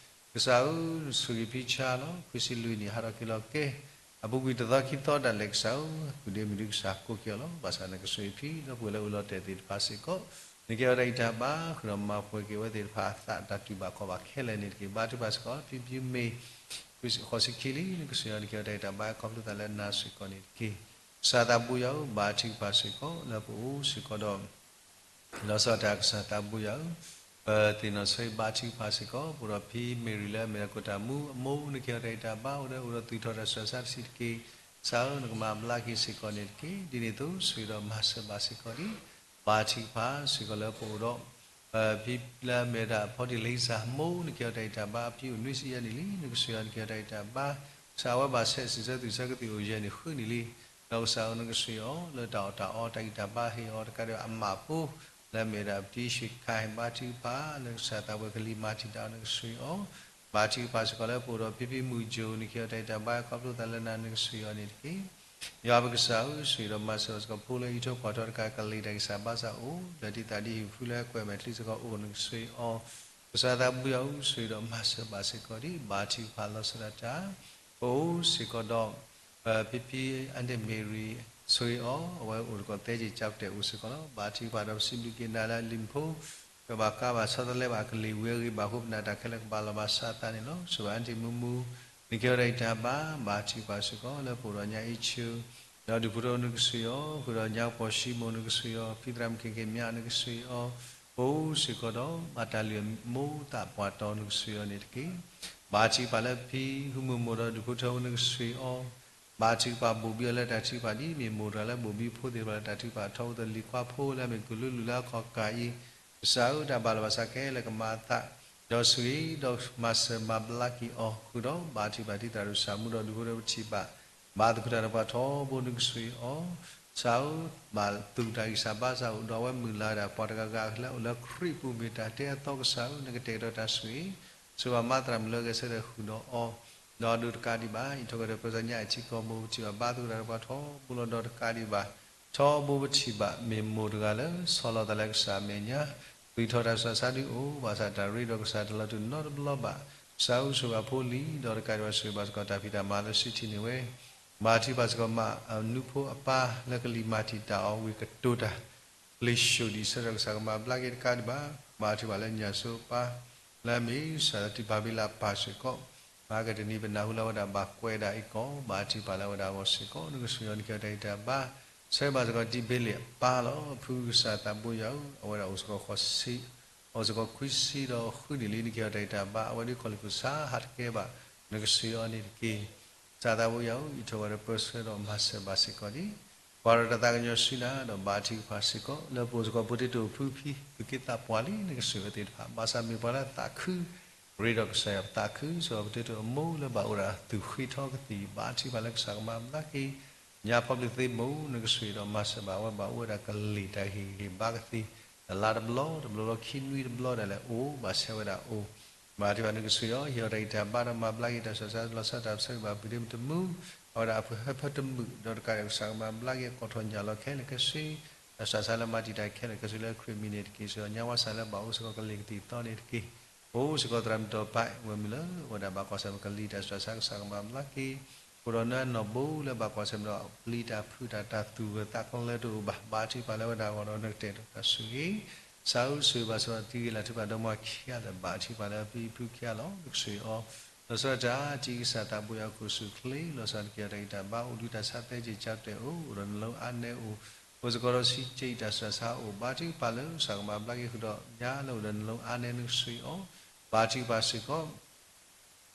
ကစၢ်ဧၢ ဆိၣ်ဂ့ၤဖံဆါလီၤ. ခွံဆံလွံၢ်နံၣ် ဟးထီၣ်က့ၤလီၤကဲ အပူၤကွံာ်တသီခံသီဒၣ်လဲာ် ကစၢ်ဧၢ ကုၢ်ဒ့မုၣ်ဒုးကစၢ်ကိးက့ၤအီၤလီၤ. ဘၣ်ဆၣ်နကဆိၣ်ဂ့ၤဖံဒီပုၢ်ဝဲၢ်လၢအိၣ်လီၤတဲာ်သ့ၣ်တဖၣ်စ့ၢ်ကီး နကဲထီၣ်တၢ်အံးတၢ်ဘါ ဃုာ်ဒီးမၤပှဲၤက့ၤအဝဲသ့ၣ်တဖၣ်အသးတၢ်တူၢ်ဘၣ်ခီၣ်ဘၣ်ခဲလၢာ်န့ၣ်တက့ၢ်. ဘါထုကဖၣ်စ့ၢ်ကီး ဖံဖံမ့ၢ် ဃိးဆံခံလံ နကဆိၣ်ဂ့ၤအီၤ နကဲထီၣ်တၢ်အံးတၢ်ဘါ ခီဖျိသးလၢနၤစ့ၢ်ကီးန့ၣ်တက့ၢ်. ကစၢ်သးဘိယွၤဧၢ ဘါထုကဖၣ်စ့ၢ်ကီး လၢပအိၣ်စ့ၢ်ကီးဒီး လီၤဆီဒၣ်တၢ် ကစၢ်သးဘိယွၤဧၢ, ပသ့ၣ်နီၣ်ဆိၣ်ဂ့ၤဘါထုကဖၣ်စ့ၢ်ကီး ပအိၣ်ဒီးဖံမ့ၢ်ရံၤလၢအမ့ၢ်ဒၣ်ကိၣ်တၢ်မူအမိၢ် နကဲထီၣ်တၢ်အံးတၢ်ဘါ အိၣ်ဒီးအိၣ်ဒီးသူၣ်ထီၣ်တၢ်ဆူးတၢ်ဆါတဆံးတက့ၢ်. ကစၢ်ဧၢ နကမၤဘျါက့ၤစ့ၢ်ကီးန့ၣ်တက့ၢ်. ဒ်န့ၣ်အသိး ဆိၣ်ဂ့ၤဒီးမၤစၢၤဘၣ်စ့ၢ်ကီးဒံး ဘါထုကဖၣ်စ့ၢ်ကီးလၢပအိၣ်ဒီး ဖံလၢအမ့ၢ်ဝဲဒၣ် ဖီဒံၣ်လံစၢ်မိၢ် နကဲထီၣ်တၢ်အံးတၢ်ဘါ ဖံအိၣ်နွံဆံယဲၢ်နံၣ်လံ နကဆိၣ်ဂ့ၤအီၤ နကဲထီၣ်တၢ်အံးတၢ်ဘါ ကစၢ်အဝဲဘၣ်ဆဲးစံးဆၢသူၣ်ဆၢကသံၣ်အိၣ်ယဲၢ်နံၣ်ဃုနံၣ်လံ. ဒီးကစၢ်ဧၢ နကဆိၣ်ဂ့ၤအီၤ လၢတၢ်အီၣ်တၢ်အီ တၢ်ဂံၢ်တၢ်ဘါ ဟ့ၣ်အီၤတကးဒီးအမးဖိ လၢအမ့ၢ်ဝဲဒၣ် ပတံၢ်ရွှ့ၣ်ခါ ဟ့ၣ်ဘါထုကဖၣ် လၢကစၢ်သးဘိယွၤကလံၤမၤတံာ်တာ်အီၤ နကဆိၣ်ဂ့ၤအီၤ ဘါထုကဖၣ်စ့ၢ်ကီးလၢပအိၣ်ဒီးဖံဖံမုၢ်ကၠိ နကဲထီၣ်တၢ်အံးတၢ်ဘါ ခီဖျိသးလၢနၤ နကဆိၣ်ဂ့ၤအီၤန့ၣ်တက့ၢ်. ယွၤပကစၢ်ဧၢ ဆိၣ်ဂ့ၤဒီးမၤစၢၤဘၣ်စ့ၢ်ကီးဖိလၢအအံးထွဲကွၢ်ထွဲတကး ကလံၤတၢ်ဂံၢ်စၢ်ဘါစၢ်အိၣ် လၢတံၢ်သးဒ်ဟံၣ်ဖုလၢကွဲးမဲာ်ချံစ့ၢ်ကီးအိၣ် နကဆိၣ်ဂ့ၤအီၤ ကစၢ်သးဘိယွၤဧၢ ဆိၣ်ဂ့ၤဒီးမၤစၢၤဘၣ်စ့ၢ်ကီးဒံး ဘါထုကဖၣ်လီၤဆီဒၣ်တၢ် ပအိၣ်စ့ၢ်ကီးဒီး ဖံဖံအါန့ၢ်မ့ၢ်ရံၤ ဆိၣ်ဂ့ၤအီၤ အဝဲအိၣ်တကိးသဲက့ၤကၠီကတဲာ်အိၣ်စ့ၢ်ကီးလီၤ. ဘါထုကဖၣ်ဒီးပစံးဘျုးက့ၤနၤလၢအလံၤဖိ ပဘၣ်ကါဘၣ်ဆီတလဲဘၣ် ကလံၤဝံၤအဂ့ၤ ဘၣ်ဃိပနၢ်တၢ်ခဲလၢာ်ကဘၣ်လီၤဘၣ်စးအသးန့ၣ်လီၤ. ဆိၣ်ဂ့ၤအါန့ၢ်မူမူ နကဲထီၣ်တၢ်အံးတၢ်ဘါ ဘါထုကဖၣ်စ့ၢ်ကီးလၢပအိၣ်ဒီးညါအံးဆူ ဒီးဒူၣ်ဖိထၢဖိ နကဆိၣ်ဂ့ၤအီၤ ဃုာ်ဒီးညါပှၤၡံမိၣ် နကဆိၣ်ဂ့ၤအီၤ ဖံသရၣ်မုၣ်က့ၤက့ၤမၠး နကဆိၣ်ဂ့ၤအီၤ ပအိၣ်စ့ၢ်ကီးဒီး ဘၣ်တၢ်လုၢ်အမိၢ်သးပှၢ်တီ နကဆိၣ်ဂ့ၤအီၤန့ၣ်တက့ၢ်. ဘါထုကဖၣ်လၢဖံဃုမိၢ်မိၢ်ဒီးဒူၣ်ဖိထၢဖိ နကဆိၣ်ဂ့ၤအီၤ ဘါထုကဖၣ်ဘိၣ်ဘံအီၤလၢတၢ်ထုကဖၣ်ဒ်မ့ၢ်မိၢ်တဂၤလၢဘိၣ်ဘံဖိသ့ၣ်တဖၣ်လၢတၢ်ထုကဖၣ်ထီဘိ သလံၤခွါဖိလၢအမ့ၢ်ကုၢ်လူလူလၢအခီၣ်ကၢ်အံၤ ကစၢ်ဧၢ တၢ်ဘၣ်လီၤဘၣ်စးခဲလၢာ်ကမၤအသး ဒီးဆိၣ်ဂ့ၤဒီးမၤစၢၤမၤဘျါက့ၤအီၤ ဃုာ်ဒီးဘါထုကဖၣ်တံၢ်သးဒူၣ်စၢ်မူဒီးဒူၣ်ဖိထၢဖိပထံၣ်ဘၣ် ဘါသကိးတၢ်ဒီးပှၤထီဘိ နကဆိၣ်ဂ့ၤအီၤ ကစၢ်ဧၢ ဘၣ်သူၣ်တၢ်ဂံၢ်စၢ်ဘါစၢ်အိၣ် ဒီးအဝဲမုၢ်လၢ်ဝဲဒၣ်ပှၤတဂၤဂၤလၢအိၣ်လၢခရံာ်ပူၤမ့ၢ်တၢ်တဲအသီ ကစၢ်ဧၢ နကတဲာ်ကတီၤတၢ်ဆိၣ်ဂ့ၤ ဆိၣ်ဂ့ၤဘၣ်မၤသရၣ်မုၣ်လၢအဂဲၤဆၢထၢၣ်ဃုာ်ဒီးအီၤ ဒီးဒိးတကးဒံးဘၣ် အံးထွဲကွၢ်ထွဲပၢဆှၢညါအံၤထံကီၢ်မိၢ် ပထံၣ်ဘၣ်ဘါသကိးတၢ်ဒီးပှၤထီဘိလီၤ ဒီးတကးဒံးဘၣ် ထီဘိပထံၣ်ဘၣ် မ့ၢ်မိၢ်တဂၤလၢ ဆီလီၤသးလၢကစၢ်အမဲာ်ညါ သူၣ်ထီၣ်တၢ်ဆူးတၢ်ဆါဒုအိၣ် ဘၣ်ဆၣ်တၢ်ရ့ဒီးကစၢ်တလီၤတူာ်နီတဘျီဘၣ် ကစၢ်ဧၢ ဆိၣ်ဂ့ၤဘၣ်ဖိလံၤ ဒီးတကးဒံးဘၣ်ဆိၣ်ဂ့ၤဘၣ်စ့ၢ်ကီးတၢ်ဖံးတၢ်မၤလၢစုထံၣ်န့ၢ်ဝဲ ဘါထုကဖၣ်စ့ၢ်ကီးမး အနူဖိအပၢ်လၢကလံၤမၤတံာ်တာ်အီၤဝံၤကတိၤတၢ် လံာ်ၡိၣ်ဒံးဆၢထၢၣ်ကစၢ်ကမၤဘျါက့ၤတကးဒံးဘၣ် ဘါထုကဖၣ်လၢညၣ်စိအပၢ် လၢအမ့ၢ်စၢ်လၢတံၢ်ပၤဘ့လးအပၢ်စ့ၢ်ကီး မၤကတနံၤပနၢ်ဟူလၢအဝဲဒၣ်ဘၣ်ကွဲးဒၣ်အံၤကီး ဘါထုကဖၣ်လၢအဝဲဒၣ်အဂီၢ်စ့ၢ်ကီး နကဆိၣ်ဂ့ၤအီၤ နကဲထီၣ်တၢ်အံးတၢ်ဘါ ဆၢဂ့ၤဘၣ်စ့ၢ်ကီးတံၢ်ဘ့လ့ၣ်အပၢ်လီၤ ဖုကစၢ်သးဘိယွၤဧၢ အဝဲဒၣ်အိၣ်စ့ၢ်ကီး အိၣ်စ့ၢ်ကီးခွံဆံဒီးဃုနံၣ်လံ နကဲထီၣ်တၢ်အံးတၢ်ဘါ အဝဲဒၣ်ခီၣ်လံၢ်ခိၣ်ဆါဟးတကဲဘၣ် နကဆိၣ်ဂ့ၤအီၤန့ၣ်တက့ၢ်. စၢ်သးဘိယွၤဧၢ, အံးထွဲဝဲဒီးပၢဆှၢဒီးမၤစၢၤဘၣ်စ့ၢ်ကီးဒံး, ကွၢ်ဒီးတၢ်သးကညီၤဆူနၤ ဒီးဘါထုကဖၣ်စ့ၢ်ကီး လၢပအိၣ်စ့ၢ်ကီး ပတံၤတိာ်ဖုဖံ သုးက့သးပှၢ်လံ နကစၢ်ယွၤသ့ၣ်တဖၣ်, ဘၣ်ဆၣ်မ့ၢ်ပှၤလၢသးခု, ရ့ဒီးကစၢ်ယွၤပသးခု, စ့ၢ်ကီးပတံၤတိာ်အမိၢ်လၢဘၣ်အိၣ်ဒၣ်သူၣ်ဃ့ထီကသံၣ်, ဘါထုကဖၣ်လၢကစၢ်ကမၤဘျါက့ၤ ညါဖီပျံၤသ့မိၢ် နကစၢ်ယွၤဒီးမၤစၢၤဘၣ်ဝဲဘၣ်အိၣ်ဝဲဒၣ်ကလ့ၢ်တၢ်ဂ့ၢ်ဂ့ၢ်ဘါကသ့, တလါတဘျီ, တဘျီလီၤခံနွံတဘျီဒၣ်လဲာ်အိၣ်, ဘၣ်ဆၣ်ဝဲဒၣ်အိၣ်, ဘါထုကဖၣ်နကစၢ်ယွၤ ဟ့ၣ်အီၤတၢ်ဂံၢ်တၢ်ဘါဒီးမၤဘျါက့ၤတၢ်ဆူးတၢ်ဆါ လီၤဆီဒၣ်တၢ်ဆၢဂ့ၤဘၣ်ပှၤတမုာ်, အဝဲဒၣ်အဖၢဖၢတမုာ် ဒီးတကးဒံးကစၢ်ကမၤဘျါက့ၤ ကိးထီၣ်ညၣ်လီၤခဲလၢာ်ခဲဆ့, တၢ်ဆူးတၢ်ဆါလၢမၤတံာ်တာ်ခဲလၢာ်ခဲဆ့လၢခရံာ်မံၤန့ၣ်တက့ၢ်. စ့ၢ်ကီးညါဝါစၢ်လၢဘၣ်အိၣ်စ့ၢ်ကီးကလ့ၢ်ကသံၣ်သီန့ၣ်တက့ၢ်. ပအိၣ်စ့ၢ်ကီးသရၣ်မုၣ်တီၤပာ်ဝဲမုၢ်လၢ အဝဲဒၣ်ဘၣ်ကွၢ်ဆၢၣ်မဲာ်ကလံၤတၢ်ဆူးတၢ်ဆါ ကစၢ်ကမၤဘျါက့ၤ, အိၣ်ဒီးနနီၢ်ဘိလၢဘၣ်ကွၢ်ဆၢၣ်မဲာ်ဒီးပျံၤတၢ်ဖုးတၢ်တၢ်သူၣ်ဂၢၢ်သးကလၢတအိၣ်ဘၣ်, ဘါထုကဖၣ်လၢဝဲဒၣ်အဂီၢ်ဒီးနကတဲာ်ဒီးတၢ်ဆိၣ်ဂ့ၤ, စးအုးဆိၣ်ဂ့ၤဘၣ်စ့ၢ်ကီးတံၤဂ့ၤလၢ်ထုကဖၣ်ဒီမါခံဂၤလၢဘါထုကဖၣ်လၢအဖံအဖုခံဂၤလီၤ. နကစၢ်ယွၤ လီၤဆီဒၣ်တၢ်တံၤကစၢ်သးဘိယွၤ ခိၣ်ဆူၣ်ချ့ လီၤဆီဒၣ်တၢ်ကဲထီၣ်တၢ်ဂံၢ်တၢ်ဘါ အိၣ်ဒုးတၢ်ဆါသဲက့ၤကၠီတဲာ်အိၣ် အိၣ်ဒီးနလီအါနဲအိၣ်, အိၣ်စ့ၢ်ကီးဒီးဆံးကဲအံၤတၢ်ဆူးတၢ်ဆါအိၣ်, ဘါထုကဖၣ်လၢကစၢ်ကမၤဘျါက့ၤဃုာ်ဒီး ညါလၢအိၣ်ဒီးနလီအါနဲနကစၢ်ယွၤ, ဘါထုကဖၣ်စ့ၢ်ကီး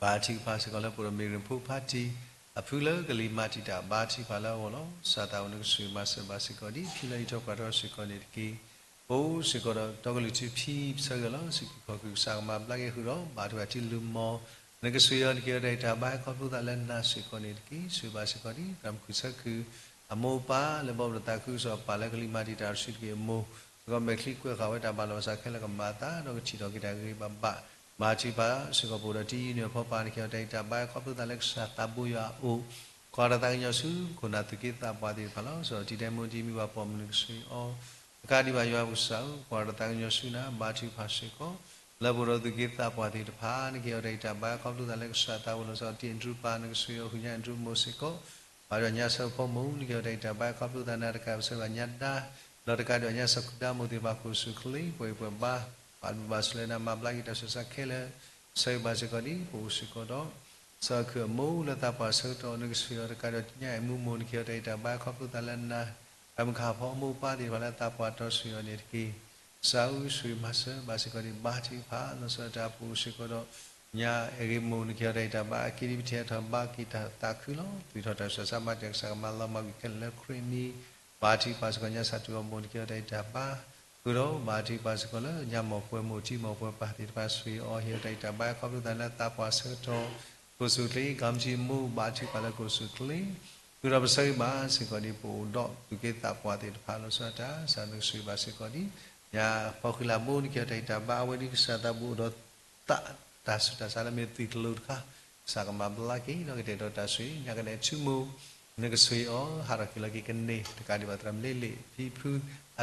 ဘါထုကဖၣ်စ့ၢ်ကီးလၢပအိၣ်ဒီးမ့ၢ်ရ့ၣ်ဖိဖါတံၢ် အဖုလၢကလံၤမၤတံာ်တာ် ဘါထုကဖၣ်လၢအဂီၢ်လီၤ. စၢ်သးဘိနကစၢ်ယွၤမၤစၢၤဘၣ်စ့ၢ်ကီးဒံး ဖံလၢအံးထွဲကွၢ်ထွဲစ့ၢ်ကီးန့ၣ်တက့ၢ်. ပအိၣ်စ့ၢ်ကီးဒီးတီကလုၢ်ထံဖံဆၢဂ့ၤလီၤ, စံးကံၢ်ခီၣ်ကံၢ် ကစၢ်ကမၤဘျါက့ၤဃုာ်ဒီး ဘါထုကဖၣ်ထံလုၢ်မီၤ, နကစၢ်ယွၤ နကဲထီၣ်တၢ်ဂံၢ်တၢ်ဘါဟဲခီဖျိသးလၢနၤစ့ၢ်ကီးန့ၣ်တက့ၢ်. ဆိၣ်ဂ့ၤဘၣ်စ့ၢ်ကီးဒံး သရၣ်မုၣ်ခုၣ်ဆၢခုၣ် အမိၢ်အပၢ်လၢဘီၣ်ပဒီးသးခုကစီၣ် ပာ်လၢကလံၤမၤတံာ်တာ်တစုတက့ၢ်အမိၢ်, စ့ၢ်ကီးမဲာ်ချံကွဲးဃာ်ဝဲတၢ်ဘၣ်လီၤဘၣ်စးခဲလၢာ်ကမၤအသး ဒီးကထံၣ်ထီၣ်က့ၤတၢ်ဂ့ၤဂ့ၤဘၣ်ဘၣ်, ဘါထုကဖၣ်စ့ၢ်ကီးပအိၣ်ဒီးတံၤအံၤန့ၣ်အဖီပာ် နကဲထီၣ်တၢ်ဂံၢ်တၢ်ဘါဟဲခီဖျိသးလၢကစၢ်သးဘိယွၤအအိၣ်, ကွၢ်ဒီးသးကညီၤဆူ ခိၣ်နၢ်သုးက့သးပှၢ်သ့ၣ်တဖၣ်လီၤ. စ့ၢ်ကီးတံၤဒဲးမိၢ်တံၤမုၢ်ဘၣ်ပိာ်မုၣ်နကစၢ်ယွၤ, တကးဒံးဘၣ်ယွၤပကစၢ်ဧၢ, ကွၢ်ဒီးသးကညီၤဆူနၤ ဘါထုကဖၣ်စ့ၢ်ကီး လၢပအိၣ်ဒီးသုးက့သးပှၢ်သ့ၣ်တဖၣ် နကဲထီၣ်တၢ်ဂံၢ်တၢ်ဘါဟဲခီဖျိသးလၢကစၢ်သးဘိလီၤဆီဒၣ် တံၤအဒြူပၢ် နကစၢ်ယွၤ ဃုာ်ညါအဒြူမိၢ်စ့ၢ်ကီး, ဘါထုကဖၣ်ညါဆၢဖိမိၢ် နကဲထီၣ်တၢ်ဂံၢ်တၢ်ဘါဟဲခီဖျိသး နၤတကးဘၣ်ဆၢဘၣ်ညါဒါ, ဒီးတကးဒံးဘၣ်ညါဆၢခိၣ်ဒါမိၢ်သ့ၣ်တဖၣ် ခိၣ်ဆူၣ်ချ့ ပှဲၤအံၤပှဲၤဘါ, ဘၣ်ဘျုးဘၣ်ဆိၣ်လၢနၤ မၤဘျါက့ၤတၢ်ဆူးတၢ်ဆါခဲလၢာ်, ဆိၣ်ဂ့ၤဘၣ်စ့ၢ်ကီးဒံး ပအိၣ်စ့ၢ်ကီးဒီး စီၤခုၣ်အမိၢ်လၢသးပှၢ်ဆၢကတီၢ် နကစၢ်ယွၤ တကးဒံးဘၣ်ညါအဲၣ်မူမိၢ် နကဲထီၣ်တၢ်ဂံၢ်တၢ်ဘါဟဲခီဖျိသးလၢနၤ, တၢ်မုၢ်ကဟၣ်ဖီအမိၢ်အပၢ်သ့ၣ်တဖၣ်လၢသးပှၢ်တီဆှံအီၤန့ၣ်တက့ၢ်. စးအုးဆိၣ်ဂ့ၤမၤစၢၤဘၣ်စ့ၢ်ကီးဒံး ဘါထုကဖၣ်လီၤဆီဒၣ်တၢ် ပအိၣ်စ့ၢ်ကီးဒီး ညါအဲၣ်ဂ့ၤမိၢ် နကဲထီၣ်တၢ်ဂံၢ်တၢ်ဘါ အက့ဒံး ပထံၣ်ထီၣ်ဘါက့ၤတၢ်သးခုလီၤ. ပျံၤထီၣ်တၢ်ဆူးတၢ်ဆါ မၤတံာ်တာ် ကစၢ်ကမၤလီၤမၢ်ကွံာ်ခဲလၢာ်လၢခရံာ်မံၤ, ဘါထုကဖၣ်စ့ၢ်ကီး ညါဆၣ်တူၢ်အမိၢ် နကဲထီၣ်တၢ်ဂံၢ်တၢ်ဘါ ဃုာ်ဒီး ဘါထုကဖၣ်စ့ၢ်ကီးလၢ ညါမိၢ်ပှဲၤမိၢ်တံၤမိၢ်ပှဲၤပၢ်သ့ၣ်တဖၣ် ဆိၣ်ဂ့ၤအီၤ ဟ့ၣ်အီၤတၢ်ဂံၢ်တၢ်ဘါဟဲခီဖျိသးလၢသးပှၢ်ဆၢကတီၢ်, ခိၣ်ဆူၣ်ချ့ ကီမတံအမိၢ် ဘါထုကဖၣ်လၢခိၣ်ဆူၣ်ချ့ ဃုာ်ဒီးပဆိၣ်ဂ့ၤဘၣ်စ့ၢ်ကီးဒံး ပအိၣ်ဒီးသုးက့သးပှၢ်သ့ၣ်တဖၣ်လီၤဆီဒၣ်တၢ် စၢ်နကဆိၣ်ဂ့ၤဘၣ်စ့ၢ်ကီးဒံး, ညါဖီဃံလၤဘိ နကဲထီၣ်တၢ်ဂံၢ်တၢ်ဘါ အဝဲဒ်ကစၢ်သးဘိအိၣ်ဒီး သး တၢ်ဆူးတၢ်ဆါလၢမ့ၢ်သံၣ်ကလိၤတခါ, ကစၢ်ကမၤဘျါက့ၤ ဒီးကတဲာ်ဒီးတၢ်ဆိၣ်ဂ့ၤ, ညါကနဲၣ်ထူမိၢ် နကဆိၣ်ဂ့ၤအီၤ ဟးထီၣ်က့ၤလီၤက့ၤကန့ၢ် တကးဒံးဘၣ်သရၣ်မုၣ်လ့လ့ၣ် ဖံဖု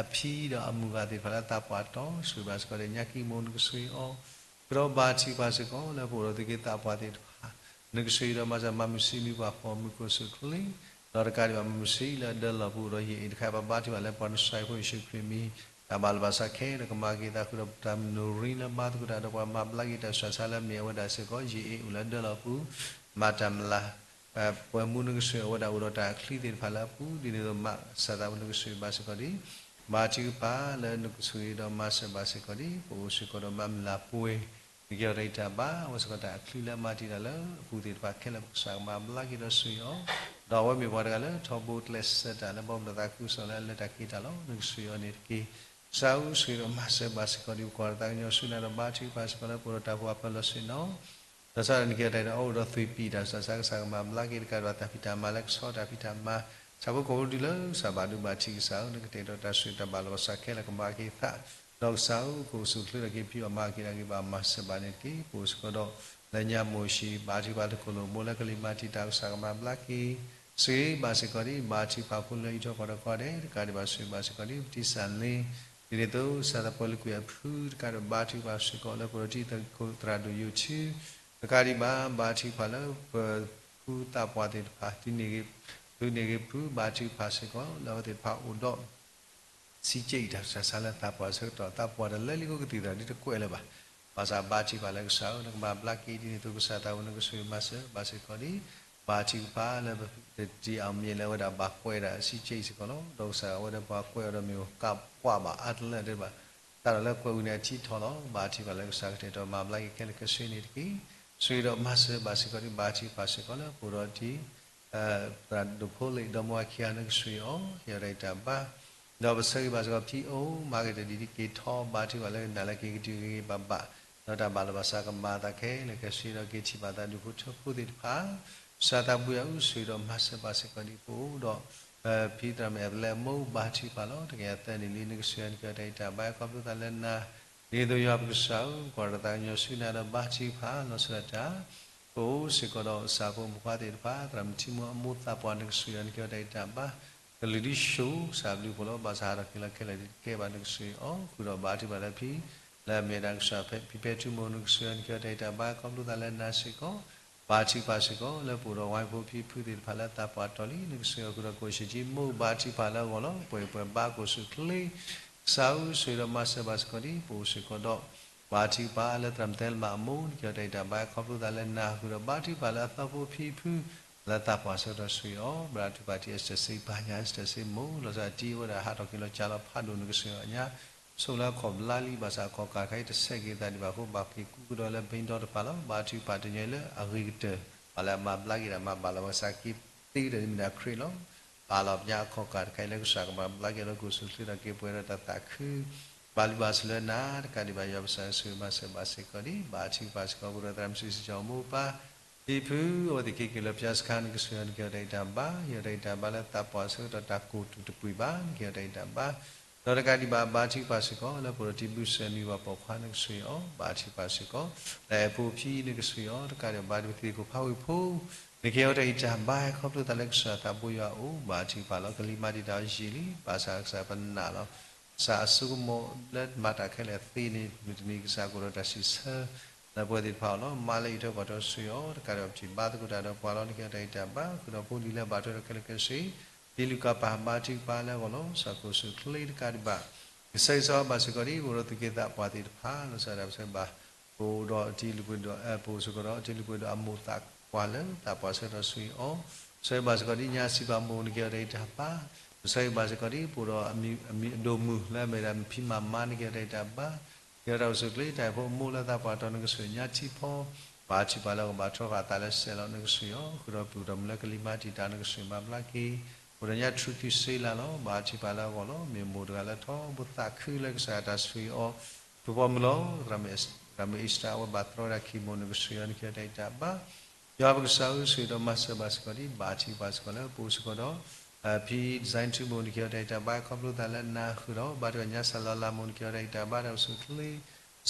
အဖံဒီးအမုၢ်ဂၤသ့ၣ်တဖၣ်လၢသးပှၢ်တီ ဆိၣ်ဂ့ၤဘၣ်စ့ၢ်ကီးဒီး ညါကံမိၢ် နကဆိၣ်ဂ့ၤအီၤ ဃုာ်ဒီးဘါထုကဖၣ်စ့ၢ်ကီး လၢပအိၣ်ဒီးသုးက့သးပှၢ်သ့ၣ်တဖၣ် နကဆိၣ်ဂ့ၤဒီးမၤစၢၤ မၤမုၢ်ဆံးမံၤပှၤဖီမုၢ်ခိၣ်ဆူၣ်ချ့, ဒီးတကးဒံးဘၣ်မၤမုၢ်ဆံးလၢအဒၢလီၤပူၤဒီးယံာ်အ့ၣ်တခါ ပဘါထုကဖၣ်လၢပှၤနစၢ်ဖိယ့ၣ်ၡူးခရံာ်မံၤ တၢ်ဘၣ်လီၤဘၣ်စးခဲ ဒီးကမၤက့ၤသးဃုာ်ဒီးတၢ်မုၢ်နုာ်ရံလၢမၤသကိးတၢ်ဒီးပှၤမၤဘျါက့ၤတၢ်ဆူးတၢ်ဆါလၢမ့ၢ်အဝဲဒၣ်စ့ၢ်ကီး ယံာ်အ့ၣ်အိၣ်လၢအဒၢလီၤပူၤ မၤတၢ်မုၢ်လၢ် ပှၤမူနကဆိၣ်ဂ့ၤအဝဲဒၣ်အိၣ်ဒီးတၢ်အချံသ့ၣ်တဖၣ်လၢအပူၤ ဒ်န့ၣ်အသိးမး ကစၢ်သးဘိနကဆိၣ်ဂ့ၤဘၣ်စ့ၢ်ကီးဒံး ဘါထုကဖၣ်လၢနကဆိၣ်ဂ့ၤဒီးမၤစၢၤဘၣ်စ့ၢ်ကီးဒံး ပအိၣ်စ့ၢ်ကီးဒီးမၤမုၢ်လၢ်ပှဲၤ နကဲထီၣ်တၢ်ဂံၢ်တၢ်ဘါ အဝဲစ့ၢ်ကီးတၢ်အချံလၢအမၤတံာ်တာ်လၢအပူၤသ့ၣ်တဖၣ်ခဲလၢာ် ပကစၢ်ကမၤဘျါက့ၤဒီးဆိၣ်ဂ့ၤအီၤ ဒီးအဝဲမ့ၢ်ပှၤတဂၤလၢထီဘိကျဲးစၢးတၢ်လၢဘီမုၢ်ဒီးသးခုကစီၣ်လၢအလၢတၢ်က့ၤတၢ်လီၤ နကဆိၣ်ဂ့ၤအီၤန့ၣ်တက့ၢ်. စးအုးဆိၣ်ဂ့ၤဒီးမၤစၢၤဘၣ်စ့ၢ်ကီးဒံး ပကွၢ်ဒီးသးကညီၤဆူနၤဒီးဘါထုကဖၣ်စ့ၢ်ကီးလၢပအိၣ်ဒီးတၢ်ဖှီၣ်အဖၢလီၤဆ့ၣ်နီၤ ဒီးစးဒီးနကဲထီၣ်တၢ်ဂံၢ်တၢ်ဘါ အိၣ်ဒီးသွံၣ်ပံၣ်တၢ်ဆူးတၢ်ဆါ ကစၢ်ကမၤဘျါက့ၤ တကးဒံးဘၣ်တၢ်ဖံးတၢ်မၤလၢကဆီတၢ်ဖံးတၢ်မၤ ဆၣ်ဖိကီၢ်ဖိတုၤလၢကစၢ်ဘၣ်ဒိဘၣ်ထံး ကစၢ်ဧၢ နကတဲာ်ဒီးတၢ်ဆိၣ်တၢ်ဘၣ်လီၤဘၣ်စးခဲလၢာ်ကမၤက့ၤသး ဒီးကစၢ်ဧၢ ကအိၣ်ဆူၣ်ချ့ထီၣ်က့ၤဖံးအီၣ်မၤက့ၤ တၢ်ဂံၢ်ဘါမၤစၢၤဘၣ်န့ၣ်တက့ၢ်. ပအိၣ်စ့ၢ်ကီးဒီး လၢညါမိၢ်ၡံး ဘါထုကဖၣ်လၢခိၣ်လိာ်ဘိလၢကလံၤမၤတံာ်တာ် ကစၢ်ကမၤဘျါက့ၤ ဆိၣ်ဂ့ၤဘၣ်စ့ၢ်ကီးဒံး ဘါထုကဖၣ်ဖိလၢအံးထွဲကွၢ်ဒီးကိးဂၤဒဲး တကးဒံးဘၣ်ဆိၣ်ဂ့ၤဘၣ်စ့ၢ်ကီးဒံး ပတံၢ်စၢ်လ့ ဒ်န့ၣ်အသိး ကစၢ်သးပှၢ်လၢကွံာ်အဖု တကးဒံးဘၣ် ဘါထုကဖၣ်စ့ၢ်ကီးလၢပအိၣ်ဒီးတံၤသကိးသရၣ်ဒိၣ်ယိာ်ထူ တကးဒံးဘၣ် ဘါထုကဖၣ်လၢပဖုသးပှၢ်သ့ၣ်တဖၣ် တုၤန့ၣ်ဂ့ၤ ဖုန့ၣ်ဂ့ၤဖု ဘါထုကဖၣ်စ့ၢ်ကီး လၢအဝဲသ့ၣ်တဖၣ်အိၣ်ဒီး စံးကဲအံၤတၢ်ဆူးတၢ်ဆါလၢသးပှၢ်ဆၢကတီၢ် သးပှၢ်တလၢလံ ကသံၣ်သရၣ်ဒ်တကွဲးလၢၤဘၣ်. ဘၣ်ဆၣ်ဘါထုကဖၣ်လၢကစၢ်ဧၢ နကမၤဘျါက့ၤ ဒ်န့ၣ်အသိး ကစၢ်သးဘိ နကဆိၣ်ဂ့ၤမၤစၢၤဘၣ်စ့ၢ်ကီးဒံး ဘါထုကဖၣ်လၢပတံၤအီၣ်မ့ၢ်လၢအဝဲဒၣ်ဘၣ်ကွဲးဒၣ်စံးကဲအံၤစ့ၢ်ကီးလီၤ. ဒီးကစၢ်အဝဲဒီးပှၤကွဲးအီၤဒီးမ့ၢ်ကကွၢ်ဘၣ်အါတလၢဒံးဘၣ် တၢ်ဒီးလၢကွဲးဝံၤန့ၣ်အထံထီၣ်လီၤ. ဘါထုကဖၣ်လၢကစၢ်ကတဲာ်ဒီးမၤဘျါက့ၤခဲလၢာ်ခဲဆ့န့ၣ်တက့ၢ်. ဆိၣ်ဂ့ၤဒီးမၤစၢၤဘၣ်စ့ၢ်ကီးဒံး ဘါထုကဖၣ်စ့ၢ်ကီးလၢပအိၣ်ဒီးတံၤ သရၣ်ဒိၣ်ဖိလ့ၣ် ဒီမါဝၤခံဂၤ နကဆှၢအီၤ ကဲထီၣ်တၢ်အံၤတၢ်ဘါ, ဒီးပဆၢဂ့ၤဘၣ်စ့ၢ်ကီး ဖံအိၣ်မၤကတၢၢ်ဒ်တက့ၤထီၣ် ဘါထုကဖၣ်လၢနၤလၢက့ၤကတုၤဂ့ၤဂ့ၤဘၣ်ဘၣ်, ဒီးတၢ်ဘၣ်လီၤဘၣ်စးကမၤအသးခဲလၢာ်ခဲဆ့ဒီး က့ၤထံၣ်ဘၣ်သးဒူၣ်ဖိထၢဖိသ့ၣ်တဖၣ် ကစၢ်သးဘှံးအူဆှၢဒီးမၤစၢၤဘၣ်စ့ၢ်ကီးဒ်ပအိၣ်ဒီး ဖံသရၣ်မုၣ်အဲၣ်ပလဲအမိၢ် ဘါထုကဖၣ်လီၤ. တကယၤသၢန့ၣ်လံ နကဆှၢအီၤ နကဲထီၣ်တၢ်အံၤတၢ်ဘါ ခီဖျိသးလၢနၤ, ဒ်သိးယွၤပကစၢ်ဧၢ ကွၢ်တၢ်သးကညီၤဆူနၤဒီးဘါထုကဖၣ် လီၤဆီဒၣ်တၢ် ပအိၣ်စ့ၢ်ကီးဒီးကစၢ်ဖိမုၣ်ဖိခွါသ့ၣ်တဖၣ် သရၣ်မုၣ်ထံမိၢ်အမိၢ်သးပှၢ် နကဆှၢအီၤ နကဲထီၣ်တၢ်အံၤတၢ်ဘါ, ကလုာ်ဒ်ဆူၣ် ကစၢ်ဘျုးဖှိၣ်လီၤ ဘၣ်ဆၣ်ဟးထီၣ်က့ၤလီၤခဲလၢာ်ဒ်တကဲဘၣ် နကဆှၢအီၤ ဃုာ်ဒီးဘါထုကဖၣ်လၢဖံ လၢအမ့ၢ်ဒၣ်ကစၢ်ဖံဖံဖံဖံထူမိၢ် နကဆှၢအီၤ နကဲထီၣ်တၢ်အံၤတၢ်ဘါ ခီဖျိသးလၢနၤစ့ၢ်ကီး, ဘါထုကဖၣ်စ့ၢ်ကီး လၢပအိၣ်ဒီးဝါဖိဖံဖုသ့ၣ်တဖၣ်လၢသးပှၢ်တီၢ်လံ နကဆှၢအီၤ ဃုာ်ဒီးကိၣ်စ့ၣ်ကၠံမိၢ် ဘါထုကဖၣ်လၢအဂီၢ်လီၤ. ပှဲၤပှဲၤဘါကိၣ်ဆူၣ်ချ့ ကစၢ်ဧၢ ဆှၢဒီးမၤစၢၤဘၣ်စ့ၢ်ကီးဒ် ပအိၣ်စ့ၢ်ကီးဒီး ဘါထုကဖၣ်လၢသရၣ်မုၣ်သဲလမးအမိၢ် နကဲထီၣ်တၢ်အံၤတၢ်ဘါ ခီဖျိသးလၢနၤ ဃုာ်ဒီးဘါထုကဖၣ်လၢအသီဖိဖံဖု လၢသးပှၢ်ဆၢကတီၢ်ဆှၢအီၤ, ဘါထုကဖၣ်တံၤ Esther စ့ ပၢ်ညါ Esther စ့မိၢ် လီၤဆီဒၣ်တၢ် တံၤအိၣ်ဝဲဒၣ်ဟးထီၣ်က့ၤလီၤကၢ်လီၤဖးဒိၣ် နကဆှၢအီၤညါ ဆိလၢအခီၣ်ဘျါလံ ဘၣ်ဆၣ်အခီၣ်ကၢ်တခါအံၤတဆဲးက့ၤသးဒံးဘၣ်အဃိ ဘၣ်က့ၤကူကဒီးလၢဘ့ဒီတဖၣ်လီၤ. ဘါထုကဖၣ်တညီအံၤလၢအဂ့ၤကတၢၢ် ဘၣ်လၢအမၤဘျါက့ၤဒၣ်မၤဘၣ်လီၤ ဘၣ်ဆၣ်က့ၤသ့ကတၢၢ်န့ၣ်မ့ၢ်ဒၣ်ခရံာ်လီၤ. ပာ်လီၤပညါအခီၣ်ကၢ်တခါအံၤလၢကစၢ်ကမၤဘျါက့ၤလၢကိၣ်ဆူၣ်ချ့ဒီးက့ၤပှဲၤဒီးတၢ်သးခု ဘၣ်လုၢ်ဘၣ်စၢၤလၢနၤတကးဒံးဘၣ် ယွၤပကစၢ်ဆှၢမၤစၢၤဘၣ်စ့ၢ်ကီးဒ် ဘါထုကဖၣ်စ့ၢ်ကီး ပအိၣ်ဒီးသရၣ်မုၣ်စံးစံးကၠီၤမိၢ်ပၢ် ဖံဖု အဝဲသ့ၣ်က့ၤက့ၤလၢပၠးစခါ နကဆှၢအီၤ နကဲထီၣ်တၢ်အံၤတၢ်ဘါ ယဲထီၣ်တၢ်အံၤတၢ်ဘါလၢသးပှၢ်ဆၢကတီၢ်တၢ်ကိၢ်တူာ်တပှ့ၤဘၣ် နကဲထီၣ်တၢ်အံၤတၢ်ဘါ ဒီးတကးဒံးဘၣ် ဘါထုကဖၣ်စ့ၢ်ကီး လၢပအိၣ်ဒီးတံၤဘျုးစၢၤမံၤပှၤပိာ်ခွါ နကဆှၢအီၤ ဘါထုကဖၣ်စ့ၢ်ကီး လၢအဲၣ်ဖိဖံ နကဆှၢအီၤ တကးဒံးဘၣ် ဘါထုကဖၣ်သ့ၣ်ခိၣ်ဖးဝ့ၢ်ဖိ နကဲထီၣ်တၢ်အံၤတၢ်ဘါ ခီဖျိသးလၢကစၢ်သးဘိယွၤအအိၣ် ဘါထုကဖၣ်လီၤ ကလံၤမၤတံာ်တာ်အီၤယံာ်လံ ဘၣ်ဆၣ်ကစၢ်ပနာ်လီၤ ကစၢ်အစိကမီၤလၢမၤတၢ်ခဲလၢာ်သ့န့ၣ် မုၢ်တနံၤကစၢ်ကအိၣ်ဒီးတၢ်စံးဆၢ လၢပဝဲသ့ၣ်တဖၣ်အအိၣ်လီၤ. မၤလၢအံးထွဲကွၢ်ထွဲဆှၢအီၤ တကးဒံးဘၣ် ပထံၣ်ဘါသကိးတၢ်ဒီးပှၤလီၤ နကဲထီၣ်တၢ်အံၤတၢ်ဘါ ဃုာ်ဒီးဖိလံၤလၢအဘၣ်ထွဲဒီးခဲလၢာ်ခဲဆ့ တံၤလုၢ်ကၣ်ပာ် ဘါထုကဖၣ်လၢအဂီၢ်လီၤ. ကစၢ်ကိၣ်ဆူၣ်ချ့တကးဒံးဘၣ် ကဆၢဂ့ၤဆၢဝါဘၣ်စ့ၢ်ကီးဒ် ပအိၣ်ဒီးသူၣ်က့သးပှၢ်သ့ၣ်တဖၣ် လီၤဆီဒၣ်တၢ်ပဆၢဘၣ် ပအိၣ်ဒီးတံၤလုၢ်ပှ့ၤဒီး ပအိၣ်စ့ၢ်ကီးဒီးတံၤလုၢ်ပှ့ၤဒီးအမိၢ်သးပှၢ်လၢသးပှၢ်ဆၢကတီၢ်ဆှၢအီၤ ပဆၢဂ့ၤဘၣ်စ့ၢ်ကီးဒ်ညါစံးပာ်မိၢ် နကဲထီၣ်တၢ်အံၤတၢ်ဘါ ပဆၢဂ့ၤဘၣ်စ့ၢ်ကီးဒ် ပအိၣ်ဒီးအမံၤအဒိၣ်မုၢ်လၢအမ့ၢ်ဒၣ်ဖံမၤမါ နကဲထီၣ်တၢ်အံၤတၢ်ဘါ ကဲထီၣ်တၢ်အိၣ်ဆူၣ်ချ့ တၢ်အဲၣ်ဖိအမိၢ်လၢသးပှၢ်တီၢ် နကဆှၢညါထံဖီ ဘါထုကဖၣ်လၢအဂီၢ် ဘၣ်ထီဃာ်သးလၢစဲးလီၤ နကဆှၢအီၤ ဃုာ်ဒီးပှၤဒီးမုၢ်လၢကလံၤမၤတံာ်တာ် နကဆှၢမၤဘျါက့ၤ ပအိၣ်ဒီးညါ ထြူးထူးစ့လးလီၤ ဘါထုကဖၣ်လၢအဂီၢ်လီၤ. မ့ၢ်မိၢ်တဂၤလၢထီဘိသးခုလၢကစၢ်တၢ်ဆိၣ်ဂ့ၤအီၤ ဖုဖီမုၢ်လီၤ. သရၣ်မုၣ်အ့စတၢ် အဝဲဘၣ်တြီဝဲဒၣ်ခံမိၢ် နကဆှၢအီၤ နကဲထီၣ်တၢ်အံၤတၢ်ဘါ ယွၤပကစၢ်ဧၢ ဆှၢဒီးမၤစၢၤဘၣ်စ့ၢ်ကီးဒ် ဘါထုကဖၣ်စ့ၢ်ကီးလၢပအိၣ်စ့ၢ်ကီးဒီး ဖံ design ထူမိၢ် နကဲထီၣ်တၢ်အံၤတၢ်ဘါ ခီဖျိသးလၢနၤဃုာ်ဒီး ဘါထုကဖၣ်ညါစၢ်လီၤလးမိၢ် နကဲထီၣ်တၢ်အံၤတၢ်ဘါ တၢ်အိၣ်ဆူၣ်ချ့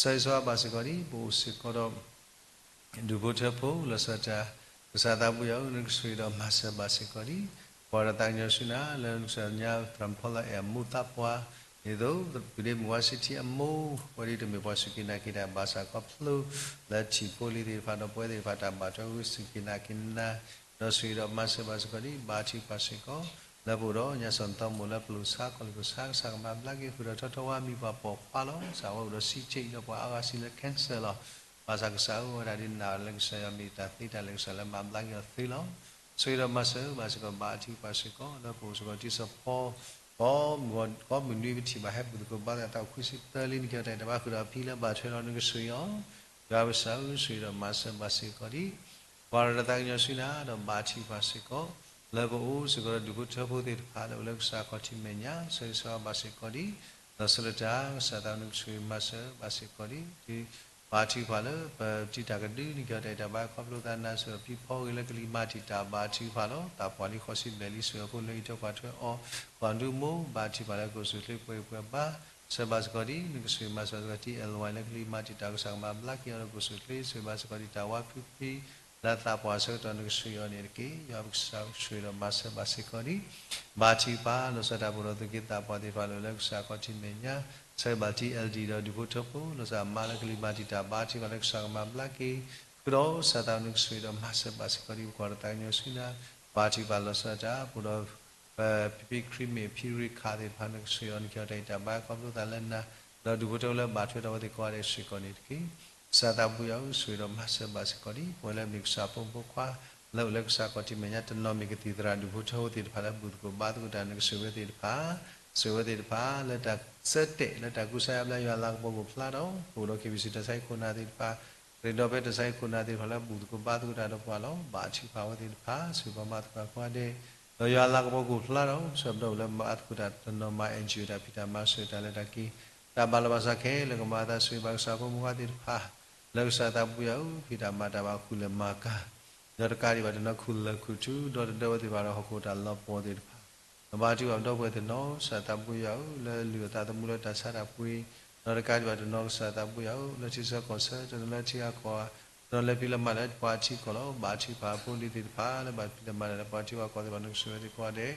ဆၢဂ့ၤဆၢဝါဘၣ်စ့ၢ်ကီးဒ် ပအိၣ်စ့ၢ်ကီးဒီး ဒူၣ်ဖိထၢဖိ လီၤဆီဒၣ်တၢ် ကစၢ်သးဘိယွၤဧၢ နကဆှၢဒီးမၤစၢၤဘၣ်စ့ၢ်ကီးဒ် ပှၤဒီးသးကညီၤဆူနၤ လၢနကစၢ်ညါသရၣ်မုၣ်ဖီလီၤအဲၣ်အမိၢ်သးပှၢ် ဒ်သိး ပဒ့မုၣ်ဝါဆံထံအမိၢ် ဝဲဒၣ်တမ့ၢ်ပှၤစူၢ်က့ၤနာ်က့ၤတၢ် ဘၣ်ဆၣ်ခီဖျိ လၢထံၣ်ဖိလံၤသ့ၣ်တဖၣ်ဒီးပဝဲသ့ၣ်တဖၣ်တၢ်ဘၣ်ထွဲဝဲစူၢ်က့ၤနာ်က့ၤနၤ ဒီးဆှၢဒီးမၤစၢၤဘၣ်စ့ၢ်ကီးဒ် ဘါထုကဖၣ်စ့ၢ်ကီး လၢပအိၣ်ဒီးညါစီၣ်နီၤသီမိၢ်လၢပလိာ်ဆါကီၢ်လ့ၣ်ကီၢ်ဆါ ကစၢ်ကမၤဘျါက့ၤဃုာ်ဒီးထီထီဝါမံၤပှၤပိာ်ခွါလီၤ. ကစၢ်ဝဲအိၣ်ဒီးစံးက့ဒီးပှၤအါဂၤစံးလၢ cancer လီၤ. ဘၣ်ဆၣ်ကစၢ်ဧၢ ဝဲဒၣ်ဒ်နၤလၢကစၢ်ယွၤမ့ၢ်တၢ်သ့တၢ်လၢာ် ကစၢ်လၢမၤဘျါက့ၤအီၤသ့လီၤ. ဆှၢဒီးမၤစၢၤဘၣ်စ့ၢ်ကီး ဘါထုကဖၣ်စ့ၢ်ကီး လၢပအိၣ်စ့ၢ်ကီးတံၤစၢ်ဖီ ကိးမုၢ်နွံပထံၣ်ဘၣ်ဟဲပူၤသကိးဘါသးသးအိၣ်ခွံဆံသၢလံ နကဲထီၣ်တၢ်အံၤတၢ်ဘါ ဃုာ်ဒီးဖံလၢဘၣ်ထွဲလီၤ နကဆှၢအီၤ ယွၤပကစၢ်ဧၢ ဆှၢဒီးမၤစၢၤဘၣ်စ့ၢ်ကီးဒ် ပှၤဒီးသးကညီၤဆူနၤ ဒီးဘါထုကဖၣ်စ့ၢ်ကီး လၢပအိၣ်စ့ၢ်ကီးဒီးဒူၣ်ဖိထၢဖိသ့ၣ်တဖၣ်လၢအိၣ်လၢကစၢ်ခီၣ်ထံးမဲာ်ညါ ဆၢဂ့ၤဆၢဝါဘၣ်စ့ၢ်ကီးဒ် လီၤဆီဒၣ်တၢ် ကစၢ်သးနကဆှၢမၤစၢၤဘၣ်စ့ၢ်ကီးဒ် ဘါထုကဖၣ်လၢပတံၤတၢ်ကဒု နကဲထီၣ်တၢ်အံၤတၢ်ဘါ ခီဖျိသးနၤ ဆှၢဒီးဖံဖီဂ့ၤလၢကလံၤမၤတံာ်တာ် ဘါထုကဖၣ်လီၤ. သးပှၢ်လံဃိးဆံဘျဲၣ်လံ ဆှၢအဖိလၢအံးထွဲကွၢ်ထွဲအီၤ ပှၤဒူမိၢ် ဘါထုကဖၣ်လၢကိၣ်ဆူၣ်ချ့ပှဲၤပှဲၤဘါ ဆှၢဘၣ်စ့ၢ်ကီးဒ် နကဆှၢမၤစၢၤစ့ၢ်ကီး ထံအဲၣ်လဝါလၢကလံၤမၤတံာ်တာ် ကစၢ်ကမၤဘျါက့ၤအီၤလၢကိၣ်ဆူၣ်ချ့ ဆှၢဘၣ်စ့ၢ်ကီးဒ်တၢ်ဝါဖုဖံ လၢသးပှၢ်ဆၢကတီၢ် နကဆှၢအီၤန့ၣ်တက့ၢ်. ယွၤပကစၢ်ဆှၢဒီးမၤစၢၤဘၣ်စ့ၢ်ကီးဒ် ဘါထုကဖၣ် လီၤဆီဒၣ်တၢ်ပအိၣ်ဒီးသူၣ်က့သးပှၢ်သ့ၣ်တဖၣ်လၢအိၣ်လၢကစၢ်ခီၣ်ထံးမဲာ်ညါ ဆှၢဘၣ် ထံအဲၣ်လဒံ ဒီးဒူၣ်ဖိထၢဖိ လီၤဆီဒၣ်မါလၢကလံၤမၤတံာ်တာ် ဘါထုကဖၣ်လၢကစၢ်ကမၤဘျါက့ၤ ဃုာ်ဒီးကစၢ်သးနကဆှၢဒီးမၤစၢၤဘၣ်စ့ၢ်ကီးဒ် ပကွၢ်ဒီးသးကညီၤဆူနၤ ဘါထုကဖၣ်လီၤဆီဒၣ်တၢ် ပအိၣ်ဒီး ပဖံဖံခရံာ်မ့ၢ်ဖံရ့ခးသ့ၣ်တဖၣ် နကဆှၢအီၤ နကဲထီၣ်တၢ်အံၤတၢ်ဘါ ခီဖျိသးလၢနၤ ဒီးဒူၣ်ဖိထၢဖိလၢဘၣ်ထွဲဒီးအဝဲသ့ၣ်ကိးဂၤဒဲးစ့ၢ်ကီးန့ၣ်တက့ၢ်. ကစၢ်သးဘိယွၤဧၢ ဆှၢဒီးမၤစၢၤဘၣ်စ့ၢ်ကီးဒ် ပဝဲလၢမ့ၢ်ကစၢ်ဖိမုၣ်ဖိခွါ လၢအိၣ်လၢကစၢ်ခီၣ်ထံးမဲာ်ညါ တနီၤမ့ၢ်ကသံၣ်သရၣ်ဒူၣ်ဖိထၢဖိသ့ၣ်တဖၣ်လၢဘူၣ်သကိးဘါသကိးတၢ် နကဆှၢဝဲသ့ၣ်တဖၣ် ဆှၢဝဲသ့ၣ်တဖၣ်လၢတၢ်ဆၢတဲာ်လၢတၢ်ကူစါယါဘျါယွၤလၤကပီၤကအိၣ်ဖျါဒီး ပအိၣ်ဒီး KBC တၢ်ဆါဟံၣ်ခိၣ်နၢ်သ့ၣ်တဖၣ် ပှၤဒီပုၢ်ဝဲၢ်တၢ်ဆါဟံၣ်ခိၣ်နၢ်သ့ၣ်တဖၣ်လၢအဘူၣ်သကိးဘါသကိးတၢ်ဒီးပှၤလီၤ. ဘါထုကဖၣ်အဝဲသ့ၣ်တဖၣ် ဆိၣ်ဂ့ၤပှၤမၤသကိးကိးဂၤဒဲး, ဒီးယွၤလၤကပီၤကိးဖျါဒီး ပဆၢပဒီပုၢ်ဝဲၢ်လၢမၤသကိးတၢ်တနီၤမၤ NGO တၢ်ဖံးတၢ်မၤ ဆှၢတၢ်လဲၤတၢ်က့ၤ တၢ်ဘၣ်လီၤဘၣ်စးခဲလၢာ် ကမၤအသးဆူၣ်ဘၣ်ကစၢ်ဖိမုၣ်ဖိခွါသ့ၣ်တဖၣ် လၢကစၢ်သးဘိယွၤဧၢ ဖံးတၢ်မၤတၢ်ဘၣ်ဃုာ်လဲၤမၤကၤ ဒီးတကးဒံးဘၣ်တနီၤခူၣ်လၢာ်ခူၣ်ထူ ဒီးတဒၢဝဲသ့ၣ်တဖၣ်ဒီးဟီၣ်ခိၣ်တၢ်လီၤပှီၢ်သ့ၣ်တဖၣ် ဒီးဘါထုကဖၣ်ပဒီပုၢ်ဝဲၢ်တနီၤ ကစၢ်သးဘိယွၤဧၢ လၢအလုၢ်အသးသမူလၢတၢ်ဆါတၢ်ပှ့ၤ, ဒီးတကးဒံးဘၣ်တနီၤကစၢ်သးဘိယွၤဧၢ လၢထံဆၢကီၢ်ဆၢ တနီၤလၢထံဂၤကီၢ်ဂၤ, တနီၤလဲၤဖံးလဲၤမၤတၢ်လၢပှၤထံကီၢ်လီၤ. ဘါထုကဖၣ်အဖိအလံၤသ့ၣ်တဖၣ် လၢဘၣ်ဖံးလဲၤမၤတၢ်လၢပှၤထံပှၤကီၢ်သ့ၣ်တဖၣ် နကဆိၣ်ဂ့ၤဝဲသ့ၣ်ကိးဂၤဒဲး,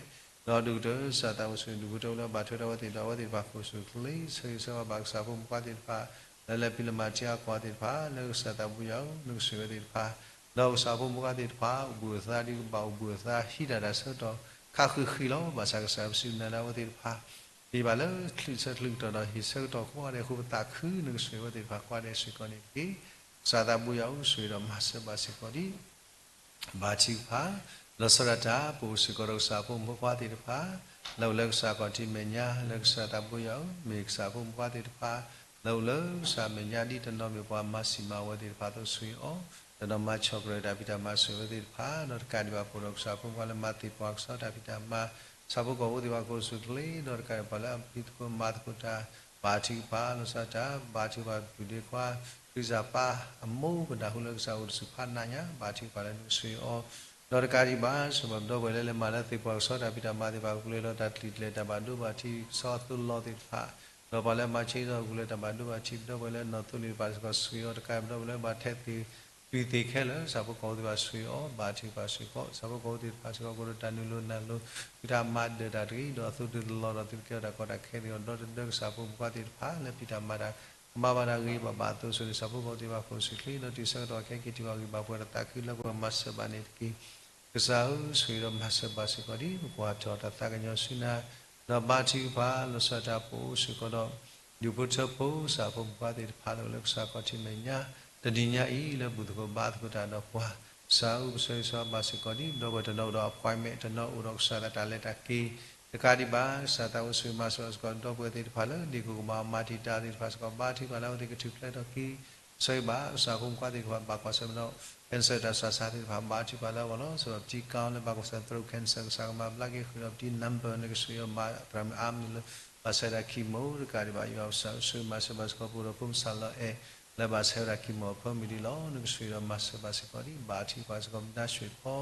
ဒီးဒိၣ်ကတၢၢ်ကစၢ်သးဘိဆိၣ်ဂ့ၤဒူၣ်ဖိထၢဖိလၢဘၣ်ထွဲဒီးအဝဲသ့ၣ်ဒီး အဝဲသ့ၣ်တဖၣ်ခိၣ်ဆူၣ်ချ့ ဆၢဂ့ၤဆၢဝါဘၣ်ကစၢ်ဖိမုၣ်ဖိခွါသ့ၣ်တဖၣ် လၢလဲၤဖံးလဲၤမၤထံဂၤကီၢ်ဂၤသ့ၣ်တဖၣ် လၢကစၢ်သးဘိယွၤဧၢ နကဆိၣ်ဂ့ၤဝဲသ့ၣ်တဖၣ်, ဒီးကစၢ်ဖိမုၣ်ဖိခွါသ့ၣ်တဖၣ် အိၣ်ဘူးအိၣ်သါဒ်ကဘၣ်အိၣ်ဘူးအိၣ်သါ ဟံးတၢ်တၢ်ဆၢကတီၢ် ခါဃံးဃံးလီၤ. ဘၣ်ဆၣ်ကစၢ်ပစံးနၤဒၣ်အဝဲသ့ၣ်တဖၣ် ဒ်ဘၣ်လၢချံးဆၢချံးကတီၢ်ဒီးဟံးဆၢကတီၢ်ကိးဂၤဒဲးအဃိ ပသးခု နကဆိၣ်ဂ့ၤဝဲသ့ၣ်တဖၣ်ကိးဂၤဒဲးစ့ၢ်ကီးန့ၣ်တက့ၢ်. ကစၢ်သးဘိယွၤဧၢ ဆိၣ်ဂ့ၤဒီးမၤစၢၤဘၣ်စ့ၢ်ကီးဒံး ဘါထုကဖၣ်, လီၤဆီဒၣ်တၢ် ပအိၣ်စ့ၢ်ကီးဒီးကစၢ်ဖိမုၣ်ဖိခွါသ့ၣ်တဖၣ် လၢအိၣ်လၢကစၢ်ခီၣ်ထံးမဲာ်ညါ လၢကစၢ်သးဘိယွၤဧၢ မ့ၢ်ကစၢ်ဖိမုၣ်ဖိခွါသ့ၣ်တဖၣ် လၢအိၣ်လၢကစၢ်မဲာ်ညါဒ်တနီၤမ့ၢ်ပှၤမၤစံၣ်မၤဝီၤသ့ၣ်တဖၣ်အသိး ဆိၣ်ဂ့ၤအီၤ, တနီၤမၤဆီၣ်ကြၢးတၢ်ဖံးတၢ်မၤ ဆိၣ်ဂ့ၤဝဲသ့ၣ်တဖၣ် ဒီးတကးဒံးဘၣ်ပအိၣ်ဒီးကစၢ်ဖိမုၣ်ဖိခွါလၢမၤသ့ၣ်ပှၤကစီၣ်တၢ်ဖံးတၢ်မၤ ဆၣ်ဖိကီၢ်ဖိသ့ၣ်တဖၣ်ခိၣ်ဆူၣ်ချ့ ဒီးတကးဒံးပှၤလၢအဖံးသကိးမၤသကိးတၢ် ဘါထုကဖၣ် လီၤဆီဒၣ်တၢ် ဘါထုကဖၣ်ပုၢ်ဒ့ခွါ ဖံးစၢ်ပၢ်အမိၢ် ပနၢ်ဟူလၢကစၢ်အိၣ်တဆူၣ်ဖးနးညါ ဘါထုကဖၣ်လၢနကဆိၣ်ဂ့ၤအီၤ, ဒီးတကးဒံးဘၣ် ဆိၣ်ဂ့ၤပဒီပုၢ်ဝဲၢ်လၢလဲၤမၤလၢသ့ၣ်ပှၤကစီၣ်တၢ်ဖံးတၢ်မၤသ့ၣ်တဖၣ် ကကျဲၤလီၤတၢ်တကျံၤတကျဲၤတၢ်ဘၣ်ဒိဘၣ်ထံးကစီၣ်အသိလီၤသ့ၣ်တဖၣ်, ဒီးပှၤလၢမၤဆ့ဒီးကကျဲၤတၢ်ဘၣ်ဒိဘၣ်ထံး ပဒီပုၢ်ဝဲၢ်လၢနီၢ်သိလ့ၣ်တဖၣ်စ့ၢ်ကီး ဆိၣ်ဂ့ၤအီၤ တကးဒံးပဒီပုၢ်ဝဲၢ်လၢဘၣ်ထဲးသုး သုးသ့ၣ်ခဲလၢာ် ဆၣ်ဖိကီၢ်ဖိသ့ၣ်တဖၣ် ဆိၣ်ဂ့ၤအီၤ ဘါထုကဖၣ်စ့ၢ်ကီး ဆၣ်ဖိကီၢ်ဖိသ့ၣ်တဖၣ်စ့ၢ်ကီး ကအိၣ်ဒီးတၢ်နုာ်လီၤနၢ်လီၤ သုတၢ်မၤဒၢးတၢ်တဂ့ၤ ဒီးအသိတလီၤဒီးသုတကဲထီၣ်တၢ်ကီတၢ်ခဲတဂ့ၤ ဒီးတဒၢကစၢ်ဖိမုၣ်ဖိခွါသ့ၣ်တဖၣ် လၢဖံးတၢ်မၤတၢ် ကမၤဘၣ်တၢ်ဂ့ၤ ဘၣ်ဘၣ်အသိးဆိၣ်ဂ့ၤ ဆၣ်ဖိကီၢ်ဖိသ့ၣ်တဖၣ်ခိၣ်ဆူၣ်ချ့ ဒီးတုၤဆၢကတီၢ်ခဲက့ၤထံၣ်ဘၣ်ဂ့ၢ်ဘၣ်ဘှီဒီးသးခုလၢပှၤမၤစၢၤဘၣ်န့ၣ်တက့ၢ်. ကစၢ်ဧၢ ဆိၣ်ဂ့ၤဒီးမၤစၢၤဘၣ်စ့ၢ်ကီးဒ် ပကွၢ်ထီၣ်တၢ်သးကညီၤဆူနၤ, ဒီးဘါထုကဖၣ် လီၤဆီဒၣ်တၢ် ပအိၣ်စ့ၢ်ကီးဒီး ဒူၣ်ဖိထၢဖိ ကစၢ်ဖိမုၣ်ဖိခွါသ့ၣ်တဖၣ်လၢအိၣ်လၢကစၢ်ခီၣ်ထံးမဲာ်ညါ တနံၤညါအံၤ လၢဘူၣ်သကိးဘါသကိးတၢ်ဒီးပှၤ, ကစၢ်ဧၢ ပဆၢဂ့ၤဆၢဝါဘၣ်စ့ၢ်ကီးဒ် ဒီပုၢ်ဝဲၢ်တနီၤအိၣ်ဒီး appointment တနီၤအိၣ်ဒီးကစၢ်သးတၢ်လဲၤတၢ်က့ၤ, တကးဒံးဘၣ် ကစၢ်သးအိၣ်ဆိၣ်ဂ့ၤမၤစၢၤဘၣ်စ့ၢ်ကီး ဒီပုၢ်ဝဲၢ်သ့ၣ်တဖၣ်လၢ ဒ့ၣ်ကိၣ်ကမၤအီၤမၤတံာ်တာ်သ့ၣ်တဖၣ်စ့ၢ်ကီး ဘါထုကဖၣ်လၢအဝဲသ့ၣ်ကထူၣ်ဖျဲးထီၣ်က့ၤ, ဆၢဂ့ၤဘၣ်ကစၢ်ဖိမုၣ်ဖိခွါသ့ၣ်တဖၣ် ဘၣ်ကွၢ်ဆၢၣ်မဲာ်ဒီး cancer တၢ်ဆူးတၢ်ဆါသ့ၣ်တဖၣ် ဘါထုကဖၣ်လၢအဂီၢ်လီၤ. စးထီၣ်ပတံၤကီလၢဘၣ်ကွၢ်ဆၢၣ်မဲာ် throat cancer ကစၢ်ကမၤဘျါက့ၤ ဃုာ်ဒီးပတံၤ number န့ၣ် ကဆိၣ်ဂ့ၤအီၤမၤ သရၣ်မုၣ်အါမံၤလၢ ဘၣ်ဆှၢဝဲဒၣ် chemo တကးဒံးဘၣ် ယွၤကစၢ်ဆိၣ်ဂ့ၤမၤစၢၤဘၣ်စ့ၢ်ကီး ပအိၣ်ဒီးဖိမုၣ်စၢ်လီၤအဲၣ် လၢဘၣ်ဆှၢဝဲဒၣ် chemo အဖၢမုၢ်ဒံးလီၤ. နကဆိၣ်ဂ့ၤဒီးမၤစၢၤဘၣ်စ့ၢ်ကီးဒ် ဘါထုကဖၣ်စ့ၢ်ကီး မုၢ်နၤဆှဲးဖီ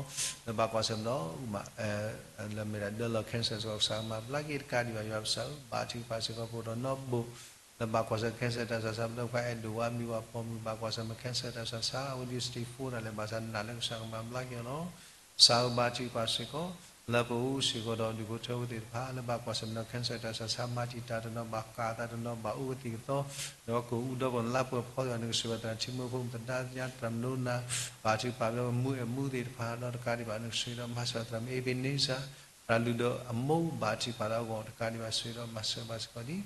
လၢဘၣ်ကွၢ်ဆၢၣ်မဲာ်ဒီး လၢမ့ၢ်ဒၣ်ဒၢလီၤ cancer စ့ၢ်ကီး ကစၢ်ကမၤဘျါက့ၤ တကးဒံးဘၣ် ယွၤကစၢ်ဧၢ ဘါထုကဖၣ်စ့ၢ်ကီး ပအိၣ်ဒီးနီၢ်ဘိၣ် လၢဘၣ်ကွၢ်ဆၢၣ်မဲာ် cancer တၢ်ဆူးတၢ်ဆါ ပဒီပုၢ်ဝဲၢ်အဲၣ်ဒိးဝါ မုၢ်ဝါဖီမုၢ် ဘၣ်ကွၢ်ဆၢၣ်မဲာ် cancer တၢ်ဆူးတၢ်ဆါ အဝဲဒၣ် stage four ဒၣ်လဲာ် ဘၣ်ဆၣ်နာ်လၢကစၢ်ကမၤဘျါက့ၤအီၤလီၤ. ကစၢ်ဧၢ ဘါထုကဖၣ်စ့ၢ်ကီး လၢပအိၣ်စ့ၢ်ကီးဒီးဒူၣ်ဖိထၢဖိသ့ၣ်တဖၣ် လၢဘၣ်ကွၢ်ဆၢၣ်မဲာ်ဒီး cancer တၢ်ဆူးတၢ်ဆါ မၤတံာ်တာ်တနီၤ ဘၣ်ကးအသးတနီၤ ဘၣ်အူကသံၣ်ကသီ ဒီးကအိၣ်ဒီးပလါပှဲၤဖီသ့ၣ်တဖၣ် နကဆိၣ်ဂ့ၤဝဲသရၣ်ထံမိၢ်ဖိ မုၢ်သဒါညါ သရၣ်မုၣ်နိနၤ ဘါထုကဖၣ်ဒီးမုၢ်အဲၣ်မူသ့ၣ်တဖၣ် ဒီးတကးဒံးဘၣ် နကဆိၣ်ဂ့ၤဒီးမၤစၢၤသရၣ်မုၣ် Ebenezer သရၣ်လုၢ်ဒီးအမိၢ် ဘါထုကဖၣ်လၢအဂီၢ် တကးဒံးဘၣ် ဆိၣ်ဂ့ၤဒီးမၤစၢၤဘၣ်စ့ၢ်ကီးဒ်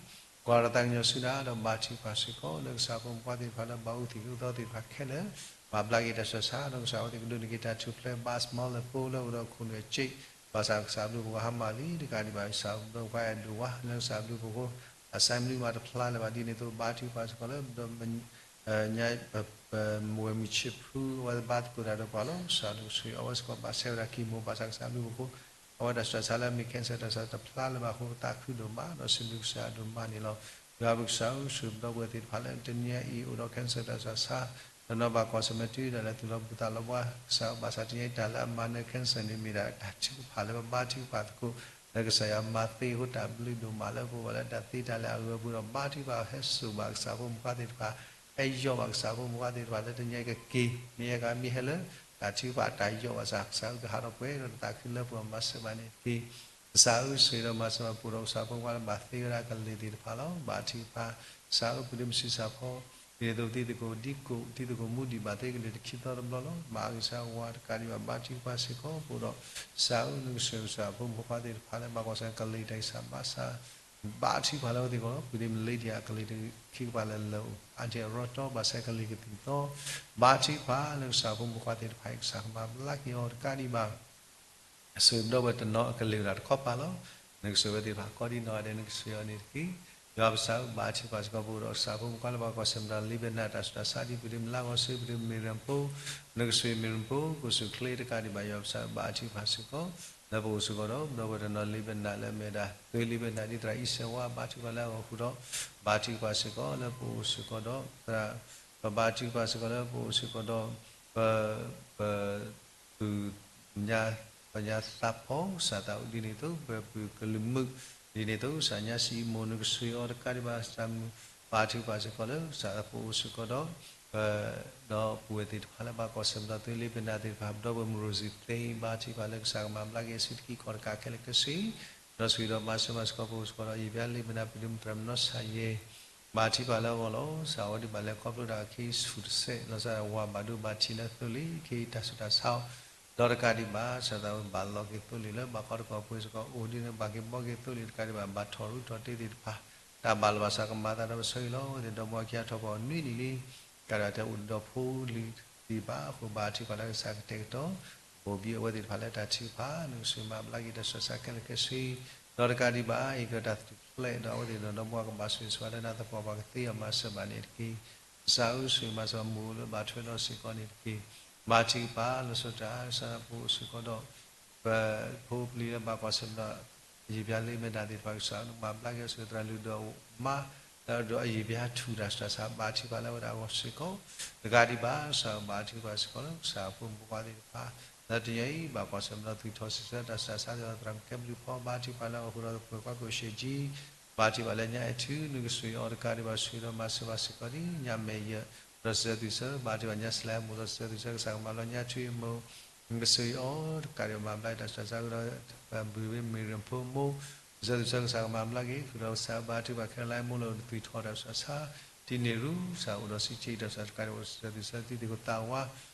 ကွၢ်ဒီးသးကညီၤဆူနၤ ဒီးဘါထုကဖၣ်စ့ၢ်ကီး လၢကစၢ်ဖိမုၣ်ဖိခွါသ့ၣ်တဖၣ်လၢဘၣ်အူသံၣ်အူသီသ့ၣ်တဖၣ်ခဲလၢာ် ဘၣ်ဘျါက့ၤတၢ်ဆူးတၢ်ဆါ ဒီးကစၢ်အဝဲသ့ၣ်ကဒိးန့ၢ်က့ၤတၢ်ထူၣ်ဖျဲး ဘၣ်စမီလၢဖိလၢအိၣ်ဒီးခိၣ်နူာ်အစ့ၣ် ဘၣ်ဆၣ်ကစၢ်ဘျုးဖှိၣ်ကဟါမၢ်လံ တကးဒံးဘၣ် ကစၢ်ဖိမုၣ်ဖိခွါအဲၣ်ဒိးဝါ လၢကစၢ်ဘျုးဖှိၣ်ဖိ အစၢ်မနုၤမးတဖျါလၢၤဘၣ်ဒ်န့ၣ်အသိး ဘါထုကဖၣ်စ့ၢ်ကီးလၢ ဒီး ညါ ပဝဲၢ်မုၢ်ဆ့ၣ်ဖု အဝဲသ့ၣ်ဘါသကိးတၢ်ဒီးပှၤလီၤ ကစၢ်နကဆိၣ်ဂ့ၤအဝဲစ့ၢ်ကီး ဘၣ်ဆှၢဝဲဒၣ် chemo ဘၣ်ဆၣ်ကစၢ်ဘျုးဖှိၣ်ဖိ အဝဲတၢ်ဆူးတၢ်ဆါလၢအမ့ၢ် cancer တၢ်ဆူးတၢ်ဆါတဖျါလၢၤဘၣ်အဃိ ပသးခုဒိၣ်မး ဒီးစံးဘျုးကစၢ်ဒိၣ်မးန့ၣ်လီၤ. ယွၤပကစၢ်ဧၢ ဆိၣ်ဂ့ၤပဒီပုၢ်ဝဲၢ်သ့ၣ်တဖၣ်လၢတနံၤအံၤအိၣ်ဒီး cancer တၢ်ဆူးတၢ်ဆါ တနီၤဘၣ်ကွၢ်ဆၢၣ်မဲာ်တုၤဒၣ်လဲာ်သူၣ်လီၤဘူၣ်သးလီၤဘှါ ကစၢ်ဧၢ ဘၣ်ဆၣ်တနံၤအံၤတၢ်လၢအမၤနၢၤ cancer န့ၣ် မ့ၢ်ဒၣ်တၢ်ထုကဖၣ်လၢပဘါထုကဖၣ်သကိး လၢကစၢ်ယွၤမၤသ့အဃိ တၢ်ဘျုးဒိၣ်မးလၢပအိၣ်ဘၣ်လၢတၢ်သ့တၢ်လၢအဂၢၢ်အပူၤဒီး ဘါထုကဖၣ်ဟဲစိာ်ဘၣ်ကစၢ်ဖိမုၣ်ဖိခွါသ့ၣ်တဖၣ် ဟဲယီၢ်ဘၣ်ကစၢ်ဖိမုၣ်ဖိခွါသ့ၣ်တဖၣ်လၢတနံၤအံၤကက့ၤ မ့ၢ်ဟဲကမ့ၢ်ဟဲလၢ တၢ်ထုကဖၣ်တၢ်ယီၢ်ဘၣ်ဆၣ် ကစၢ်ဧၢကဟးထီၣ်ပှဲၤဒီးတၢ်သးခုလၢပှဲၤမၤစၢၤဘၣ်န့ၣ်တက့ၢ်. ကစၢ်ဧၢ ဆိၣ်ဂ့ၤဒီးမၤစၢၤဘၣ်ပအိၣ်ဒီးကစၢ်ဖိမုၣ်ဖိခွါလၢဘၣ်သ့ဝဲဒၣ်ကလံၤသ့ၣ်တဖၣ်လီၤ. ဘါထုကဖၣ် ကစၢ်ဧၢ ပဒ့မုၢ်ဆံဆၣ်ဖီ ဒ်သိးပတံၤသကိးဒံကိး တံၤသကိးမူဒံးဘၣ်သ့ကလံၤတခံသီတဘျီလီၤ. မၤအဂံၢ်စၢ်ဝါတကးဒံးဘၣ် ဘါထုကဖၣ်စ့ၢ်ကီးပအိၣ်ဒီး ကစၢ်ဧၢ နကဆိၣ်ဂ့ၤကစၢ်ဖိမုၣ်ဖိခွါသ့ၣ်တဖၣ်လၢဘၣ်ကွၢ်ဆၢၣ်မဲာ်ကလံၤတၢ်ဂံၢ်စၢ်ဘါစၢ် ဘါထုကဖၣ်လၢအဝဲသ့ၣ်အဂီၢ်လီၤ. ပဒ့မုၢ်လ့ဒံယၤအကလံၤတခံကပၤလၢာ်လၢာ်အိၣ် အါတ့ၢ်အရီတီဘၣ်ဆၢကလံၤကသံၣ်သီ ဘါထုကဖၣ်လၢကစၢ်ဖိမုၣ်ဖိခွါသ့ၣ်တဖၣ်အံၤ ကစၢ်ကမၤဘျါက့ၤအီၤတကးဒံးဘၣ် ဆိၣ်ဂ့ၤပဒီပုၢ်ဝဲၢ်တနီၤအကလံၤဝဲဒၣ်တခီပၤလီၤ. နကဆိၣ်ဂ့ၤဝဲသ့ၣ်တဖၣ်ကိးဒံနီၢ်ဂၤဒဲး နကဆိၣ်ဂ့ၤအီၤန့ၣ်တက့ၢ်. ယွၤပကစၢ်ဧၢ, ဘါထုကဖၣ်စ့ၢ်ကီး ပအိၣ်ဒီးကစၢ်ဖိမုၣ်ဖိခွါလၢဘၣ်ကွၢ်ဆၢၣ်မဲာ်ဒီး လံာ်ဘဲနၢ်တၢ်ဆူးတၢ်ဆါ ဒ်ပဒုးမုၢ်လၢ်ဂီၤစ့ၢ် ပဒုးမ့ၢ်ရၢၣ်ဖိ, နကစၢ်မ့ၢ်ရၢၣ်ဖိ ကိးဆူၣ်ချ့တကးဒံးဘၣ် ယွၤပကစၢ်ဧၢ, ဘါထုကဖၣ်စ့ၢ်ကီး လၢပအိၣ်စ့ၢ်ကီးဒီး ပဒီပုၢ်ဝဲၢ်တနီၤ လံာ်ဘဲနၢ်လၢအမ့ၢ်ဒၣ် သုးလံာ်ဘဲနၢ်ဒ်သရၣ်အံၣ်စဲးဝါ ဘါထုကဖၣ်လၢအဂီၢ်ဃုာ်ဒီး ဘါထုကဖၣ်စ့ၢ်ကီးလၢပအိၣ်စ့ၢ်ကီးဒီး ပဘါထုကဖၣ်စ့ၢ်ကီးလၢပအိၣ်စ့ၢ်ကီးဒီး ပ ပ ပုၢ် ညါ ပညါသးဖီ ကစၢ်သးအိၣ်ဒ်န့ၣ်အသိး ပပုၢ်ကလုာ်မုၣ် ဒ်န့ၣ်အသိး ကစၢ်ညါစံၣ်အံၤမိၢ် နကစၢ်အံၤအီၤတကးဒံးဘၣ် ကစၢ်မုၢ် ဘါထုကဖၣ်စ့ၢ်ကီးလၢကစၢ်သးပအိၣ်စ့ၢ်ကီးဒီး ပ ဒီပုၢ်ဝဲၢ်သ့ၣ်တဖၣ်လၢဘၣ်ကွၢ်ဆၢၣ်မဲာ်ဒီး သုးလံာ်ဘဲနၢ်သ့ၣ်တဖၣ် ပဒီပုၢ်ဝဲၢ်မုၢ်ရိၣ်စံၣ်သ့ ဘါထုကဖၣ်လၢကစၢ်ကမၤဘျါက့ၤအစုတကံၢ်ကီၢ်တကးခဲလၢာ်ခဲဆ့ ဒီးဆှၢဒီးမၤစၢၤဘၣ်စ့ၢ်ကီးပအိၣ်စ့ၢ်ကီးဒီး ယံာ်ဘျါလံာ်ဘဲနၢ်ပဒုးမုၢ်သရၣ်မုၣ်နီၢ်ဆၣ်ယဲၢ် ဘါထုကဖၣ်လၢအဂီၢ်လီၤ. ကစၢ်အီၤဒံးဘၣ်လဲၤခီဖျိတၢ်အခံဆူၣ်တစဲး လီၤဆီဒၣ်ဝၤဘၣ်ဒိဘၣ်ထံးလၢသိလ့ၣ် ခ့တၢ်ဆူးတၢ်ဆါအီၤ ဒီးတကးဒံးဘၣ် ကစၢ်သးဝဲဘၣ်လီၤက့ၤသိလ့ၣ်လၢဘၣ်ဃီတကီၢ်ပှ့ၤစ့ၢ်ကီး အိၣ်ဒ်န့ၣ်ဘၣ်က့ၤဘှီက့ၤသိလ့ၣ်တကးဒံးဘၣ် ဘၣ်ထီၣ်ရူထီၣ်တ့သ့ၣ်တဖၣ် တၢ်ဘၣ်လီၤဘၣ်စးကမၤသးဒီးပဆၢအံၤလီၤ. အဝဲသ့ၣ်ဒီမါခံဂၤထီၣ်ပှၤနွံနံၣ်လံ ကဒီးတအိၣ်ဒီးဖိလံၤသ့ၣ်တဖၣ်အဃိ ဘါထုကဖၣ်လၢကစၢ်ကတဲာ်ကတီၤ ဘိၣ်ဘံအဝဲသ့ၣ်တဖၣ်လၢတၢ်ထုကဖၣ် နကစၢ်မၤဘျါက့ၤတၢ်ဆူးတၢ်ဆါခဲလၢာ်ခဲဆ့ ဒီးတကးဒံးဘၣ် ဟ့ၣ်ကဒီးတၢ်သထူၣ်ဖျဲးဒီးအဝဲသ့ၣ်ဒီးဒီမါကဘၣ်ဆိၣ်ဂ့ၤဆိၣ်ဝါလၢနၤသပှၢ်ပှၤကသ့အီၤမၤစၢၤဘၣ်န့ၣ်တက့ၢ်. ကစၢ်ဧၢဆိၣ်ဂ့ၤမၤစၢၤမိၢ်လၢဘၣ်ထွဲဒီးစ့ၢ်ကီးန့ၣ်တက့ၢ်. ဘါထုကဖၣ်လီၤဆီဒၣ်တၢ် ကစၢ်သးပအိၣ်စ့ၢ်ကီးဒီး ပဖိပလံၤလၢဘၣ်ကွၢ်ဆၢၣ်မဲာ်ဒီး ယံာ်ဘျါလံာ်ဘဲနၢ်သ့ၣ်တဖၣ် ကစၢ်နကမၤဘျါက့ၤအီၤဆူသရၣ်လုၢ်ဒီးမါ လၢအဒိးအယံာ်ဘျါထူၣ်တၢ်ဆူးတၢ်ဆါ ဘါထုကဖၣ်လၢအဝဲဒၣ်အဂီၢ်စ့ၢ်ကီး တကးဒံးဘၣ် ကစၢ်ဘါထုကဖၣ်စ့ၢ်ကီးလၢကစၢ်ဖိမုၣ်ဖိခွါသ့ၣ်တဖၣ် လၢတနံၤအံၤ ဘၣ်ကွၢ်ဆၢၣ်မဲာ်ဒီးသုးထီၣ်စံးဆၢတၢ်ဆူးတၢ်ဆါသ့ၣ်တဖၣ် သရၣ်မုၣ်ကဲဘျုးဖီ ဘါထုကဖၣ်လၢအဂီၢ်ဃုာ်ဒီးပှဲၤကွၢ်ကိၣ်ရှ့းကၠံ ဘါထုကဖၣ်လၢညါအဲၣ်ထူ နကဆိၣ်ဂ့ၤအီၤတကးဒံးဘၣ် ဆိၣ်ဂ့ၤဒီးမၤစၢၤဘၣ်စ့ၢ်ကီးဒ်ညါမဲာ်ယၢၢ် ဒီးစံးဆၢသုးဆၢ ဘါထုကဖၣ်ညါစလဲမိၢ်ဒီးစံးဆၢသုးဆၢ ကစၢ်ကမၤလီၤညါထူအံၤမိၢ် နကဆိၣ်ဂ့ၤအီၤတကးဒံးဘၣ် မၤဘျါတၢ်ဆူးတၢ်ဆါဃုာ်ဒီး ပဘုၢ်ဝဲမ့ၢ်ရၢၣ်ဖိမိၢ် စံးဆၢသုးဆၢ ကစၢ်ကမၤဘျါက့ၤ ဃုာ်ဒီးကစၢ်ဘါထုကဖၣ်ခဲလၢာ်လၢမိၢ်လၢသုးထီၣ်တၢ်ဆူးတၢ်ဆါ တနံၤရူ ကစၢ်အိၣ်ဒီးစံးဆၢတၢ်ဆူးတၢ်ဆါတကးဒံးဘၣ် စံးဆၢသုးဆၢသုးသ့ၣ်ခိၣ်သးဝါ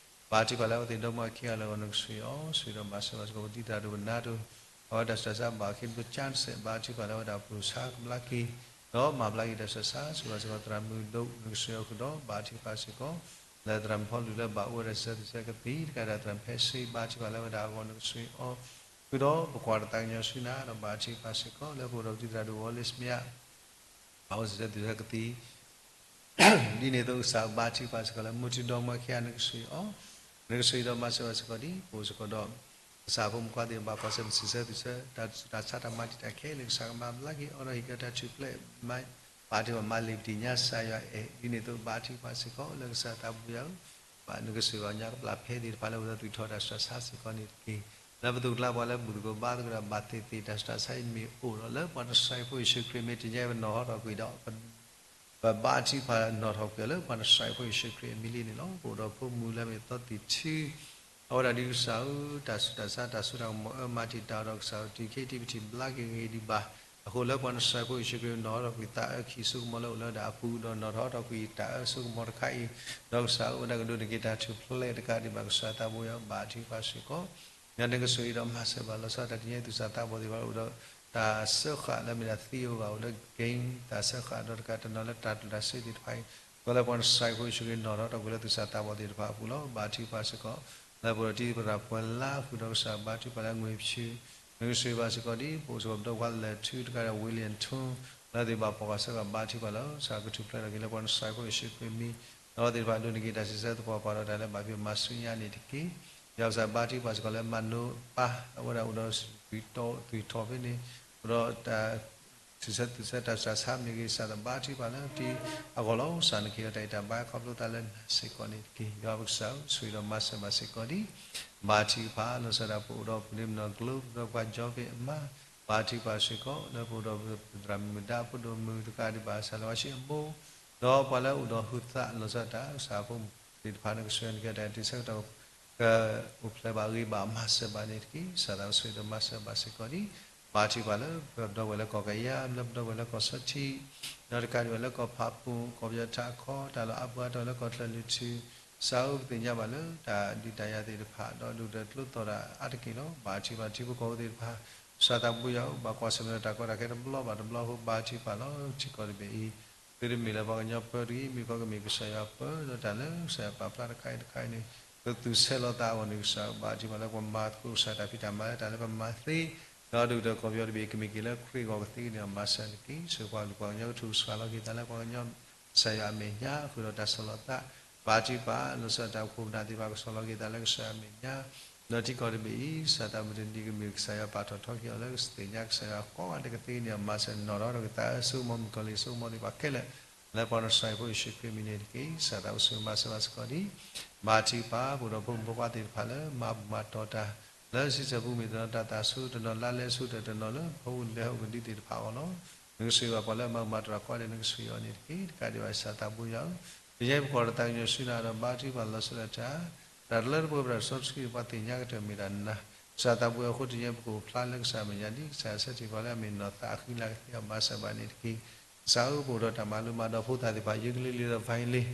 ဘါထုကဖၣ်လၢအဝဲသ့ၣ်ဒီမါခံဂၤလၢအဂီၢ် နကဆိၣ်ဂ့ၤအီၤ ဆိၣ်ဂ့ၤဒီးမၤစၢၤဘၣ်စ့ၢ်ကီး ပဒ်သရၣ်ဒိၣ်ပနါဒိၣ် အဝဲတၢ်ဆူးတၢ်ဆါဘၣ်အခံတပကၢတစဲး ဘါထုကဖၣ်လၢအဝဲဒၣ်ပှၤဆါကဘျါက့ၤ ဒီးမၤဘျါက့ၤတၢ်ဆူးတၢ်ဆါ ဆိၣ်ဂ့ၤဘၣ်စ့ၢ်ကီးသရၣ်မုၣ်ဒိၣ် နကဆိၣ်ဂ့ၤအီၤဃုာ်ဒီး ဘါထုကဖၣ်စ့ၢ်ကီး လၢသရၣ်မုၣ်ဖီလူၤလၢဘၣ်အိၣ်ဝဲဒၣ်စံးဆၢသုးဆၢကသံၣ် တကးဒံးသရၣ်မုၣ်ဖဲစ့ ဘါထုကဖၣ်လၢအဝဲဒၣ်အဂီၢ် နကဆိၣ်ဂ့ၤအီၤ ဃုာ်ဒီးပကွၢ်တသးကညီၤဆူနၤ ဒီးဘါထုကဖၣ်စ့ၢ်ကီး လၢပအိၣ်ဒီးပဒ်သရၣ်ဒိၣ်ဝီလ့စမ့ယါ ဘၣ်အိၣ်စံးဆၢသုးဆၢကသံၣ် ဒ်န့ၣ်အသိးကစၢ်ဘါထုကဖၣ်စ့ၢ်ကီးလၢ မုၢ်ထူဒီမါခံဂၤ နကဆိၣ်ဂ့ၤအီၤ, နကဆိၣ်ဂ့ၤဒီးမၤစၢၤဘၣ်စ့ၢ်ကီးဒ် ပအိၣ်စ့ၢ်ကီးဒီး ကစၢ်ဖိမုၣ်ဖိခွါသ့ၣ်တဖၣ် ကွၢ်ဆၢၣ်မဲာ်စံးဆၢသုးဆၢ တၢ်ဆူးတၢ်ဆါတၢ်မၤတံာ်တာ်ခဲလၢာ် ကစၢ်ကမၤဘျါက့ၤအီၤဒီးဟ့ၣ်က့ၤတၢ်ထူၣ်ဖျဲး ဘါထုကဖၣ်မၤလ့ၤပတံၢ်ညါစၢ်ယွၤအဲၣ် ဒ်န့ၣ်အသိးဘါထုကဖၣ်စ့ၢ်ကီး လၢကစၢ်သးဘိယွၤဧၢ ဘၣ်နကဆိၣ်ဂ့ၤအီၤညါကပျၢ်ဖဲသ့ၣ်တဖၣ်လၢအိၣ်ဒီးသုးထီၣ်တၢ်ဆူးတၢ်ဆါစ့ၢ်ကီးန့ၣ်တက့ၢ်. လၢပသူၣ်ကလၢ်ပှၤလၢဘူၣ်သကိးဘါသကိးဒီးဘၣ်သ့ၣ်သ့ၣ်တၢ်ဆူးတၢ်ဆါအံၤမ့ၢ်အိၣ်ဒီး လၢပှၤနစဲးဖိယ့ၣ်ၡူးခရံာ်မ့ၢ်တညါဝဲနီၤဟီထီၣ်ကွံာ်ဒီး ပဘါထုကဖၣ်နီၣ်ထီၣ်ကွံာ်အီၤလၢပှၤနစဲးဖိယ့ၣ်ၡူးခရံာ်အမံၤလံန့ၣ်လီၤ. ပအိၣ်ဒီးဖိမုၣ်လၢအမ့ၢ်သီသံၣ်ထူ အဝဲဒၣ်ဒ်ကစၢ်ဧၢ တၢ်ဆူးတၢ်ဆါတၢ်စိတၢ်ကမီၤအၢမၤတံာ်တာ်အီၤဒီးကစၢ်ဧၢ တံၤခ့တံၤပထံၣ်ဘျါက့ၤဂ့ၤဒံးဘၣ် အဃိလၢပှၤနစဲးဖိယ့ၣ်ၡူးခရံာ်နီၣ်ထီၣ်ကွံာ်သးအၢခံဆိကမိၣ်လၢအိၣ်လၢဒၣ်အပူၤဒီးနီၣ်ထီၣ်ထီၣ်ကွံာ်တၢ်အၢဆိကမိၣ်တခါအံၤ ဒီးကစၢ်ဧၢဝဲဒၣ်ကဒိးန့ၢ်က့ၤတၢ်ထူၣ်ဖျဲးတကးဒံးဘၣ် ကစၢ်သးဘိယွၤဘါထုကဖၣ်စ့ၢ်ကီး ယွၤန့ၣ်ကဆိၣ်ဂ့ၤဒီးမၤစၢၤဘၣ်လီၤဆီဒၣ်တၢ်တနံၤအံၤ သူၣ်စၢ်သးဘီၣ်သ့ၣ်တဖၣ်လၢအိၣ်ဒီး တၢ်စၢဃာ်လၢအမ့ၢ်ဒၣ်သံအိၣ်ဂၢၢ်အိၣ်လၢ game တၢ်စၢဃာ်ဒီးတကးတနီၤလၢတၢ်ကျိၣ်တၢ်စ့သ့ၣ်တဖၣ်အံၤ ကလၢပှၤနစဲးဖိယ့ၣ်ၡူးခရံာ်နီၣ်ထီၣ်ထီၣ်ကွံာ်လၢသူၣ်စၢ်သးဘီၣ်သ့ၣ်တဖၣ်အပူၤလီၤ. ဘါထုကဖၣ်စ့ၢ်ကီး လၢပအိၣ်ဒီးတံၤသရၣ်ပှဲၤလါဃုာ်ဒီးကစၢ် ဘါထုကဖၣ်လၢအငွေၢ်ဖၠူၣ် နကဆိၣ်ဂ့ၤဘၣ်စ့ၢ်ကီးဒ် ပအိၣ်စ့ၢ်ကီးပဒီပုၢ်ဝဲၢ်လၢထူတကးဒီး ဝံၤလံၣ်ထူ လၢသ့ၣ်ဘၣ်ဖှီၣ်ဃာ်ဆၢကတီၢ် ဘါထုကဖၣ်လီၤ. ကစၢ်ကထူၣ်ဖျဲးထီၣ်က့ၤလၢပှၤနစဲးဖိယ့ၣ်ၡူးခရံာ်အမံၤ ဒီးအဝဲသ့ၣ်တဖၣ်ဒိးန့ၢ်က့ၤတၢ်စံးဆၢသပှၢ်ပှၢ်ဒီးတၢ်လၢဘၣ်ဖံးမၤဆူညါန့ၣ်တက့ၢ်. ယွၤကစၢ်ဘါထုကဖၣ်စ့ၢ်ကီးလၢမၤနိပၢ် အဝဲဒၣ်အိၣ်ဒီး သွံၣ်ထီၣ်ဖဲန့ၣ် အိၣ်ဒီးတၢ် ဆံဆၢသူၣ်ဆၢတၢ်စူၢ်တၢ်ဆါမ့ၢ်ဂ့ၤ ကစၢ်သးဘါထုကဖၣ်လၢတံၤအဂီၢ်လီၤ. ကစၢ်နကဟ့ၣ်လီၤတၢ်အံးတၢ်ဘါခီဖျိသးလၢနၤစ့ၢ်ကီးန့ၣ်တက့ၢ်. ယွၤပကစၢ်ဧၢ ဆိၣ်ဂ့ၤဒီးမၤစၢၤဘၣ်စ့ၢ်ကီးဒ် ဘါထုကဖၣ်လီၤဆီဒၣ်တၢ် ပအိၣ်ဒီးပဒ့မုၣ်နီၢ်ကျိ ပဒီပုၢ်ဝဲၢ်ကၠီဖ့ၣ်အမါ ဘါထုကဖၣ်စ့ၢ်ကီး လၢပအိၣ်ဒီးပသရၣ်မုၣ်ဒါ ဖိဒိၣ်မုၣ်တကးဒံးဘၣ် စၢ်လၢဝါဆံအမိၢ် ဒီးပှၤလၢအိၣ်ဒီးဟုသးလီၤဆီဒၣ်တၢ် ကစၢ်ဖိမုၣ်သ့ၣ်တဖၣ်န့ၣ် ကစၢ်နကဟ့ၣ်တၢ်အံးတၢ်ဆၢကတီၢ် ကအိၣ်ဖျဲၣ်ဘၣ်ဂ့ၤဘၣ်မၤစၢၤဘၣ်န့ၣ်တက့ၢ်. ကစၢ်သးဆိၣ်ဂ့ၤဒီးမၤစၢၤဘၣ်စ့ၢ်ကီးဒ် ဘါထုကဖၣ်လၢပဒီပုၢ်ဝဲၢ်လၢကီၢ်ကယၤ လၢပဒီပုၢ်ဝဲၢ်လၢကီၢ်ဆီထံး ဒီးတကးဒံးဘၣ်လၢကီၢ်ဖးပူၤ ကီၢ်ပယီၤထးခီ တၢ်လီၢ်အါပူၤအါတီၤလၢကီၢ်ချၢလွံၢ်ထူၣ် ကစၢ်ဧၢ ပသ့ၣ်ညါဘၣ်လၢတၢ်ဒုးတၢ်ယၤသ့ၣ်တဖၣ် ဒီးဒိၣ်ဒီးကျိသီၣ်တၢ်အါတက့ၢ်လီၤ. ဘါထုကဖၣ်ထံဖိကီၢ်ဖိသ့ၣ်တဖၣ် ကစၢ်သးဘိယွၤဧၢ ဘၣ်ကွၢ်ဆၢၣ်မဲာ်ဒီးတၢ်ကီတၢ်ခဲတဘျီဘၣ်တဘျီအဃိ ဘါထုကဖၣ်လီၤ. ထံကီၢ်တဘ့ၣ်အံၤ သုတမ့ၢ်လၢပှၤကညီပၢတဂ့ၤ မ့ၢ်ကီၢ်ကမ့ၢ်ကစၢ်ယွၤပၢ ဒီးတၢ်လၢကစၢ်ယွၤပာ်ဖျါတခါအံၤတခါအံၤန့ၣ် ကသူၣ်ဆဲးလီၤသးအဂီၢ်န့ၣ် ကစၢ်ဘါထုကဖၣ်လၢပမၤသကိးကစၢ်တၢ်ဖံးတၢ်မၤလၢတၢ်လၢပမၤသ့ ဒီးဒုၣ်ဒါကီၢ်ပယီၤတဘ့ၣ် ကမ့ၢ်က့ၤလၢခရံာ်အဂီၢ်ကသ့န့ၣ် မၤစၢၤန့ၣ်တက့ၢ်. ဆိၣ်ဂ့ၤပှၤကလုာ်ပှၤကညီကထူၣ်ကဆှၣ်လီၤက့ၤသးလၢပှၤကညီကစၢ်ယွၤအမဲာ်ညါ ဃုာ်ဒီးတၢ်ဆီၣ်လီၤသး ဘါထုကဖၣ် လီၤဆီဒၣ်တၢ်အိၣ်ဖှိၣ်ပနၢ်သ့ၣ်တဖၣ် ကဆီၣ်လီၤက့ၤသးလၢကစၢ်ယွၤအမဲာ်ညါ ဒီးထံကီၢ်တဘ့ၣ်အံၤ ကစၢ်သးဘိယ့ၣ်ၡူးခရံာ်ကမ့ၢ်ကစၢ်ယွၤပာ်ထီၣ်ထီက့ၤအီၤလၢကသ့ၣ်ညါကစၢ်ယွၤကိးဂၤဒဲးကသ့န့ၣ် မၤစၢၤနီၣ်ထီၣ်ဒီးကသးဧၢ ဆိကမိၣ်မုၣ်ကီၤလံၢ်ဆိကမိၣ်သ့ၣ်တဖၣ်ခဲလၢာ် လၢပှၤကစၢ်ယ့ၣ်ၡူးခရံာ်အမံၤန့ၣ်တက့ၢ်. ကစၢ်သးဘိယ့ၣ်ၡူးမၤစၢၤဘၣ်စ့ၢ်ကီးဒံး ဘါထုကဖၣ် ပအိၣ်ဒီးဖိမုၣ်ဖိခွါသ့ၣ်တဖၣ်လၢ မၤဘူၣ်မၤတီၢ်တၢ် လၢစံးဆၢပူၤမ့ၢ်တနီၤတၢ်သးဆူ တနီၤလါလဲဆူ တနီၤလၢဖိမုၣ်လဲဟီၣ်ကဒုသ့ၣ်တဖၣ်အဂီၢ်လီၤ. နကဆိၣ်ဂ့ၤဘၣ်ပှၤလၢအမၤဘူၣ်မၤတီၢ်တၢ်ကိးဂၤဒဲး နကဆိၣ်ဂ့ၤအီၤန့ၣ်တက့ၢ်. တကးဒံးဘၣ် ကစၢ်သးဘိယွၤဧၢ, တနံၤအံၤပကိးဒီးတၢ်ကညီၤဆူနၤဒီး ဘါထုကဖၣ်လီၤဆီဒၣ်တၢ် တၢ်တလၢတပှဲၤ ပတၢ်စီတဆှံ ပှၤသ့ၣ်ညါကတၢၢ်မ့ၢ်တၢ်နၤ, ကစၢ်သးဘိယွၤအဃိ တနံၤအံၤပကအိၣ်ဖျါလၢကစၢ်အမဲာ်ညါဒ် ကစၢ်ယွၤဆၢထံၣ်ပှၤလၢအမ့ၢ်နီၢ်သးအဃံလၤကသ့အီၤ မၤစၢၤဘၣ်န့ၣ်တက့ၢ်. ကစၢ်ဧၢ ပအိၣ်ဒီးတၢ်မၤလိမၤဒိးဖိသၣ်သ့ၣ်တဖၣ် ယိၤကလံၤလံၤဒီး violin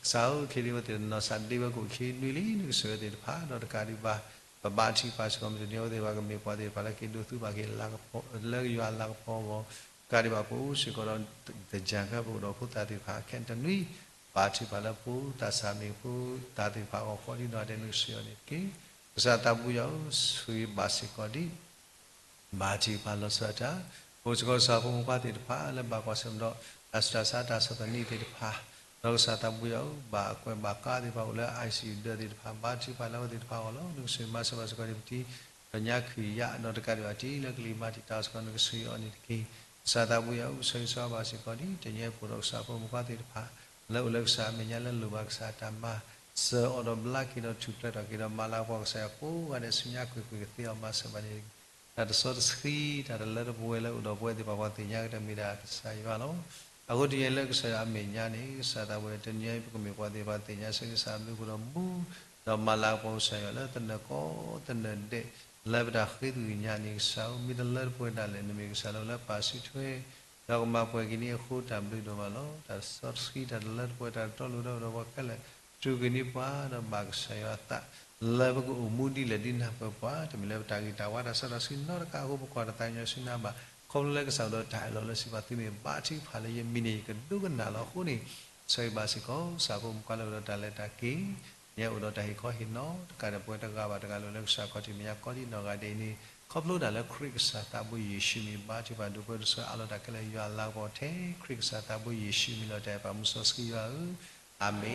ကစၢ်ဧၢ ခ့ဒံးဝဲသ့ၣ်တနီၤ စးဒ့ဝဲကအိၣ်ခ့နွံလံ နကဆိၣ်ဂ့ၤသ့ၣ်တဖၣ် ဒီးတကးဒံးဘၣ် ပဘါထုကဖၣ်စ့ၢ်ကီး မုၢ်တနံၤအံၤဝဲသ့ၣ်တဖၣ် ကမ့ၢ်ပှၤသ့ၣ်တဖၣ်လၢကဒိးသူဘၣ်က့ၤ လၢယွၤအလၤကပီၤအဂီၢ်, တကးဒံးဘၣ် ပအိၣ်စ့ၢ်ကီးဒီး သင်္ကြန် ခါ ပအိၣ်ဒီးဖိသၣ်သ့ၣ်တဖၣ် ခဲတနွံ ဘါထုကဖၣ်လၢဖိသၣ်ဆၣ်မ့ၢ်ဂ့ၤ ဖိသၣ်သ့ၣ်တဖၣ်အဂီၢ် ကိးဒံနီၢ်ဂၤဒဲး နကဆိၣ်ဂ့ၤအီၤန့ၣ်တက့ၢ်. ကစၢ်သးဘိယွၤဧၢ ဆိၣ်ဂ့ၤဘၣ်စ့ၢ်ကီးဒံး ဘါထုကဖၣ်လီၤဆီဒၣ်တၢ် ပအိၣ်စ့ၢ်ကီးကစၢ်ဖိမုၣ်ဖိခွါသ့ၣ်တဖၣ် လၢဘၣ်ကွၢ်ဆၢၣ်မဲာ်ဒီး တၢ်ဆူးတၢ်ဆါ တၢ်ဆီၣ်သနံးသ့ၣ်တဖၣ်, ဒီးကစၢ်သးဘိယွၤဧၢ ဘၣ်အကွဲးဘၣ်ကါသ့ၣ်တဖၣ် အိၣ်လၢ ICU ဒၢးသ့ၣ်တဖၣ် ဘါထုကဖၣ်လၢအဝဲသ့ၣ်တဖၣ်အဂီၢ်လီၤ. နကဆိၣ်ဂ့ၤမၤစၢၤဘၣ်စ့ၢ်ကီးန့ၣ် ပထံၣ် ဒီးညါခုၣ်ယါ ဒီးတကးဒံးဘၣ် တံၤလၢကလံၤမၤတံာ်တာ်စ့ၢ်ကီး နကဆိၣ်ဂ့ၤအီၤန့ၣ်တက့ၢ်. ကစၢ်သးဘိယွၤဧၢ ဆိၣ်ဂ့ၤဆိၣ်ဘၣ်စ့ၢ်ကီးဒံး တနံၤအံၤပအိၣ်ဒီးကစၢ်ဖိမုၣ်ဖိခွါသ့ၣ်တဖၣ် လၢအိၣ်လၢကစၢ်အမဲာ်ညါလၢလိၣ်ဘၣ်ကစၢ်တၢ်မၤ စၢၤအီၤဒီးဘျါက့ၤဒီးထူၣ်ဖျဲးထီၣ်က့ၤဒီး မၤလၤကပီၤကစၢ်ယွၤကိးဂၤဒဲး ဆူညါကွ့ၢ်ကွ့ၢ်ကသ့အီၤ မၤစၢၤဘၣ်န့ၣ် တၢ်တစီတဆှံ တၢ်တလၢတပှဲၤလၢအိၣ်ဒီးပဝဲသ့ၣ်တဖၣ် ပှၤသ့ၣ်ညါကတၢၢ်မ့ၢ်ဒၣ်ကစၢ်ယွၤလီၤ. အဃိတနံၤအံၤလၢကစၢ်ယွၤအမဲာ်ညါန့ၣ် ကစၢ်သးဘိယွၤ တနံၤအံၤ ပကမ့ၢ်ပှၤသ့ၣ်တဖၣ်သ့ၣ်ညါဆၢကစၢ်ဘျုးဖှိၣ်ဒီးမူ ဒီးမၤလၤကပီၤကစၢ်ယွၤလၢသနၢၣ်ကိးသနၢၣ်ဒဲး လၢပတၢ်ဃ့သကွံာ်ညါန့ၣ် ကစၢ်ဧၢ မ့ၢ်တလၢတပှဲၤဒၣ်လဲာ် နမ့ၢ်ကစၢ်လၢလၢပာ်စုထွဲ ဒီးကမၤပှဲၤက့ၤန့ၢ်အဃိ တၢ်ဘျုးဒိၣ်မးလီၤ. တၢ်စီတဆှံ တၢ်တလၢတပှဲၤ တၢ်တတီလိၤဒီးအိၣ်ဒီးပှၤခဲလၢာ် တူၢ်က့ၤန့ၢ်ပှၤဒီးဘၣ်ကစၢ်ယွၤအသး လၢပကအိၣ်မူဒ်လဲၣ်ဒ်နၢ်ပၢၢ်ပှၤ တမ့ၢ်လၢပတၢ်ဂ့ၤတၢ်ဝါ တၢ်စီတၢ်ဆှံနီတခါအဃိ ပကွၢ်တၢ်သးကညီၤဆူနၤဘၣ် ခီဖျိလၢကစၢ်အိၣ်ဒီးတၢ်အၢၣ်လီၤလၢစံးဘၣ်သုမ့ၢ်ဘါထုကဖၣ်လၢယမံၤန့ၣ် ယကဒိကနၣ်လီၤအဃိန့ၣ် ဆိၣ်ဂ့ၤဘၣ်စ့ၢ်ကီး ကစၢ်ဖိမုၣ်ဖိခွါလၢအိၣ်ဒီးတၢ်လဲၤတၢ်က့ၤ ယဲအိၣ်ဒီးတၢ်ဟ့ၣ်ခီဟ့ၣ်နီၤ တကးဒီးပဝဲတဂၤဘၣ်တဂၤလၢအိၣ်လၢကစၢ်ခီၣ်ထံးမဲာ်ညါကိးဒံနီၢ်ဂၤဒဲးအံၤန့ၣ် ခီဖျိဒၣ်လၢခရံာ်ကစၢ်သးဘိယ့ၣ်ၡူးမံၤ ဘါထုကဖၣ်ဒိးပှဲၤဒိးဆှၢအးလီၤတၢ်ခဲလၢာ် ယွၤအလၤကပီၤထဲ ခရံာ်ကစၢ်သးဘိယ့ၣ်ၡူးမံၤလီၤတၢ်အဲၣ်ပာ်မူစီဆှံယွၤဧၢ အၤမ့ၣ်.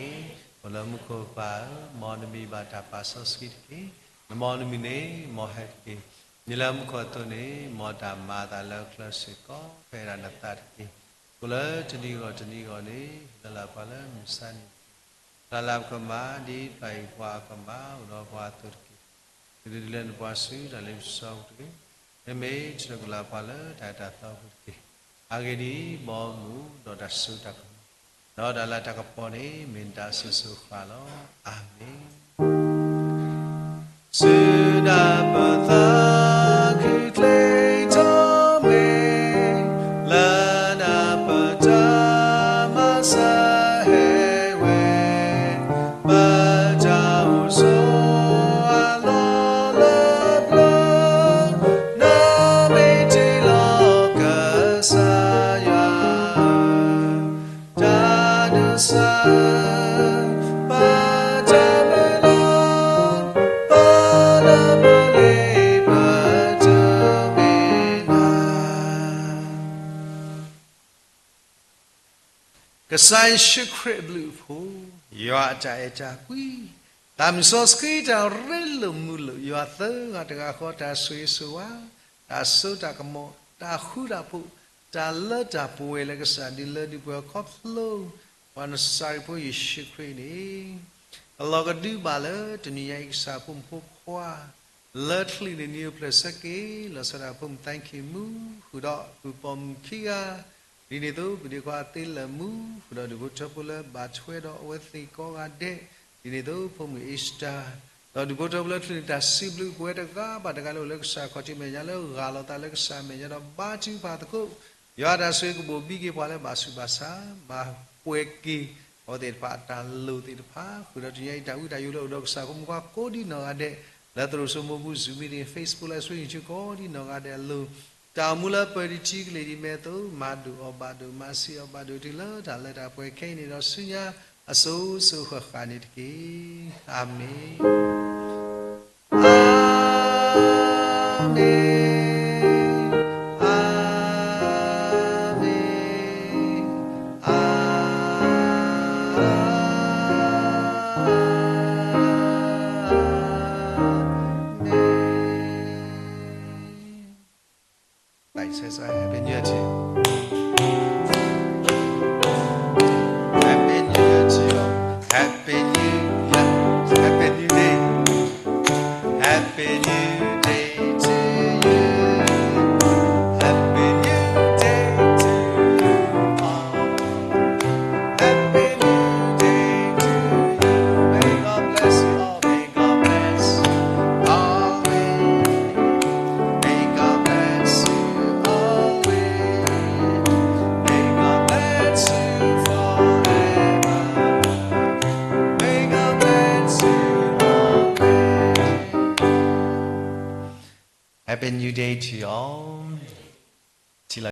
အိၣ်လၢမူခိၣ်ပၢ်ဧၢ, မ်နမံၤဘၣ်တၢ်ပာ်စီဆှံတက့ၢ်. နမ်နမံၤန့ၣ် မ်ဟဲတက့ၢ်. ဒ်လၢမူခိၣ်အသိးန့ၣ် မ်တၢ်မၤအသးလၢကျဲစ့ၢ်ကီး ဖဲဒၣ်နသးတက့ၢ်. အိၣ်လၢတနံၤဂီၢ်တနံၤဂီၢ်န့ၣ် ဟ့ၣ်လီၤလၢပှၤလၢမုၢ်ဆါနံၤတက့ၢ်. တၢ်လၢပကမၤ ဒ်ပၢ်ယွၤအကမၤ အိၣ်ဒီးပှၤအသိးတက့ၢ်. ဒုးဒုးလၢနပှၤစု တၢ်လၢပစီတက့ၢ်. မ့မ့ၢ်ထုးထီၣ်က့ၤလၢပှၤလၢတၢ်အဲၣ်တၢ်သီအပူၤတက့ၢ်. အဂ့ၢ်ဒ်အံၤ, ဘီမုၢ်ဒီးတၢ်စိတၢ်ကမီၤ ဒီးတၢ်လၤတၢ်ကပီၤန့ၣ် မ့ၢ်နတၢ်အစိၤစိၤအဃၣ်လီၤ. အၤမ့ၣ်. စုဒၣ်ပသးခုချ့ထီၣ်မ့ၢ် လၢနပတၢ်မၤစၢၤဟဲဝဲ ပတၢ်အိၣ်ဆိးအလီၢ်လၢပျၢၤ နမ့ၢ်တ့လီၤကစၢ်ယွၤ တၢ်ဒိးစၢၤ ပတၢ်မုၢ်လၢ် ပလၢပလ့ပတမ့ၢ်နၤ ကစၢ်ယ့ၣ်ၡူးခရံာ်အဘျုးအဖှိၣ်, ယွၤအတၢ်အဲၣ်တၢ်ကွံ, သးမုၢ်စီဆှံတၢ်ရ့လိာ်မုာ်လိာ်ယွၤသၢဂၤတဂၤဃီ တၢ်ဆိၣ်ဂ့ၤဆိၣ်ဝါ, တၢ်စိတၢ်ကမီၤ, တၢ်ဃူတၢ်ဖိး, တၢ်လၢတၢ်ပှဲၤလၢကစၢ်ဒုးလၢဒုးပှဲၤခီဖျိ ပှၤနစၤရ့းဖိယ့ၣ်ၡူးခရံာ်န့ၣ် ပလီၢ်ကဒုဘၣ်လၢတနံၤညါအံၤ ကစၢ်ဖိမုၣ်ဖိခွါ လၢချံးန့ၣ်နံၤအိၣ်ဖျဲၣ်ဆၢက့ၤ လီၤဆီဒၣ်ဖိမုၣ်သၣ်ခံမူ ဃုာ်ဒီးပုၢ်ပိာ်မုၣ်ခံဂၤ ဒ်န့ၣ်အသိး ပဒ့ခွါသ့လၢာ်မူ ဃုာ်ဒီးဒူၣ်ဖိထၢဖိလၢဘၣ်ထွဲဒီးအဝဲသ့ၣ်ကိးဂၤဒဲး ဒ်န့ၣ်အသိး ဖိမုၣ်အ့စတၢ် ဒီးဒူၣ်ဖိထၢဖိလၢချံးန့ၣ် တၢ်စံးဘျုးပဝဲတဂၤဘၣ်တဂၤလၢအိၣ်လၢကစၢ်ခီၣ်ထံးမဲာ်ညါလၢ ဂၢ်လီၤသးလၢကစၢ်မဲာ်ညါဒီးဘါထုကဖၣ်သကိး ယွၤတၢ်ဆိၣ်ဂ့ၤကဘိၣ်ဘံက့ၤပှၤလၢဘၣ်ဆူးဘၣ်ဆါ ဘၣ်ပှဲၤက့ၤ အဝဲသ့ၣ်တဖၣ်အတၢ်လိၣ်သ့ၣ်တဖၣ် ဃုာ်ဒီးတနံၤညါအံၤ တၢ်ဝံတၢ်ယိးလၢအိၣ်ဒီးကစၢ်ဖိမုၣ်ဖိခွါကိးဒ်နီၢ်ဂၤဒဲး လၢသရိာ်စိမိၢ်ပူၤ Zoom meeting, Facebook, live stream ကိးဒ်နီၢ်ဂၤဒဲးအလိၤ တၢ်အိၣ်မူလၢပၢၤတံၤထံကလံၤဒ်မဲာ်အသိး မၤဒိၣ်အီၤဘၣ်ဒိၣ် မၤဆံးအီၤဘၣ်ဒိၣ်တုၤလၢတၢ်လၢတၢ်ပှဲၤခဲအံၤန့ၣ်ဒီးဆူညါ အစိၤစိၤဃၣ်ဃၣ်န့ၣ်တက့ၢ်. အၤမ့ၣ်. အၤမ့ၣ်. Happy New Day to you all.